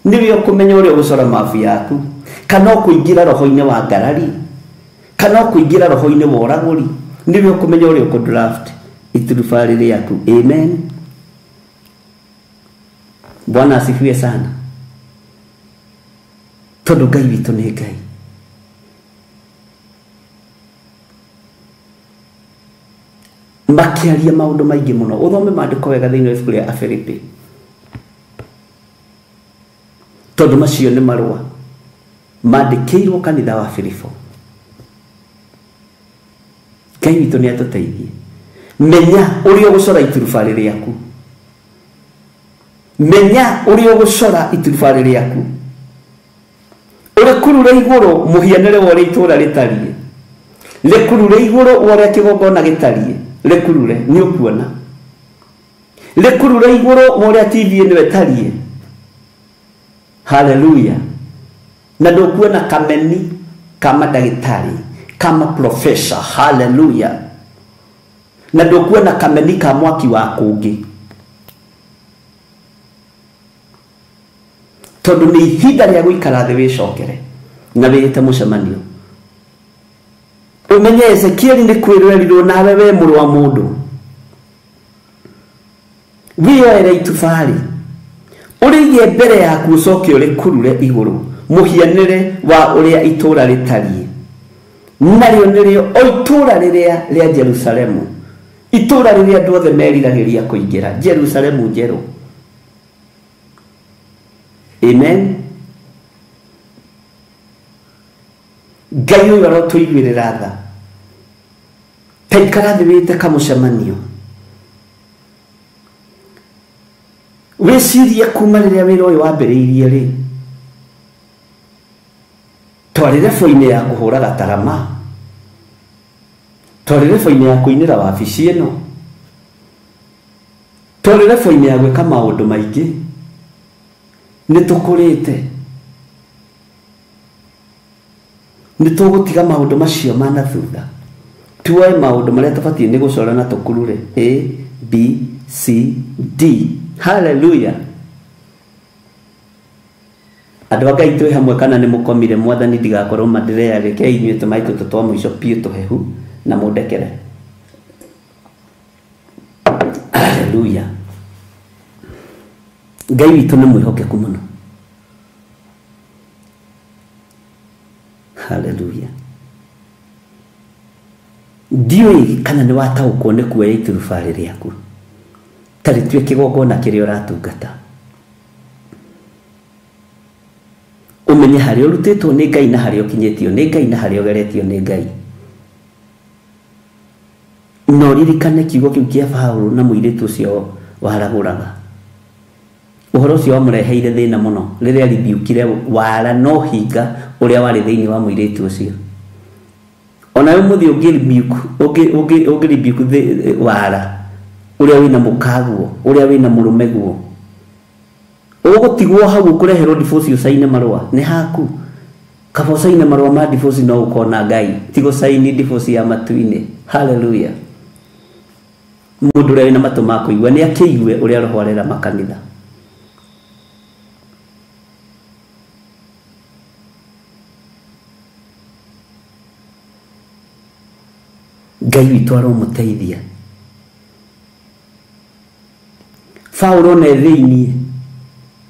Nĩwe ũkũmenya ũrĩa ũgũcora mabu yaku, kana ũkũingĩra roho-inĩ wa ngarari, kana ũkũingĩra roho-inĩ wa ũragũri. Nĩwe ũkũmenya ũrĩa ũkũdraft iturubarĩ rĩaku. Amen. Bwana asifiwe sana. Tondũ Ngai witũ nĩ Ngai. Makĩaria maũndũ maingĩ mũno. Ũthome maandĩko wega thĩinĩ wa ibuku rĩa Afilipi, tondũ macio nĩ marũa mandĩkĩirwo kanitha wa Filipo. Ngai witũ nĩ atũteithie. Menya ũrĩa ũgũcora iturubarĩ rĩaku. Menya ũrĩa ũgũcora iturubarĩ rĩaku. Ũrĩkurure igũrũ mũhianĩre wa ũrĩa itũũra rĩtariĩ. Rĩkurure igũrũ wa ũrĩa kĩgongona gĩtariĩ. Rĩkurure nĩ ũkuona. Rĩkurure igũrũ wa ũrĩa TV ĩno ĩtariĩ. Hallelujah. Na ndũkuona kameni kama ndagĩtarĩ, kama professor. Hallelujah. Na ndũkuona kameni ka mwaki wa kũngĩ. Tondũ nĩ ihinda rĩa gũikara thĩ wĩcokere na wĩĩte mũcemanio. Ũmenye Ezekieli nĩ kwĩrwerirwo nawe we mũrũ wa mũndũ. Wĩyoere itubarĩ ũrĩige mbere yaku ũcoke ũrĩkurure igũrũ mũhianĩre wa ũrĩa itũũra rĩtariĩ. Narĩo nĩrĩo o itũũra rĩrĩa rĩa Jerusalemu, itũũra rĩrĩa andũ othe meriragĩria kũingĩra, Jerusalemu njerũ. Amen. Ngai ũyũ arotũiguĩrĩra tha. Ta ikara thĩ wĩte kamũcemanio. Wĩcirie kuma rĩrĩa wĩra ũyũ wambĩrĩirie rĩ, twarĩ rebo-inĩ ya kũhũra gatarama, twarĩ rebo-inĩ ya kũinĩra wabici ĩno, twarĩ rebo-inĩ ya gwĩka maũndũ maingĩ. Nĩ tũkũrĩte, nĩ tũgũtiga maũndũ macio ma na thutha, tuoe maũndũ marĩa tũbatiĩ nĩ gũcora na tũkurure A B C D. Hallelujah. Andũ a Ngai twĩ hamwe kana nĩ mũkomire? Mwathani ndigakorwo mandirea, rekei inyuĩ tũmaĩ tũtũ twa mũico biũ tũhehu na mũndekere. Hallelujah. Ngai witũ nĩ mwĩhokeku mũno. Haleluya. Ndiũĩ kana nĩ wataũkwo nĩ kuoya iturubarĩ rĩaku ta rĩtue kĩgongona kĩrĩa ũratungata, ũmenye harĩa ũrutĩtwo nĩ Ngai na harĩa ũkinyĩtio nĩ Ngai na harĩa ũgeretio nĩ Ngai. Na ũririkane kiugo kĩu kĩa Paũlũ na mũirĩtu ũcio waragũraga. Ũhoro ũcio wamũreheire thĩna mũno rĩrĩa ribiukire wara no hinga ũrĩa warĩ thĩinĩ wa mũirĩtu ũcio. Ona we mũthĩ ũngĩ rebuke wara ũrĩa wĩna mũkaguo, ũrĩa wĩna mũrũmeguo, ũgũtigwo hau ũkũreherwo divorce ũcaine marũa nĩ haku. Kaba ũcaine marũa ma divorce no ũkona Ngai, ti gũcaini divorce ya matu-inĩ. Haleluya. Mũndũ ũrĩa wĩna matũ ma kũigua nĩ akĩigue ũrĩa Roho arera makanitha. Ngai witũ aromũteithia. Paũlũ ona e thĩiniĩ,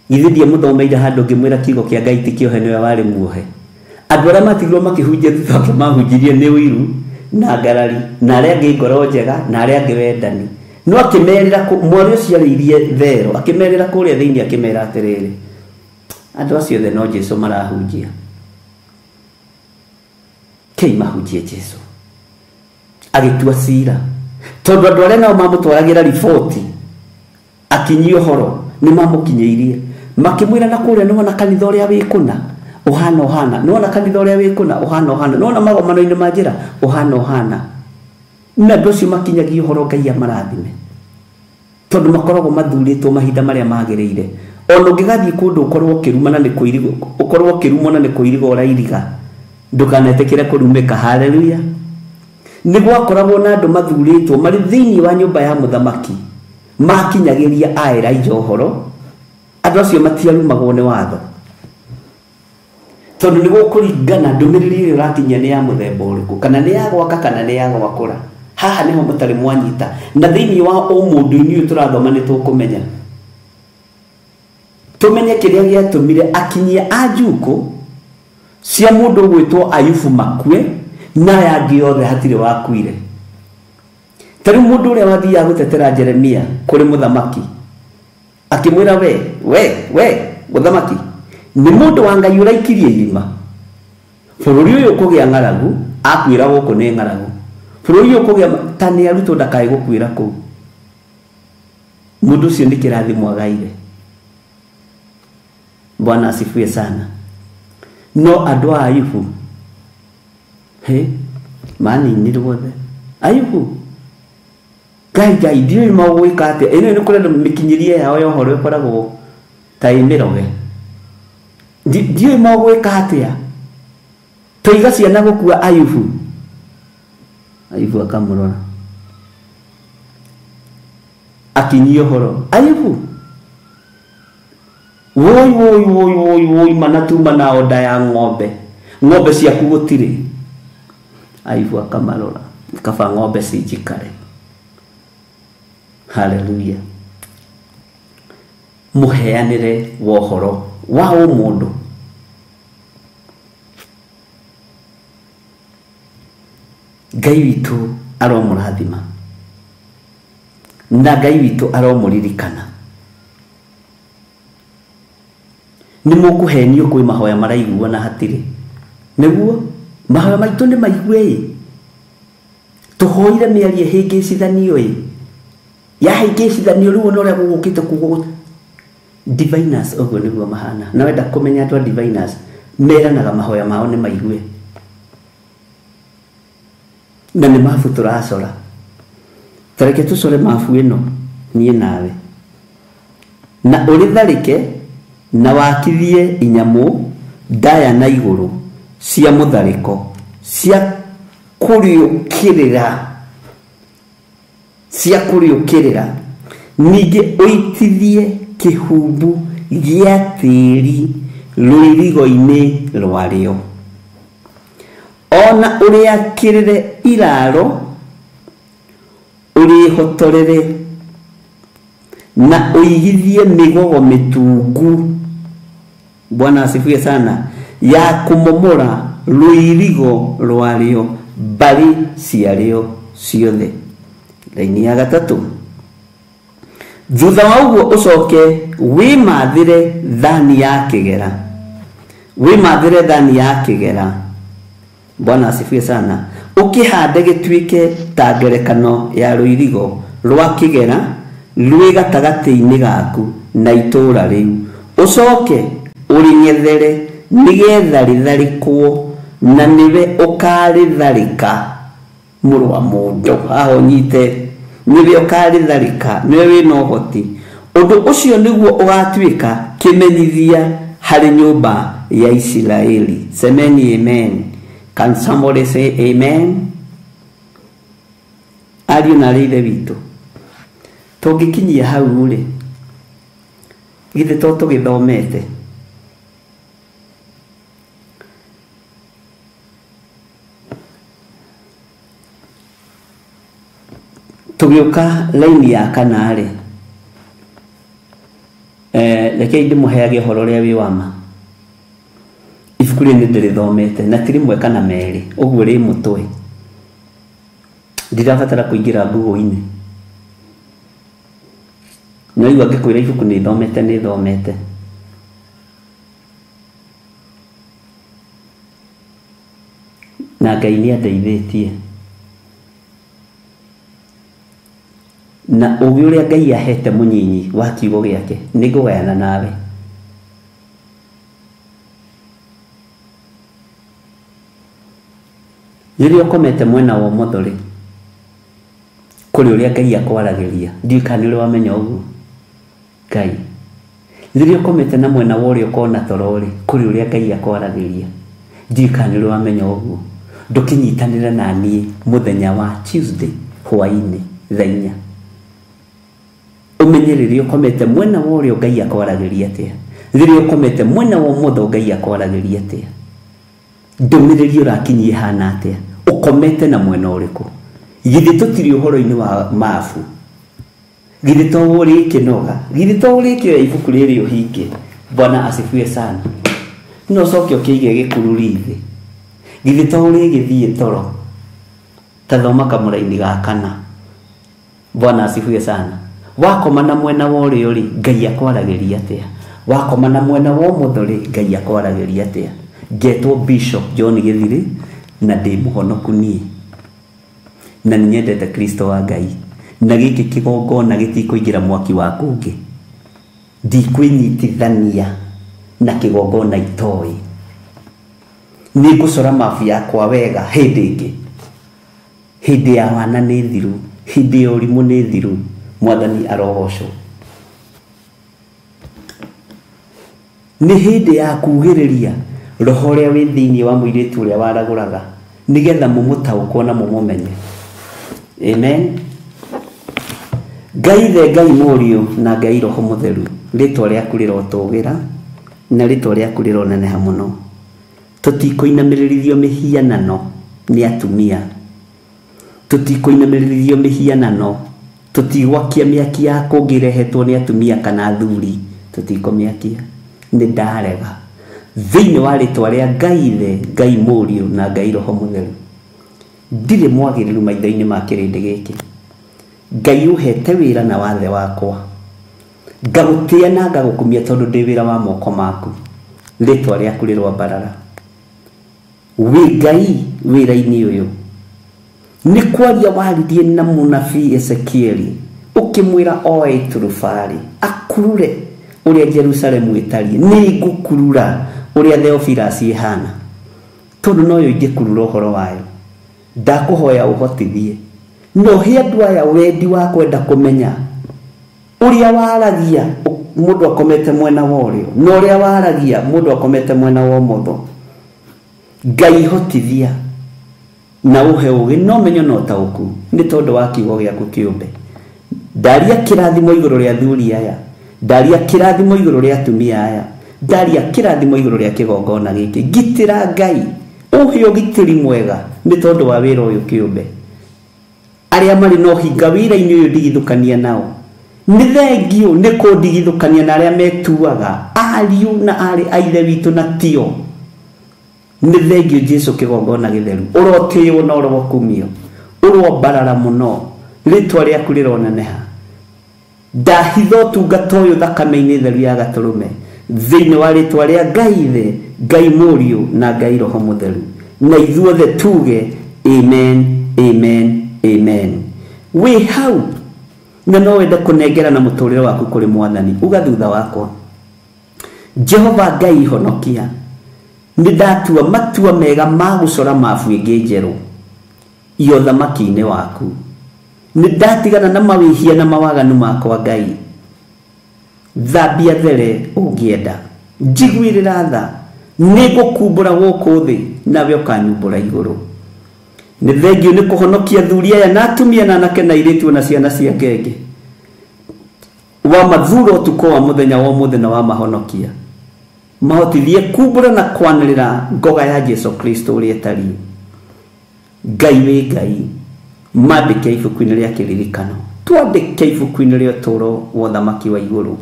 githĩ ndiamũthomeire handũ ngĩmwĩra kiugo kĩa Ngai ti kĩohe nĩwe warĩ muohe. Andũ arĩa matigirwo makĩhunjia thutha wake mahunjirie nĩ ũiru na ngarari, na arĩa angĩ ngoro njega, na arĩa angĩ wendani. No akĩmerĩra mwarĩ ũcio arĩirie thero, akĩmerĩra kũrĩa thĩiniĩ akĩmera atĩrĩrĩ, andũ acio othe no Jesũ marahunjia, kei mahunjie Jesũ. Agĩtua cira tondũ andũ arĩa nao mamũtwaragĩra riboti akinyia ũhoro nĩ mamũkinyĩirie, makĩmwĩra na kũrĩa nĩwona kanitha ũrĩa wĩ kũna ũhana ũhana, nĩwona kanitha ũrĩa wĩ kũna ũhana ũhana, nĩwona magomano-inĩ ma njĩra ũhana ũhana. Na andũ acio makinyagia ũhoro Ngai amarathime, tondũ makoragwo mathurĩtwo mahinda marĩa magĩrĩire. Ona ũngĩgathiĩ kũndũ ũkorwo ũkĩrumana nĩ kũirigo, ũkorwo ũkĩrumwo na nĩ kũiriga ũrairiga, ndũkanetĩkĩre kũrumĩka. Haleluya. Nĩ gwakoragwo na andũ mathurĩtwo marĩ thĩinĩ wa nyũmba ya mũthamaki makinyagĩria a Elijah ũhoro. Andũ acio matiarumagwo nĩ watho, tondũ nĩ gũkũringana ndũmĩrĩri ĩrĩa ũrakinyia nĩ ya mũthemba ũrĩkũ, kana nĩ ya gwaka kana nĩ ya gwakũra. Haha nĩho mũtarĩ mwanyita, na thĩinĩ wa ũmũndũ-inĩ ũyũ tũrathoma nĩ tũkũmenya, tũmenye kĩrĩa gĩatũmire akinyia a njukũ cia mũndũ ũgwĩtwo Ayubu makue na aya angĩ othe hatirĩ wakuire. Ta rĩu mũndũ ũrĩa wathiaga gũtetera Jeremia kũrĩ mũthamaki akĩmwĩra we mũthamaki, nĩ mũndũ wa Ngai ũraikirie irima, bũrũri ũyũ ũkũgĩa ng'aragu, akwĩra gũkũ nĩ ng'aragu, bũrũri ũyũ ũkũgĩa ta nĩ arutwo ndakae gũkuĩra kũu. Mũndũ ũcio nĩ kĩrathimo agaire. Bwana asifiwe sana. No andũ a Ayubu he maninirwo othe. Ayubu Ngai Ngai ndiũĩ magwĩka atĩa. Ĩno nĩ kũrĩ andũ mĩkinyĩrie yao ya ũhoro ĩkoragwo ta ĩ mĩroge. Ndiũĩ magwĩka atĩa. Tũiga ciana gũkua Ayubu. Ayubu akamũrora, akinyia ũhoro. Ayubu woi woi woi woi woi, manatuma na oda ya ng'ombe, ng'ombe ciaku gũtirĩ. Ayubu akamarora, kaba ng'ombe cinjikare. Haleluya. Mũheanĩre wa ũhoro wa ũmũndũ. Ngai witũ aromũrathima na Ngai witũ aromũririkana. Nĩ mũkũhenio kwĩ mahoya maraiguo na hatirĩ. Nĩguo mahoya maitũ nĩ maigue ĩ, tũhoire mĩario ĩhĩngĩcithanio ĩ, yahĩngĩcithanio rĩu ona ũrĩa gũgũkĩte kuo diviners ũguo nĩguo mahana. Na wenda kũmenya andũ a diviners meranaga mahoya mao nĩ maigue, na nĩ mabu tũracora. Ta reke tũcore mabu ĩno niĩ nawe, na ũrĩtharĩke na wakithie inyamũ ndaya na igũrũ cia mũtharĩko cia kũrĩũkĩrĩra, cia kũrĩũkĩrĩra. Ningĩ ũitithie kĩhumbu gĩa tĩĩri rũirigo-inĩ rwarĩo, ona ũrĩakĩrĩre iraro ũrĩhotorere Na ũigithie mĩgogo mĩtungu, Bwana asifiwe sana, ya kũmomora rũirigo rwarĩo mbarĩ ciarĩo ciothe. Raini ya gatatũ, thutha wa ũguo ũcoke wĩmathĩre thani ya kĩgera, wĩmathĩre thani ya kĩgera, Bwana asifiwe sana, ũkĩhande gĩtuĩke ta ngerekano ya rũirigo rwa kĩgera rwĩ gatagatĩ-inĩ gaku na itũũra rĩu, ũcoke ũrĩng'ethere nĩgetha rĩtharĩkwo, na nĩwe ũkarĩtharĩka mũrũ wa mũndũ. Haha ũnyite, nĩwe ũkarĩtharĩka, nĩwe wĩna ũhoti. Ũndũ ũcio nĩguo ũgatuĩka kĩmenyithia harĩ nyũmba ya Isiraeli. Semeni amen. Can somebody say amen? Ariũ na arĩ ithe witũ, tũngĩkinyia hau rĩ, githĩ to tũgĩthomete? Tũgĩũka laini ya kana rĩ, rekei ndĩmũheage ũhoro ũrĩa wĩ wa ma. Ibuku rĩrĩ nĩndĩrĩthomete na ti rĩmwe kana merĩ, ũguo rĩ mũtwe, ndirabatara kũingĩra Google-inĩ. No igua ngĩkwĩra ibuku nĩthomete, nĩthomete. Na Ngai nĩandeithĩtie. Na ũgĩ ũrĩa Ngai ahete mũnyinyi wa kiugo gĩake nĩngũgayana nawe. Rĩrĩa ũkomete mwena wa ũmotho rĩ, kũrĩ ũrĩa Ngai akwaragĩria, ndiũĩ kana nĩ ũrĩ wamenya ũguo. Ngai rĩrĩa ũkomete na mwena wa ũrĩa ũkona toro rĩ, kũrĩ ũrĩa Ngai akwaragĩria, ndiũĩ kana nĩ ũrĩ wamenya ũguo. Ndũkĩnyitanĩre na niĩ mũthenya wa Tuesday hwaĩ-inĩ thaa inya, ũmenye rĩrĩa ũkomete mwena wa ũrĩa Ngai akwaragĩria atĩa, rĩrĩa ũkomete mwena wa ũmotho Ngai akwaragĩria atĩa, ndũmĩrĩri ũrakinyia ĩhana atĩa, ũkomete na mwena ũrĩkũ. Githĩ tũtirĩ ũhoro-inĩ wa mabu, githĩ to ũrĩkĩnoga, githĩ to ũrĩkĩoya ibuku rĩrĩ ũhinge. Bwana asifiwe sana. No ũcoke ũkĩige gĩkururi thĩ, githĩ to ũrĩgĩthiĩ toro. Ta thoma kamũraini ga kana. Bwana asifiwe sana. Wakoma na mwena wa ũrĩo rĩ, Ngai akwaragĩria atĩa? Wakoma na mwena wa ũmotho rĩ, Ngai akwaragĩria atĩa? Ngetwo Bishop John Gĩthirĩ na ndĩ mũhonoku niĩ, na nĩnyendete Kristo wa Ngai, na gĩkĩ kĩgongona gĩtikũingĩra mwaki wa kũngĩ. Ndikwĩnyitithania na kĩgongona itoĩ. Nĩngũcora mabu yakwa wega hĩndĩ ĩngĩ. Hĩndĩ ya wana nĩ thiru, hĩndĩ ya ũrimũ nĩ thiru. Mwathani arogocwo. Nĩ hĩndĩ ya kugĩrĩria roho ũrĩa wĩ thĩinĩ wa mũirĩtu ũrĩa waragũraga, nĩgetha mũmũtaũkwo na mũmũmenye. Amen. Ngai the Ngai Mũriũ na Ngai Roho Mũtheru, rĩtwa rĩaku rĩrotũgĩra na rĩtwa rĩaku rĩroneneha mũno. Tũtikũinamĩrĩrithio mĩhianano nĩ atumia, tũtikũinamĩrĩrithio mĩhianano, tũtigwakia mĩaki ya kũngĩ ĩrehetwo nĩ atumia kana athuri, tũtikũmĩakia. Nĩ ndarega thĩinĩ wa rĩtwa rĩa Ngai Ithe, Ngai Mũriũ na Ngai Roho Mũtheru. Ndirĩ mwagĩrĩru maitho-inĩ ma kĩrĩndĩ gĩkĩ. Ngai ũhete wĩra na wathe wakwa, ngagũtĩa na ngagũkumia tondũ ndĩ wĩra wa moko maku. Rĩtwa rĩaku rĩroambarara. Wĩ Ngai wĩra-inĩ ũyũ. Nĩ kwaria waririe na mũnabii Ezekieli, ũkĩmwĩra oe iturubarĩ akurure ũrĩa Jerusalemu ĩtariĩ. Nĩ ngũkurura ũrĩa Theophilus ĩhana, tondũ noyo ingĩkurura ũhoro wayo. Ndakũhoya ũhotithie no he andũ aya wendi wa kwenda kũmenya ũrĩa waragia mũndũ akomete mwena wa ũrĩo na ũrĩa waragia mũndũ akomete mwena wa ũmotho. Ngai hotithia na ũhe ũgĩ no menyo na ũtaũku nĩ tondũ wa kiugo gĩaku kĩũmbe. Ndaria kĩrathimo igũrũ rĩa athuri aya, ndaria kĩrathimo igũrũ rĩa atumia aya, ndaria kĩrathimo igũrũ rĩa kĩgongona gĩkĩ. Ngitĩra Ngai ũhe ũgitĩri mwega nĩ tondũ wa wĩra ũyũ kĩũmbe. Arĩa marĩ na ũhinga wĩra-inĩ ũyũ ndigithũkania nao, Nĩ thengio nĩ kũndigithũkania na arĩa metuaga ariũ na arĩ a ithe witũ na tio. Nĩ thengio Jesu kĩgongona gĩtheru, ũrotĩĩo na ũrokumio, ũrombarara mũno, rĩtwa rĩaku rĩroneneha. Ndahitha ũtungata ũyũ thakame-inĩ theru ya gatũrũme, thĩinĩ wa rĩtwa rĩa Ngai Ithe, Ngai Mũriũ na Ngai Roho Mũtheru, na ithuothe tuge amen, amen, amen. Wĩ hau na no wende kũnengera na mũtũrĩre waku kũrĩ Mwathani, uga thutha wakwa, Jehova Ngai honokia, nĩ ndatua matua mega ma gũcora mabu ĩngĩ njerũ ya ũthamaki-inĩ waku. Nĩ ndatigana na mawĩhia na mawaganu makwa Ngai, thambia there ũngĩenda, njiguĩrĩra tha, nĩ ngũkumbũra gũkũ thĩ nawe ũkanyumbũra igũrũ. Nĩ thengio nĩ kũhonokia athuri aya na atumia na anake na airĩtu na ciana cia ngenge, wa mathura ũtukũ wa mũthenya wa ũmũthĩ na wa mahonokia, mahotithie kumbũra na kwanĩrĩra ngoga ya Jesu Kristo ũrĩa ĩtariĩ. Ngai wĩ Ngai, mandĩke ibuku-inĩ rĩa kĩririkano, twandĩke ibuku-inĩ rĩa ũtũũro wa ũthamaki wa igũrũ,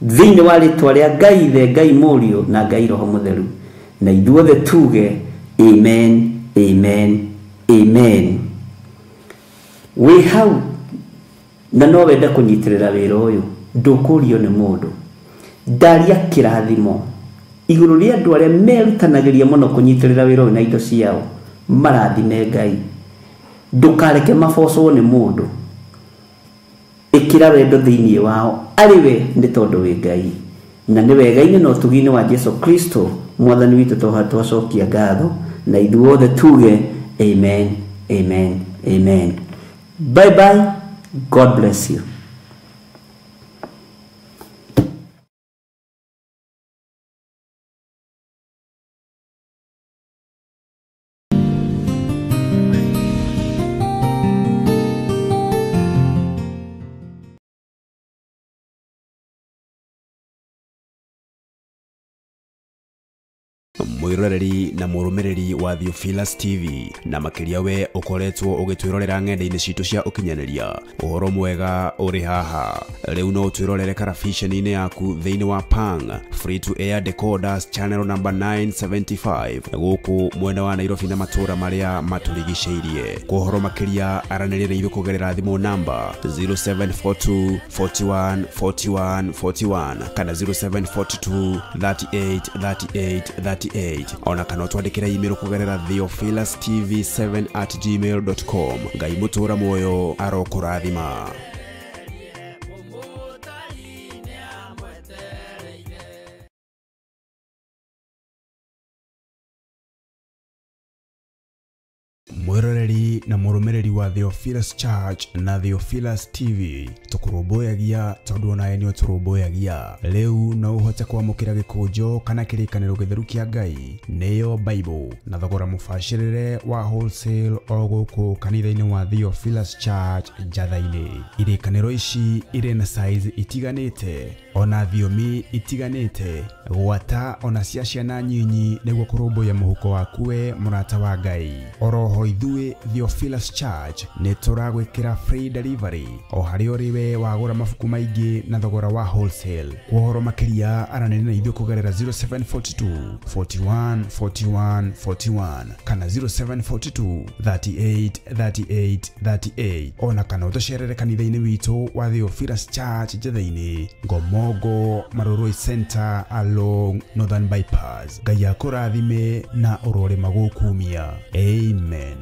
thĩinĩ wa rĩtwa rĩa Ngai Ithe, Ngai Mũriũ na Ngai Roho Mũtheru, na ithuothe tuge amen, amen, amen. Wĩ hau na no wende kũnyitĩrĩra wĩra ũyũ, ndũkũrio nĩ mũndũ. Ndaria kĩrathimo igũrũ rĩa andũ arĩa merutanagĩria mũno kũnyitĩrĩra wĩra ũyũ na indo ciao, marathime Ngai. Ndũkareke mabocwo nĩ mũndũ, ĩkĩra wendo thĩinĩ wao arĩ we, nĩ tondũ wĩ Ngai. Na nĩ wega-inĩ na ũtugi-inĩ wa Jesu Kristo Mwathani witũ twacokia ngatho, na ithuothe tuge amen, amen, amen. Bye bye. God bless you. Mwiroreri na mũrũmĩrĩri wa Theophilus TV na makĩria we ũkoretwo ũgĩtwĩrorera ng'enda-inĩ citũ cia ũkinyanĩria, ũhoro mwega ũrĩ haha. Rĩu no ũtwĩrorere karabiceni-inĩ yaku thĩinĩ wa Pang Free to Air Decoders channel number 975 gũkũ mwena wa Nairobi na matũũra marĩa matũrigicĩirie. Kwa ũhoro makĩria aranĩria na ithuĩ kũgerera thimũ namba 0742 41 41 41 kana 0742 38 38 38, ona kana twandĩkĩre email kũgerera theophilustv7@gmail.com. Ngai mũtũũra muoyo arokũrathima. Mwiroreri na mũrũmĩrĩri wa Theophilus Church na Theophilus TV, tũkũrũmbũyagia tondũ onawe nĩ ũtũrũmbũyagia. Rĩu no ũhote kwamũkĩra gĩkũnjo kana kĩrĩkanĩro gĩtheru kĩa Ngai, nĩyo Bible, na thogora mũbacĩrĩre wa wholesale o gũkũ kanitha-inĩ wa Theophilus Church Njatha-inĩ. Irĩkanĩro ici irĩ na size itiganĩte ona thiomi itiganĩte, gwata ona cia ciana nyinyi, nĩguo kũrũmbũiya mũhuko waku we mũrata wa Ngai. Oroho ithuĩ Theophilus Church nĩ tũragwĩkĩra free delivery o harĩa ũrĩ we wagũra mabuku maingĩ na thogora wa wholesale. Kwa ũhoro makĩria aranĩria na ithuĩ kũgerera 0742 41 41 41 kana 0742 38 38 38, ona kana ũtũcerere kanitha-inĩ witũ wa Theophilus Church Njatha-inĩ, Ngomongo Marurui Center along Northern Bypass. Ngai akũrathime na ũrore magũkumia. Amen.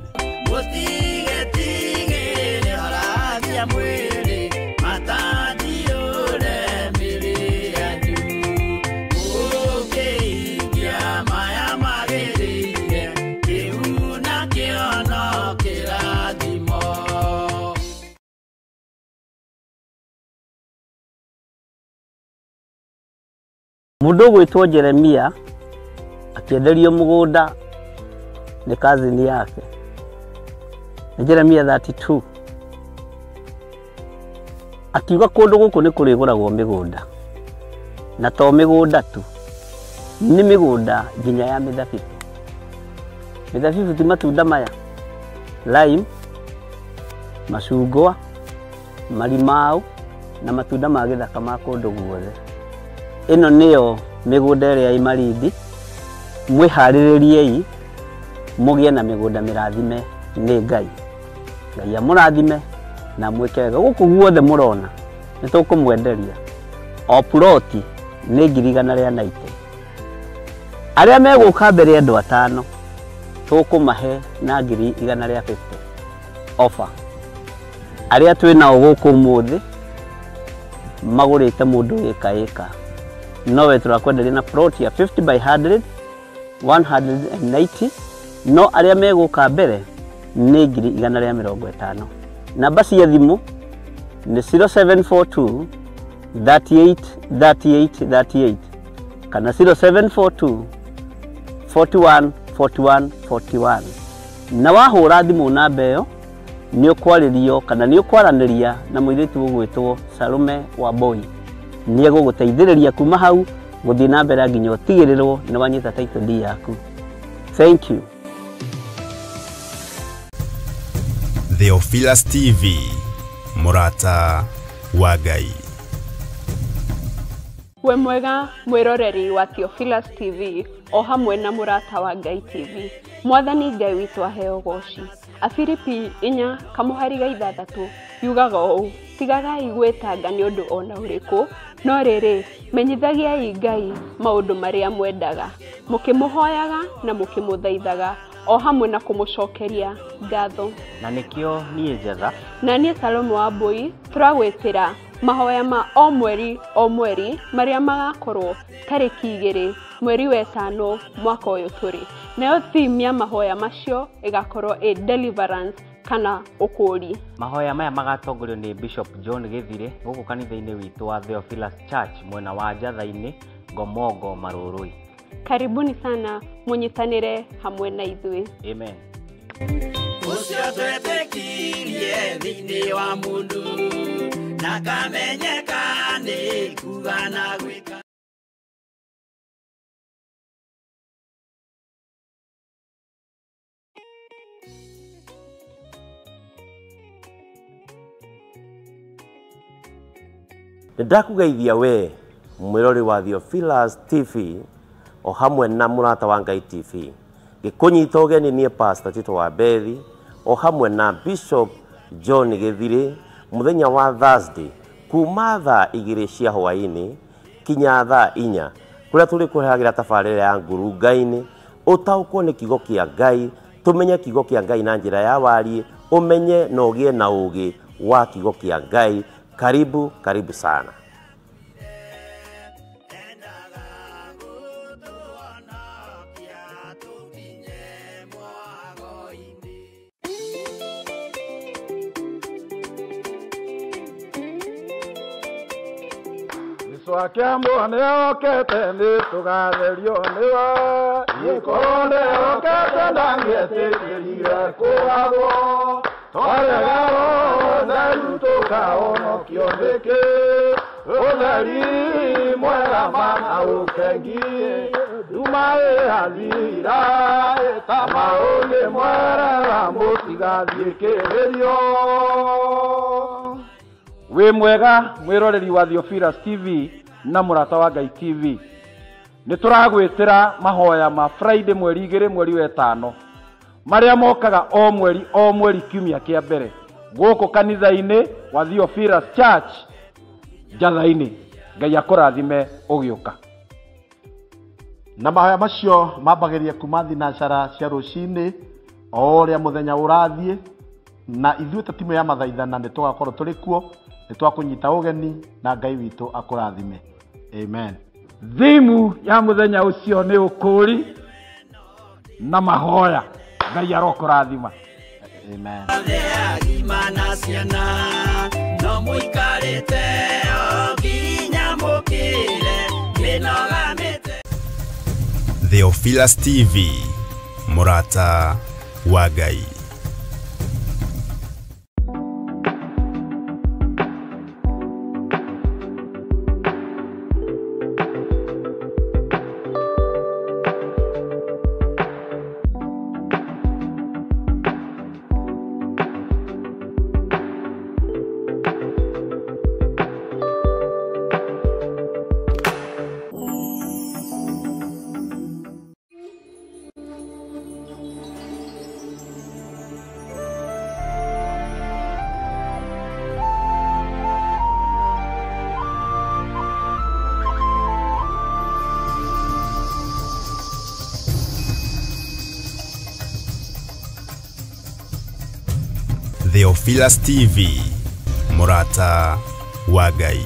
Mũndũ ũgwĩtwo Jeremia akĩenderio mũgũnda nĩ kazini yake. Nĩ Jeremia 32. Akiuga kũndũ gũkũ nĩ kũrĩgũragwo mĩgũnda, na to mĩgũnda tu, nĩ mĩgũnda nginya ya mĩthabibũ. Mĩthabibũ ti matunda maya, lime, macungwa, marimau, Na matunda ma gĩthaka ma kũndũ guothe. Ĩno nĩyo mĩgũnda ĩrĩa ĩ Malindi. Mwĩharĩrĩriei mũgĩe na mĩgũnda mĩrathime nĩ Ngai. Ngai amũrathime na mwĩke wega. Gũkũ guothe mũrona nĩ tũkũmwenderia o ploti nĩ 190,000. Arĩa megũka mbere andũ 5 tũkũmahe na 150,000 offer. Arĩa twĩ nao gũkũ ũmũthĩ magũrĩte mũndũ ĩka ĩka, nowe tũrakwenderia na plot ya 50 by 100 190, no arĩa megũka mbere nĩ 150,000. Namba cia thimũ nĩ 0742 38 38 38 kana 0742 41 41 41. Na wahũra thimũ namba ĩyo nĩ ũkwarĩrio kana nĩ ũkwaranĩria na mũirĩtu ũgwĩtwo Salome Wambui. Nĩ egũgũteithĩrĩria kuma hau gũthiĩ na mbere nginya ũtigĩrĩrwo nĩ wanyita title deed yaku. Thank you. Theophilus TV, mũrata wa Ngai. We mwega mwĩroreri wa Theophilus TV o hamwe na mũrata wa Ngai TV. Mwathani Ngai witũ aheo goci. Afilipi 4:6 yugaga ũũ: tigagai gwĩtanga nĩ ũndũ ona ũrĩkũ, no rĩrĩ menyithagiai Ngai maũndũ marĩa mwendaga, mũkĩmũhoyaga na mũkĩmũthaithaga o hamwe na kũmũcokeria ngatho. Na nĩkĩo niĩ Njetha na niĩ Salome Wambui tũragwĩtĩra mahoya ma o mweri o mweri marĩa magakorwo tarĩki 2 mweri wa 5 mwaka ũyũ tũrĩ. Nayo theme ya mahoya macio ĩgakorwo ĩ deliverance kana ũkũũri. Mahoya maya magatongorio nĩ Bishop John Gĩthire gũkũ kanitha-inĩ witũ wa Theophilus Church mwena wa Njatha-inĩ, Ngomongo, Marũrũi. Karibuni sana mũnyitanĩre hamwe na ithuĩ. Amen. Ũcio twetĩkirie thĩinĩ wa mũndũ na kamenyeka nĩ kuga na gwĩka. Nĩ ndakũgeithia we mwĩrori wa Theophilus TV o hamwe na mũrata wa Ngai TV. Gĩkũnyita ũgeni niĩ Pastor Tito wa Bethi o hamwe na Bishop John Gĩthire mũthenya wa Thursday kuma thaa 2 cia hwaĩ-inĩ kinya thaa 4 kũrĩa tũrĩkũrehagĩra tabarĩra ya ngurunga-inĩ ũtaũkwo nĩ kiugo kĩa Ngai, tũmenye kiugo kĩa Ngai na njĩra ya wariĩ, ũmenye na ũgĩe na ũũgĩ wa kiugo kĩa Ngai. Karibu, karibu sana. Akiambo nĩokĩte nĩtũgatherio nĩwe, gĩkorwo nĩokĩte ndangĩetĩkĩrire kũgathwo, twarega ũtheru tũkahonokio nĩkĩ, ũtheri mwega mana ũkengi, nduma ĩrathira ta maũngĩ mwerera mũtigathiĩ kĩrĩrio. Wĩ mwega mwĩroreri wa Theophilus TV na mũrata wa Ngai TV. Nĩ tũragwĩtĩra mahoya ma Friday mweri 2 mweri wa 5 marĩa mokaga o mweri o mweri kiumia kĩa mbere gũkũ kanitha-inĩ wa Theophilus Church Njatha-inĩ. Ngai akũrathime ũgĩũka. Na mahoya macio mambagĩrĩria kuma thinacara cia rũcinĩ o ũrĩa mũthenya ũrathiĩ, na ithuĩ ta timu ya mathaithana nĩ tũgakorwo tũrĩ kuo, nĩ twakũnyita ũgeni na Ngai witũ akũrathime. Amen. Thimu ya mũthenya ũcio nĩ ũkũũri na mahoya. Ngai arokũrathima. Amen. Agima ciana no mũikarĩte o nginya mũkĩre mĩnoga mĩte. Theophilus TV, mũrata wa Ngai. Theophilus TV, mũrata wa Ngai.